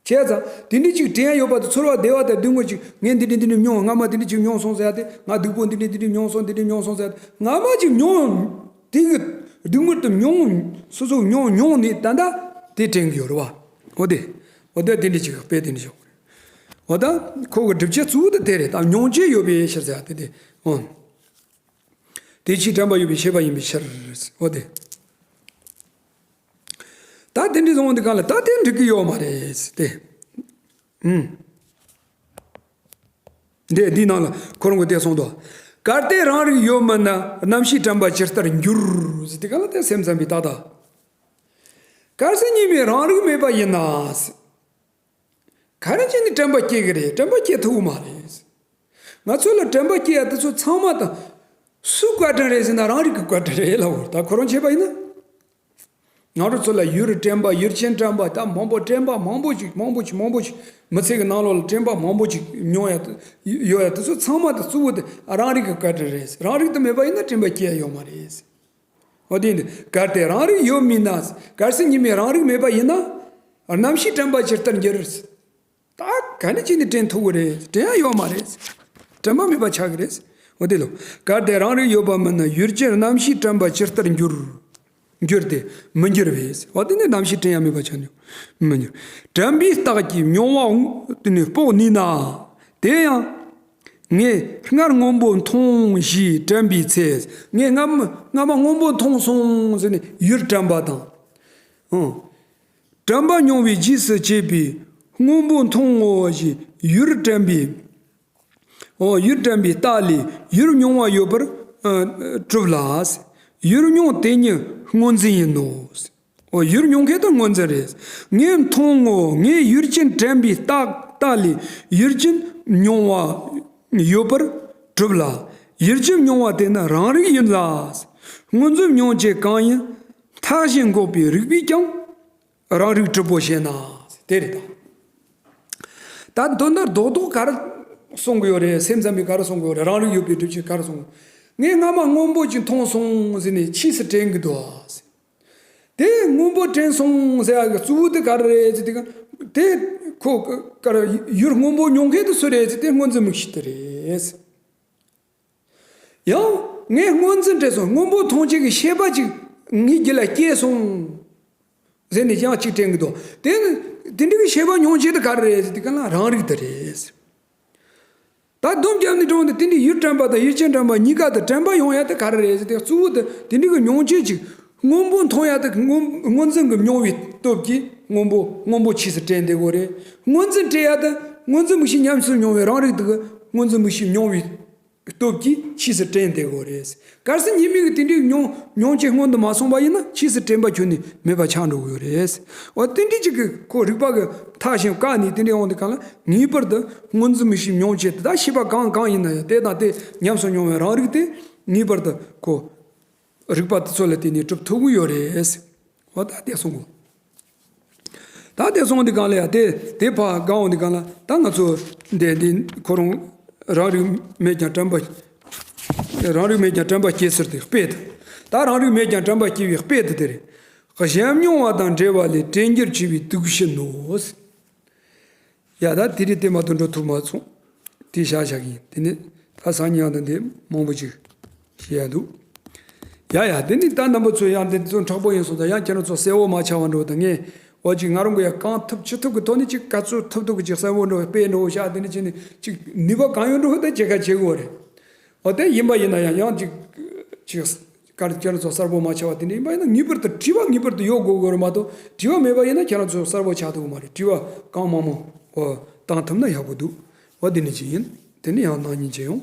བྱས་ཙང་དེ་འདྲ་ཅིག་དྲན་ཡ་ཡོད་པ་དེ་ཚོར་བ་བདེ་བ་དང་སྡུག་བསྔལ་ཅིག་ངས་འདི་འདྲ་འདི་འདྲ་མྱོང་། སྔ་མ་འདི་འདྲ་ཅིག་མྱོང་སོང་ཟེར་ཡ་དེ། ང་སྡུག་པོ་འདི་འདྲ་འདི་འདྲ་མྱོང་སོང་། འདི་འདྲ་མྱོང་སོང་ཟེར་ཡ་དེ། སྔ་མ་ཅིག་མྱོང་དེ་གི་སྡུག་བསྔལ་དེ་མྱོང་། སོ་སོ་མྱོང་མྱོང་ནས་ད་ལྟ་དེ་དྲན་གི་ཡོད་རེད་བ། འོ་དེ་འོ་དེ་དེ་འདྲ་ཅིག་དཔེ་དེ་འདྲ་ཞིག་འོ་ད་ཁོ་གི་སྒྲུབ་བྱེད་གཙོ་བོ་དེ་དེ་རེད། ད་མྱོང་བྱེད་ཡོད་པའི་ཕྱིར་ཟེར་ཡ་དེ་དེ། འོ། དེ་ཕྱིར་དྲན་པ་ཡོད་པའི་ཤེས་པ་ཡིན་པའི་ཕྱིར། འོ་དེ། ད་དེ་འདྲའི་བཟང་བོ་འདི་གང་ལ་ད་དེ་འགྲིག་གི་ཡོད་མ་རེད་དེ། ཨུམ། འདི་འདིའི་ནང་ལ་ཁོ་རང་གིས་དེ་གསུངས་འདུག་གལ་ཏེ་རང་རིག་ཡོད་མིན་ན། རྣམ་ཤེས་དྲན་པ་ཇི་ལྟར་འགྱུར། ཟེར་དེ་གང་ལ་དེ་སེམས་ཙམ་པའི་རྟགས་དང་། གལ་སྲིད་ཉིད་མེད་རང་རིག་མེད་པ་ཡིན་ན། ག་རེ་བྱས་ནས་དྲན་པ་སྐྱེ་གི་རེད། དྲན་པ་སྐྱེ་ཐུབ་ཀྱི་མ་རེད། ང་ཚོ་ལ་དྲན་པ་སྐྱེ་ཡ་དེ་ཚོ་ཚང་མ་དང་། སུའི་བཀའ་དྲིན་རེད་ཟེར་ན་རང་རིག་གི་བཀའ་དྲིན་རེད་ལབ་པ་རེད། ད་ཁོ་རང་བྱས་པ་ཡིན་ན། ང་རང་ཚོ་ལ་ཡུལ་དྲན་པ། ཡུལ་ཅན་དྲན་པ། ད་མང་པོ་དྲན་པ་མང་པོ་ཞིག་མང་པོ་ཞིག་མང་པོ་ཞིག་མི་ཚེ་གི་ནང་ལོགས་ལ་དྲན་པ་མང་པོ་ཞིག་མྱོང་ཡ་དེ་ཡོད་ཡ་དེ་ཚོ་ཚང་མ་དང་གཙོ་བོ་དེ་རང་རིག་གི་བཀའ་དྲིན་རེད། རང་རིག་དེ་མེད་པ་ཡིན་ན་དྲན་པ་སྐྱེ་ཡ་ཡོད་མ་རེད། འོ་དེ་ཡིན་དུས་གལ་ཏེ་རང་རིག་ཡོད་མིན་ན། གལ་སྲིད་ཉིད་མེད་རང་རིག་མེད་པ་ཡིན་ན། རྣམ་ཤེས་དྲན་པ་ཇི་ལྟར་འགྱུར། ད་ག་ནས་ཅི་ནས་དྲན་ཐུབ་ཀྱི་རེད། དྲན་ཡ་ཡོད་མ་རེད། དྲན་པ་མེད་པ་ཆགས་ཀྱི་རེད། འོ་དེ་ལོ། གལ་ཏེ་རང་རིག་ཡོད་པ་མིན་ན། ཡུལ་ཅན་རྣམ་ཤེས་དྲན་པ་ཇི་ལྟར་འགྱུར། འགྱུར་ཏེ་མི་འགྱུར་བས། འོ་དེ་ནས་རྣམ་ཤེས་དྲན་ཡ་མེད་པ་ཆགས་ནས་མི་འགྱུར། དྲན་པའི་རྟགས་ཀྱིས་མྱོང་བ་དེ་ནས་དཔོག་ནུས་ན། དེ་ཡང་། ངས་སྔར་སྔོན་པོ་མཐོང་ཞེས་དྲན་པའི་ཚེ། ངས་སྔ་མ་སྔ་མ་སྔོན་པོ་མཐོང་སོང་ཟེར་ནས་ཡུལ་དྲན་པ་དང་། ཨང་། དྲན་པ་མྱོང་བའི་རྗེས་སུ་བྱེད་པའི་སྔོན་པོ་མཐོང་ངོ་ཞེས་ཡུལ་དྲན་པའི། འོ་ཡུལ་དྲན་པའི་རྟགས་ལས་ཡུལ་མྱོང་བ་ཡོད་པར་ཨ་གྲུབ་ལ། ཡུལ་མྱོང་དེ་ཉིད་སྔོ་འཛིན་ཡིན་ནོ། འོ་ཡུལ་མྱོང་མཁན་དེ་སྔོ་འཛིན་རེད། ངས་མཐོང་ངོ་། ངས་ཡུལ་ཅན་དྲན་པའི་རྟགས་རྟགས་ལས་ཡུལ་ཅན་མྱོང་བ་ཡོད་པར་གྲུབ་ལ། ཡུལ་ཅན་མྱོང་བ་དེ་ནི་རང་རིག་ཡིན་ལ། སྔོ་འཛིན་མྱོང་བྱེད་གང་ཡིན་མཐའ་བཞིན་འགོག་པའི་རིགས་པས་ཀྱང་། རང་རིག་གྲུབ་པོ་ཞེ་ན། དེ་རེད་ད། ད་དོན་དག་རྡོག་རྡོག་ག་རེ་གསུང་གི་ཡོད་རེད། སེམས་ཙམ་པས་ག་རེ་གསུང་གི་ཡོད་རེད། རང་རིག་ཡོད་པའི་སྒྲུབ་བྱེད་ག་རེ་གསུང་གི། ངས་སྔ་མ་སྔོན་པོ་ཅིག་མཐོང་སོང་ཟེར་ནས་ཕྱིས་སུ་དྲན་གི་འདུག་ཨ། དེ་སྔོན་པོ་དྲན་སོང་ཟེར་ཡག་གི་གཙོ་བོ་དེ་ག་རེ་རེད་ཟེར་དུས། དེ་ཁོ་ག་རེ་ཡུལ་སྔོན་པོ་མྱོང་མཁན་དེ་སུ་རེད་ཟེར་དུས། སྔོ་འཛིན་མིག་ཤེས་དེ་རེད། ཡང་ངས་སྔོ་འཛིན་དྲན་སོང་། སྔོན་པོ་མཐོང་བྱེད་ཀྱི་ཤེས་པ་ཅིག་ངའི་རྒྱུད་ལ་སྐྱེས་སོང་ཟེར་ནས་ཡང་ཅིག་དྲན་གི་འདུག་དེ་ནི་དེ་འདྲ་གི་ཤེས་པ་མྱོང་བྱེད་དེ་ག་རེ་རེད་ཟེར་དུས་ག་ལ་རང་རིག་དེ་རེད། ད་སྡོམ་རྒྱབ་ནས་དྲངས་ཏེ་དེ་འདྲའི་ཡུལ་དྲན་པ་དང་ཡུལ་ཅན་དྲན་པ་གཉིས་ཀ་དེ་དྲན་པ་ཡོང་ཡ་དེ་ག་རེ་རེད་ཟེར་དུས། གཙོ་བོ་དེ་དེ་འདྲ་གི་མྱོང་བྱེད་ཅིག་སྔོན་པོ་མཐོང་ཡ་དེ་སྔོན་སྔོ་འཛིན་གྱི་མྱོང་བའི་སྟོབས་ཀྱིས་སྔོན་པོ་སྔོན་པོ་ཕྱིས་སུ་དྲན་བསྡད་དགོས་རེད། སྔོ་འཛིན་དྲན་ཡ་དེ་སྔོ་འཛིན་མིག་ཤེས་ཉམས་སུ་མྱོང་བའི་རང་རིག་དེ་གིས་སྔོ་འཛིན་མིག་ཤེས་མྱོང་བའི་སྟོབས་ཀྱིས་ཕྱིས་སུ་དྲན་བསྡད་དགོས་རེད། གལ་སྲིད་ཉེས་དམིགས་ཀྱི་དེ་འདྲའི་མྱོང་མྱོང་བྱེད་སྔོན་དུ་མ་སོང་བ་ཡིན་ན་ཕྱིས་སུ་དྲན་པ་ཁྱོན་ནས་མེད་པ་ཆགས་འགྲོ་གི་ཡོད་རེད། འོ་དེ་འདྲའི་ཅིག་གི་ཁོ་རིག་པ་གི་མཐའ་བཞིན་བཀག་ནས་དེ་འདྲའི་འོང་དུས་ག་ལ་ངེས་པར་དུ་སྔོ་འཛིན་མིག་ཤེས་མྱོང་བྱེད་དེ་དག་ཤེས་པ་གང་གང་ཡིན་ན་ཡང་དེ་དང་དེ་ཉམས་སུ་མྱོང་བའི་རང་རིག་དེ་ངེས་པར་དུ་ཁོ་རིག་པ་དེ་ཚོ་ལ་བརྟེན་ནས་གྲུབ་ཐུབ་ཀྱི་ཡོད་རེད། འོ་ད་དེ་གསུང་གོ། ད་དེ་སོང་དུས་གང་ལ་ཡ་དེ་དེ་ཕར་གང་འོང་དུས་གང་ལ་ད་ང་ཚོ་འདི་འདི་ཁོ་རང་རང་རིག་མེད་ཀྱང་དྲན་པ། རང་རིག་མེད་ཀྱང་དྲན་པ་སྐྱེ་ཟེར་དེ་དཔེ་དེ། ད་རང་རིག་མེད་ཀྱང་དྲན་པ་སྐྱེ་བའི་དཔེ་དེ་དེ་རེད། གཞན་མྱོང་བ་དང་འབྲེལ་བ་ལས་དྲན་འགྱུར་ཆེ་བའི་དུག་ཤི་ནོ། ཡ་ད་དེ་རིང་དེ་མ་གཏོགས་འགྲོ་ཐུབ་མ་སོང་། དེ་བཞག་བཞག་གི་ཡིན། དེ་ནི་ད་སང་ཉིན་ཡང་ད་འདི་མང་པོ་ཅིག་བཤད་ཡ་འདུག་ཡ་ཡ་དེ་ནི་ད་རྣམ་པ་ཚོ་ཡང་དེ་ཚོ་མཁྲེགས་པོ་ཡིན་སོང་ཙང་ཡང་ཁྱེད་རང་ཚོ་གསལ་བོ་མ་ཆགས་པ་འགྲོ་ད་ངས་འོ་ཅིག་ང་རང་གི་ཡ་གང་ཐུབ་ཅི་ཐུབ་ཀྱི་ཐོག་ནས་ཅིག་ག་ཚོད་ཐུབ་ཐུབ་ཀྱི་ཅིག་གསལ་བོ་འགྲོ་དཔེ་འགྲོ་བཤད་དེ་ནི་ཅི་ནི་ཅིག་ནུས་པ་གང་ཡོད་འགྲོ་ད་བྱེད་ཁ་བྱེད་དགོས་རེད། འོ་དེ་ཡིན་པ་ཡིན་ན་ཡང་ཡང་ཅིག་ཅིག་དཀར་ཁྱེད་རང་ཚོ་གསལ་པོ་མ་ཆགས་པ་དེ་འདྲ་ཡིན་པ་ཡིན་ན་ངེས་པར་དུ་དྲི་བ་ངེས་པར་དུ་ཡོད་དགོས་དགོས་རེད་མ་གཏོགས་དྲི་བ་མེད་པ་ཡིན་ན་ཁྱེད་རང་ཚོ་གསལ་པོ་ཆགས་ཐུབ་ཀྱི་མ་རེད། དྲི་བ་གང་མང་མང་འོ་བཏང་ཐུབ་ན་ཡག་པོ་འདུག་འོ་དེ་ནི་ཅི་ཡིན། དེ་ནི་ཡང་གནང་སྙིང་རྗེ་ཡོང་།